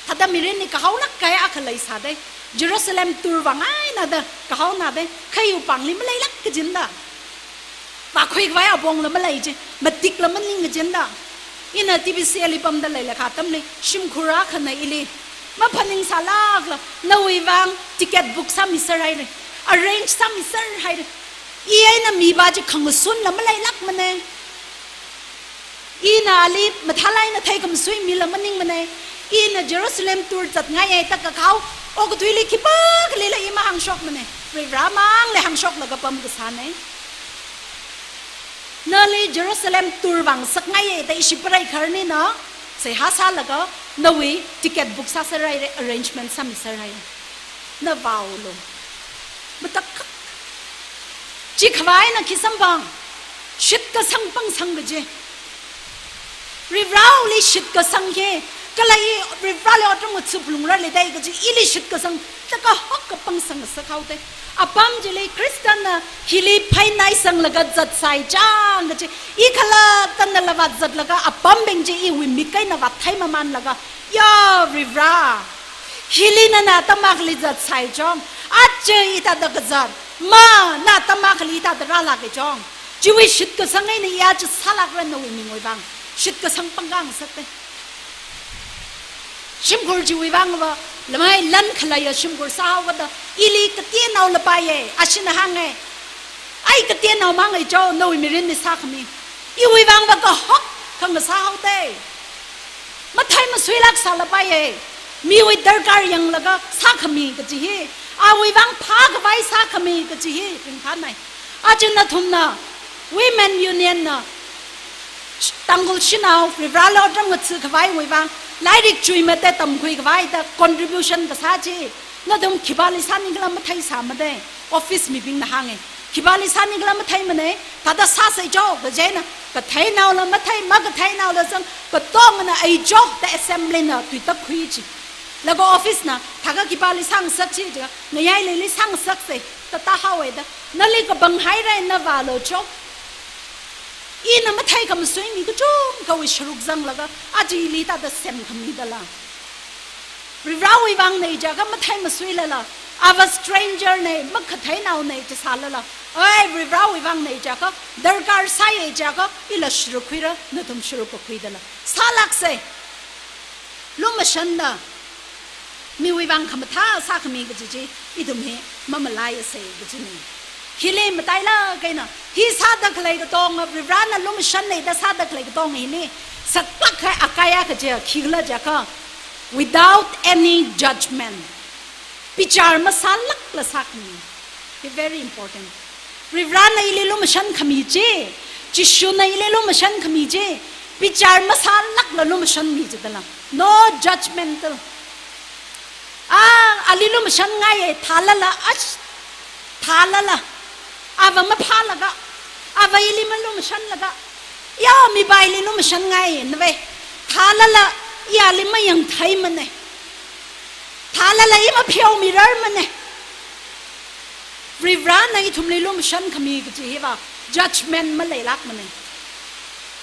thāda mirinli kahaolāk kahai akha leisādei. Jerusalem tour vāngaina da kahaona dei. Kha iwui pāngli maleilāk kajina da. Vākhuikhavai apongla malei chi, matikla maning kajina da. Ina T B C L li pamda leilakha atamli, shimkhur akhana ili maphaningsālākla, nawui vang ticket book sāmiser haire, arrange sāmiser haire. I eina mipa chi khangasunla maleilākmane. Ina ali mathālāk eina theikhamasui mila maningmane. Ina Jerusalem tour zatngaiye da kakahao, okathuili khipākhalila i mahāngshokmane. Varivaramangli hāngshoklaga pamkasāne. Nali Jerusalem tour vāngasakngaiye da ishi preikhar nina, seihā sālaga, nawui ticket book sāser haire, arrangement sāmiser haire. Na vāulu. Matakhak. Chikhavai eina khi samphang. Shitkasang pangsang kaji. Varivarali shitkasang hi, kala i Varivarali otram ngathā phalungra leidei kaji, ili shitkasang, taka hok kapang sangngasak haodei. Apam chili Christian na hili phainai sanglaga zatsai chang kaji, i khalattana lavāt zatlaga apambing chi iwui mik eina vāthei mamanlaga, ya Varivara, hili nana atam akhali zatsai chang, aja i thāda kazat, ma na atam akhali i thāda rālāke chang. Chiwui shitkasang eina i aja sālākra nawui mingwui vang. Shitkasang pangkang sāte. Shimkhur chiwui vangva, lamai lan khaleiya shimkhur sāhaokada, ili kateonao lapaiye, ashina hānge. Ai kateonao mangai cho, nawui mirinli sākhami. Iwui vangva kahok khangasā haodei. Mathei masuilāk sālapaiye. Miwui darkar yanglaga sākhami kaji hi. Awui vang phākhavai sākhami kaji hi. Ringphānai. Aja nathumna, Women Union na, Tangkhul shanao, Varivarali otram ngathākhavaiwui vang, lairik chuimate tamkhuikhavai da contribution kasā chi, nathum khipāli sāningkhala matheisāmade, office mibingna hānge. Khipāli sāningkhala matheimane, thāda sāsei cho, kaji eina, katheinaola mathei, makatheinaola zang, katongana ai cho, da assembly na tuitakhui chi. Laga office na, thākha khipāli sāngasak chi, jiakha, ngayaileili sāngasaksei, da tāhaowe da. Nali kapang haire na vālu cho. Ina matheikhamasui mi kachungkhawui sharuk zanglaga, aja ili thāda semkhami dala. Varivarawui vangne jiakha mathei masuilala, ava stranger ne, makatheinaone chi sālala. Oi, Varivarawui vangne jiakha, darkar sāye jiakha, ila sharuk khuira, nathum sharuk kakhui dala. Sālāksei. Lumashanna, miwui vang khamathā sākhami kaji chi, ithum hi mamalaiyasei kajine. Hili matailāk eina, hi sāda khalei katonga, Varivarana lumashanne da sāda khalei katonga hili, saklāk kahai akaiya kaja, khikhala jiakha, without any judgment. Bichar masālākla sākhami. Hi very important. Varivarana ili lumashan khami chi, Jishuna ili lumashan khami chi, bichar masālākla lumashanmi jidala. No judgmental. A, ali lumashangaiye, thālala, ash, thālala. Ava maphālaga, ava ili malumashanlaga, ya mipa ili lumashangaiye, nave. Thālala, i ali mayangtheimane. Thālala i mapheomirarmane. Varivarana ithumli lumashan khami kaji hiva judgment maleilākmane.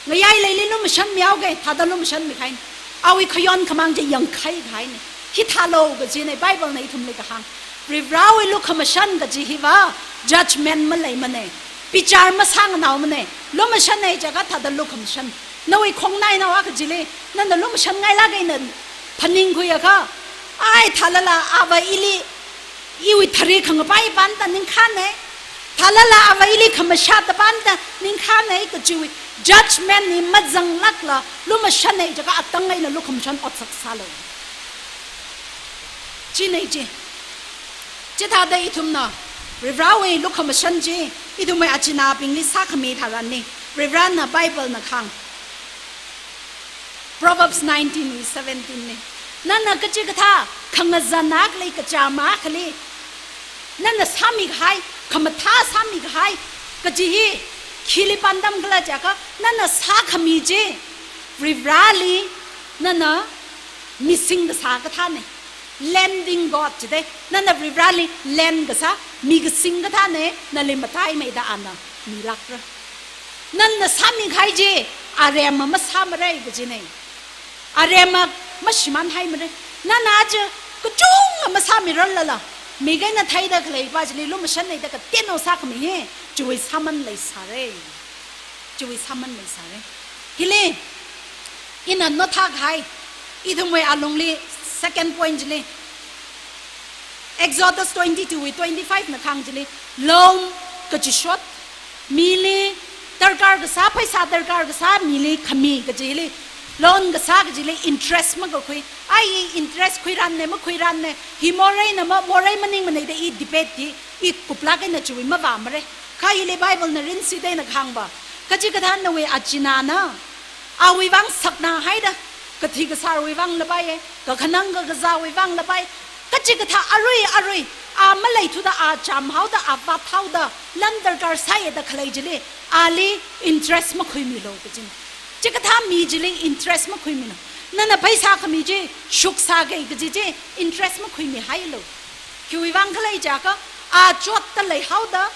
Ngayaileili lumashanmihaoke, thāda lumashanmikahai. Awui khayon khamāng chi yangkhai kahaine. Hithālu kajine, Bible na ithumli kahāng. Varivarawui lukhamashan kaji hiva judgment maleimane. Bichar masānganaomane. Lumashanne jiakha thāda lukhamashan. Nawui khongnainaowa kajili, nana lumashangailāke na phaningkhuiakha, ai thālala ava ili, iwui thari khangapai panda ningkhane, thālala ava ili khamashāda panda ningkhane kajiwui judgment hi mazanglākla, lumashanne jiakha atang eina lukhamashan otsak sālu. Chine chi. Chithāda ithumna, Varivarawui lukhamashan chi, ithumwui achinabingli sākhami tharanli, Varivarana Bible na kahāng, Proverbs nineteen wui seventeen li, nana kachikathā khangazan akhali, kachām akhali, nana sāmikahai, khamathā sāmikahai kaji hi khili pāntam khala jiakha, nana sākhami chi Varivarali nana mising kasā kathāna. Lending God jida, nana Varivarali lend kasā, mikasing kathāna, nali mataimeida ana milākra. Nana sāmikahai chi aremma masāmara kajina. Aremma mashimānhaimara. Nana aja kachungkha masāmirarlala, mik eina theida khaleipa chili lumashanna da kateonao sākhami hi, chiwui sāman leisāra. Chiwui sāman leisāra. Hili ina nothākahai, ithumwui alungli second point chili, Exodus twenty-two wui twenty-five na kahāng chili, loan kachishot, mili darkar kasā, pheisā darkar kasā, mili khami kajili, loan kasā kajili interest makakhui. Ai, i interest khuiranna, makhuiranna, hi moreina ma, morei maningmana da i debate hi, i kuplāk eina chiwui mavāmara. Kha hili Bible na rinsi da ina kahāngva, kachikathā nawui achinana, awui vang saknahaida, kathi kasārwui vang lapai, kakhanang kakazāwui vang lapai, kachikathā arui arui, a maleithuda, a chāmhaoda, a vāthaoda, lan darkar sāya da khalei chili, ali interest makhuimilu kajina. Chikathā mi chili interest makhuimilu. Nana pheisā khami chi shuksāki kaji chi interest makhuimihailu. Khiwui vang khala jiakha, a chotta leihaoda,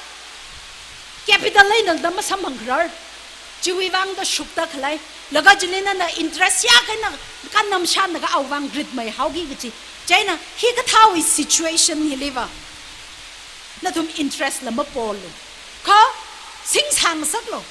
capital eina da masamphangkharar, chiwui vangda shukta khalei, laga chili nana interest yākha eina kannamshanlaga awui vang ritmeihaoki kaji. Chieina hikathāwui situation hiliva nathum interest la mapolu. Kha singsāngasaklu.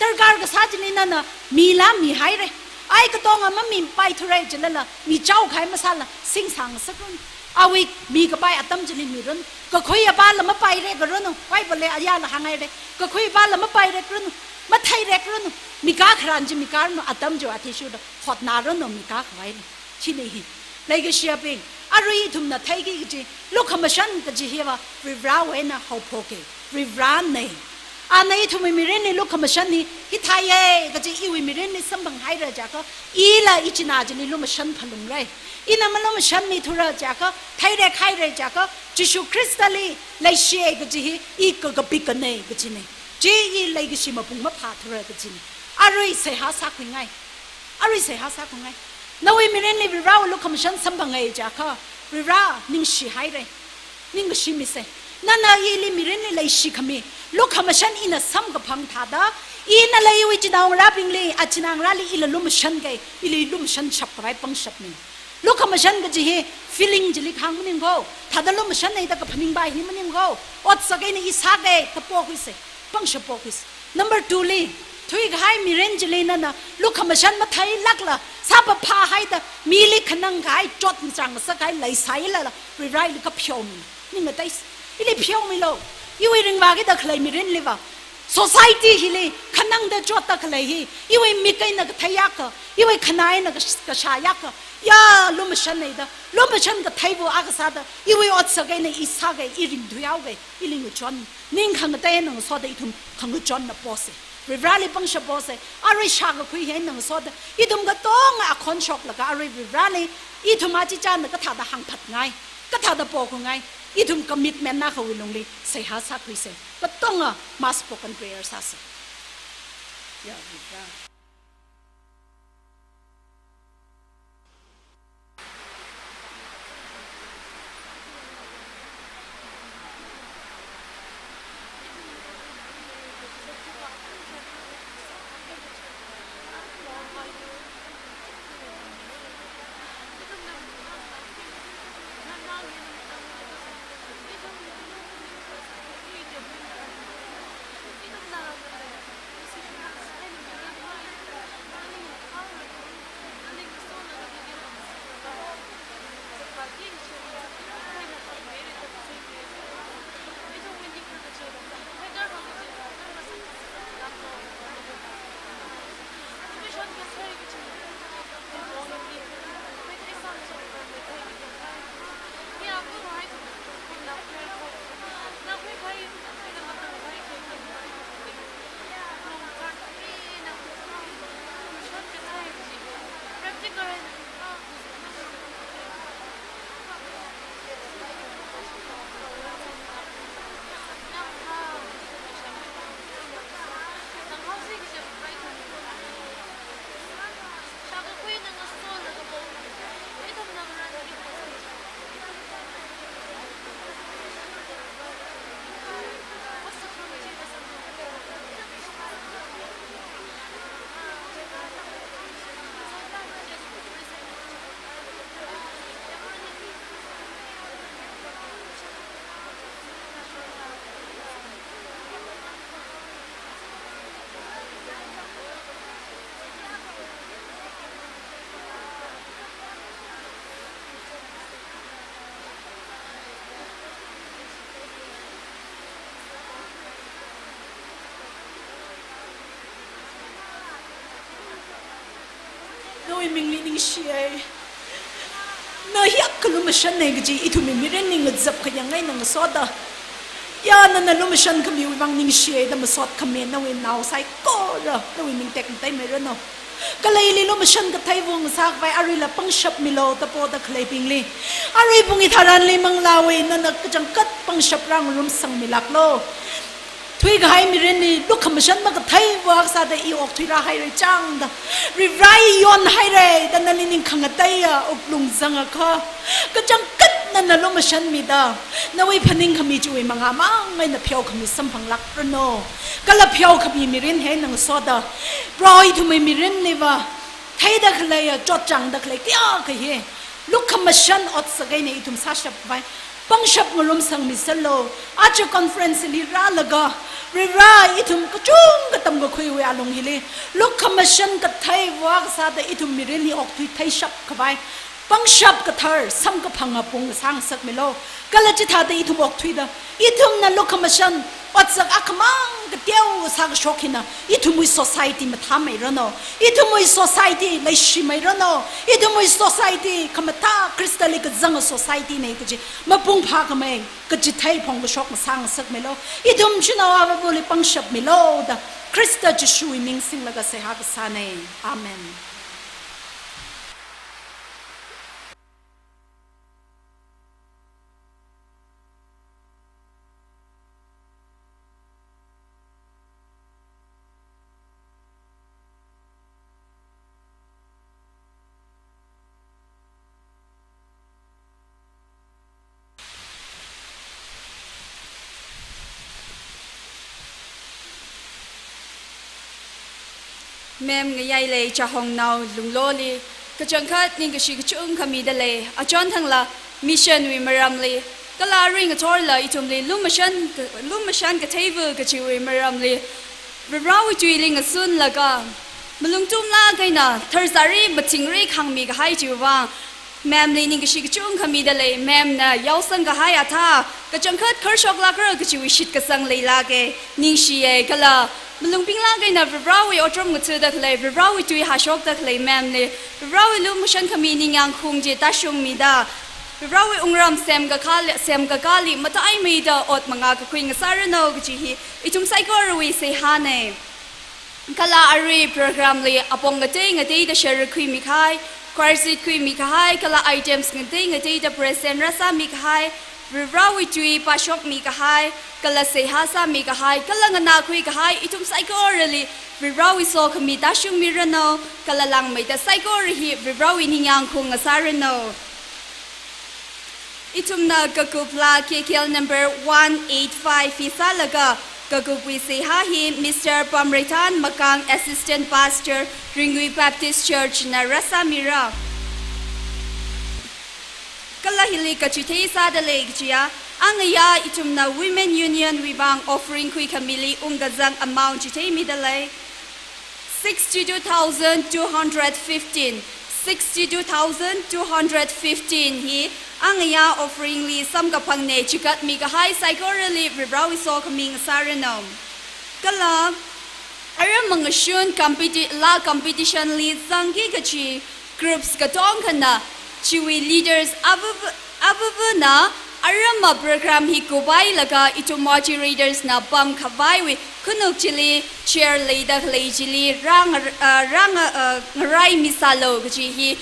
Darkar kasā chili nana mila mihaira. Ai, katonga mamipaithura jilala, michaokahai masāla, singsāngasakranu. Awui mikapai atam chili miranu. Kakhuiya pala mapairekranu. Bible li ayala hānghaira. Kakhuiya pala mapairekranu. Matheirekranu. Mikā kharan chi mikāranu. Atam chi athishurda hotnaranu, mikākhavaili. China hi. Leikashiyabing, arui ithumna theiki kaji, lukhamashan kaji hiva, Varivarawui eina haophoka. Varivarana. Ana ithumwui mirinli lukhamashan hi, hithāya kaji iwui mirinli samphanghaira jiakha, ila ichinā chili lumashan phalungra. Ina malumashanmithura jiakha, theirekhaira jiakha, Jishu Khristali leishiya kaji hi, i kakapikana kajina. Chi i leikashi mapung maphāthura kajina. Arui seihā sākhuingai. Arui seihā sākhuingai. Nawui mirinli Varivarawui lukhamashan samphanga jiakha, Varivara ningshihaira. Ningkashimise. Nana ili mirinli leishikhami lukhamashan ina samkaphang thāda, ina leiwui chinaongarābingli, achinaongarāli ila lumashanka, ili lumashanshap khavai pangshapmina. Lukhamashan kaji hi feeling chili kahāng maningko, thāda lumashanna da kaphaningpai hi maningko, otsak eina i sāka da pokhuisa, pangshap pokhuisa. Number two li, thuikahai mirin chili nana lukhamashan matheilākla, sāpaphahaida, mili khanangkahai, chotmachang ngasakhai leisālala, Varivarali kapheomina. Ning ngateisa. Ili pheomilu. Iwui ringvākida khalei mirinliva, society hili khanangda chotta khalei hi, iwui mik eina katheiakha, iwui khanā eina kash-, kashāakha, ya lumashanna da, lumashan katheiva akha sāda, iwui otsak eina i sāka, i ringthuihaoka, ili ngachon. Ning khangatei eina ngasoda ithum khangachonna posa. Varivarali pangshap posa. Arui shākakhui hi eina ngasoda, ithum katonga akhon shoklaga arui Varivarali, ithum achichāna kathāda hāngphatngai, kathāda pokhuingai, ithum commitment na akhawui lungli seihā sākhuisa. Katonga mass spoken prayer sāsa. Ya Varivara. mingli ningshiya. Na hiyākha lumashanna kaji ithumwui mirinli ngazap khayangai nana ngasoda. Ya nana lumashan khamiwui vang ningshiya da masot khami nawui nao saikora, nawui ming tekmatei mairanu. Kala ili lumashan kathei vung sākhavai aruila pangshap milu da poda khaleibingli. Arui pung hitharanli manglāwui nana kachangkhat pangshap rāngarumsangmilāklu. Thuikahai mirinli lukhamashan makathei vak sāda i okthui rāhaira chāngda. Varivarā i yonhaira da nali ning khangateiya wuklung zangakha. Kachangkhat nana lumashanmida. Nawui phaning khami chiwui mangāmang eina pheokhami samphanglākranu. Kala pheokhami mirin hi nana ngasoda. Proho ithumwui mirinliva. Theida khaleiya, chotchāngda khalei, kayākha hi. Lukhamashan otsak eina ithum sāshapkhavai. Pangshap ngarumsangmisalu, aja conference li rālaga, Varivarā ithum kachungkha tamkakhuiwui alung hili, lukhamashan kathei vak sāda ithum mirinli okthui theishapkhavai, pangshap kathar, samkaphang apung sāngasakmilu, kala chithāda ithum okthuida, ithumna lukhamashan, otsak akhamang kateo sākashok hina, ithumwui society mathāmeiranu, ithumwui society leishimeiranu, ithumwui society khamathā Khristali kazanga society na kaji, mapung phākhamei, kachithei phongkashok masāngasakmilu, ithum shanao avāvali pangshapmilu da, Khrista Jishuwui ming singlaga seihā kasāna. Amen. Ma'am Ngayailei Chahongnao Lungloli, kachangkhat ningkashi kachungkha mida lei, achon thangla mission wui maramli, kala ringathorla ithumli lumashan, lumashan katheiva kachiwui maramli, Varivarāwui tuili ngasunlaga, malung tumlāk eina tharzari mathingri khāngmi kahai chiwui vang, Ma'am li ningkashi kachungkha mida lei, Ma'am na yaosang kahai athā, kachangkhat kharshok lākra kachiwui shitkasang leilāka, ningshiya kala, malung pinglāk eina Varivarāwui otram ngathada khalei, Varivarāwui tui hāshokda khalei Ma'am li, Varivarāwui lumashan khami ningyāng khung chi tāshungmida, Varivarāwui wungram semkakāli, semkakāli mataimeida ot mangā kakhui ngasāranu kaji hi, ithum saikorawui seihāna. Kala arui program li apong ngatei ngateida share khuimi kahai, choir seat khuimi kahai, kala items ngatei ngateida present rāsāmi kahai, Varivarāwui tui pāshokmi kahai, kala seihā sāmi kahai, kala nganākhui kahai, ithum saikorali Varivarāwui sokhami tāshungmiranu, kala langmeida saikora hi Varivarāwui ningyāng khung ngasāranu. Ithumna kakup laa K K L number one eight five hi sālaga, kakupwui seihā hi Mister Pamreithan Makang, Assistant Pastor, Ringui Baptist Church na rāsāmira. Kala hili kachithei sāda lei kajiya, angayā ithumna Women Union wui vang offering khuikhamili ungkazang amount chitheimida lei. Sixty-two thousand two hundred fifteen, sixty-two thousand two hundred fifteen hi angayā offering li samkaphangna, chikatmi kahai saikorali Varivarāwui sokhami ngasāranu. Kala, aram mangashun competi-, laa competition li zangki kachi groups katongkhana, chiwui leaders avāva, avāvana aramma program hi kuphailaga ithum moderators na pamkhavaiwui khanuk chili chair leida khalei chili rānga-, ah, rānga-, ah, ngaraimisālu kaji hi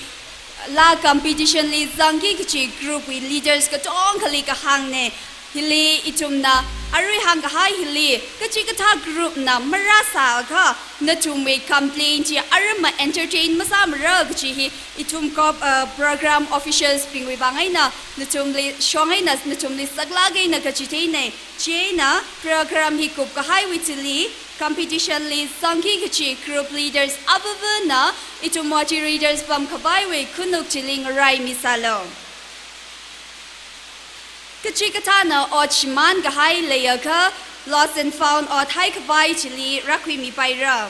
laa competition li zangki kachi group wui leaders katongkhali kahāngna. Hili ithumna arui hāngkahai hili, kachikathā group na marāsākha, nathumwui complaint chi aramma entertain masāmara kaji hi, ithum kop, uh, program officials bingwui vang eina, nathumli shong eina, nathumli saklāk eina kachitheina. Chieina program hi kupkahaiwui thili, competition li zangki kachi group leaders avāvana, ithum moderators pamkhavaiwui khanuk chili ngaraimisālu. Kachikathāna ot shimānkahai leiakha, lost and found ot haikhavai chili rākhuimipaira.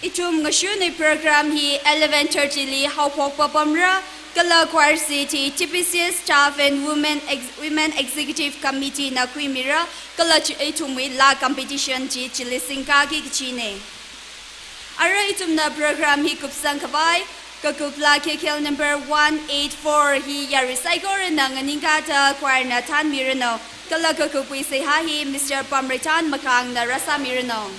Ithum ngashunwui program hi eleven thirty li haophok papamra, Kala choir seat hi T B C S Staff and Women Ex-, Women Executive Committee na khuimira, kala chi ithumwui laa competition chi chili singkaki kachina. Arui ithumna program hi kupsang khavai, kakup laa K K L number one eight four hi yarui saikorana nganingkada choir na thanmiranu, kala kakupwui seihā hi Mister Pamreitan Makang na rāsāmiranu.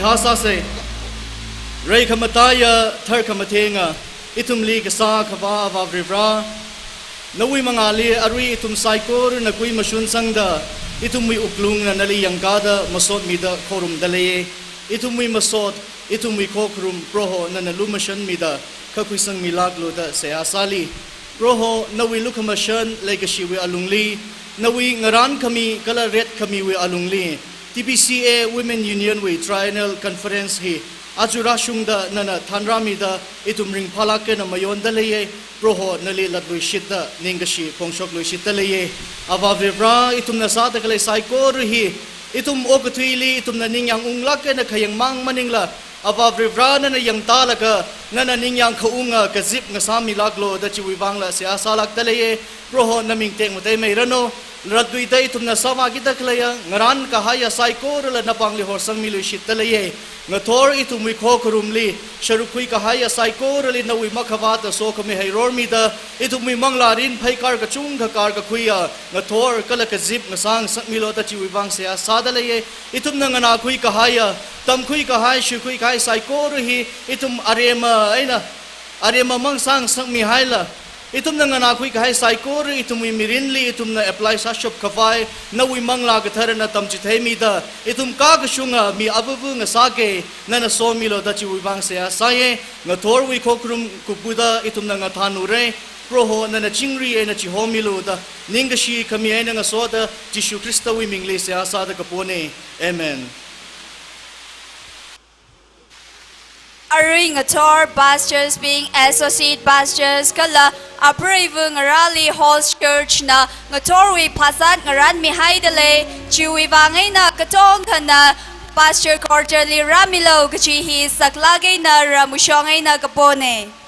Seihā sāsa. Rai khamataiya, thar khamathenga, ithumli kasā khavā Avā Varivara, nawui mangāli arui ithum saikorana kui mashunsangda, ithumwui wuklungna nali yangkāda masotmida khorumda leiya. Ithumwui masot, ithumwui khokharum, Proho nana lumashanmida, kha khuisangmilāklu da seihā sāli. Proho, nawui lukhamashan leikashiwui alungli, nawui ngarānkhami kala retkhamiwui alungli, T B C A Women Union wui Triennial Conference hi aja rāshungda nana thānrāmida ithum ringphālāk eina mayonda leiya. Proho, nali latluishitda, ningkashi phongshokluishitda leiya. Avā Varivara, ithumna sāda khalei saikora hi, ithum okathuili ithumna ningyāng unglāk eina khayang mang maningla, Avā Varivara nana yangtālaga, nana ningyāng khaunga kazip ngasāmilāklu da chiwui vangla seihā sālākda leiya. Proho, naming tekmatei meiranu. Latluida ithumna sāvākida khaleiya ngarān kahaiya saikorala napāngli horsangmiluishitda leiya. Ngathor ithumwui khokharumli sharuk khuikahaiya saikorali nawui makhavāta sokhami heirormida, ithumwui manglārin pheikar kachungkha karkakhuiya ngathor kala kazip ngasāngasakmilu da chiwui vang seihā sāda leiya. Ithumna nganākhui kahaiya, tamkhui kahai, shuikhui kahai saikora hi ithum aremma eina, aremma mang sāngasakmihaila, ithumna nganākhui kahai saikora ithumwui mirinli ithumna apply sāshap khavai, nawui Manglā Katharana tamchitheimida, ithum kakashunga mi avavu ngasāki, nana somilu da chiwui vang seihā sāya. Ngathorwui khokharum kupuda ithumna ngathānura. Proho, nana chingri eina chihomilu da, ningkashi khami eina ngasoda, Jishu Khristawui mingli seihā sāda kapona. Amen. Arui ngathor pastors bing, associate pastors kala apreiva ngarāli Host Church na ngathorwui phasat ngarānmihaida lei, chiwui vang eina katongkhana Pastor Quarter li rāmilu kaji hi saklāk eina ramashong eina kapona.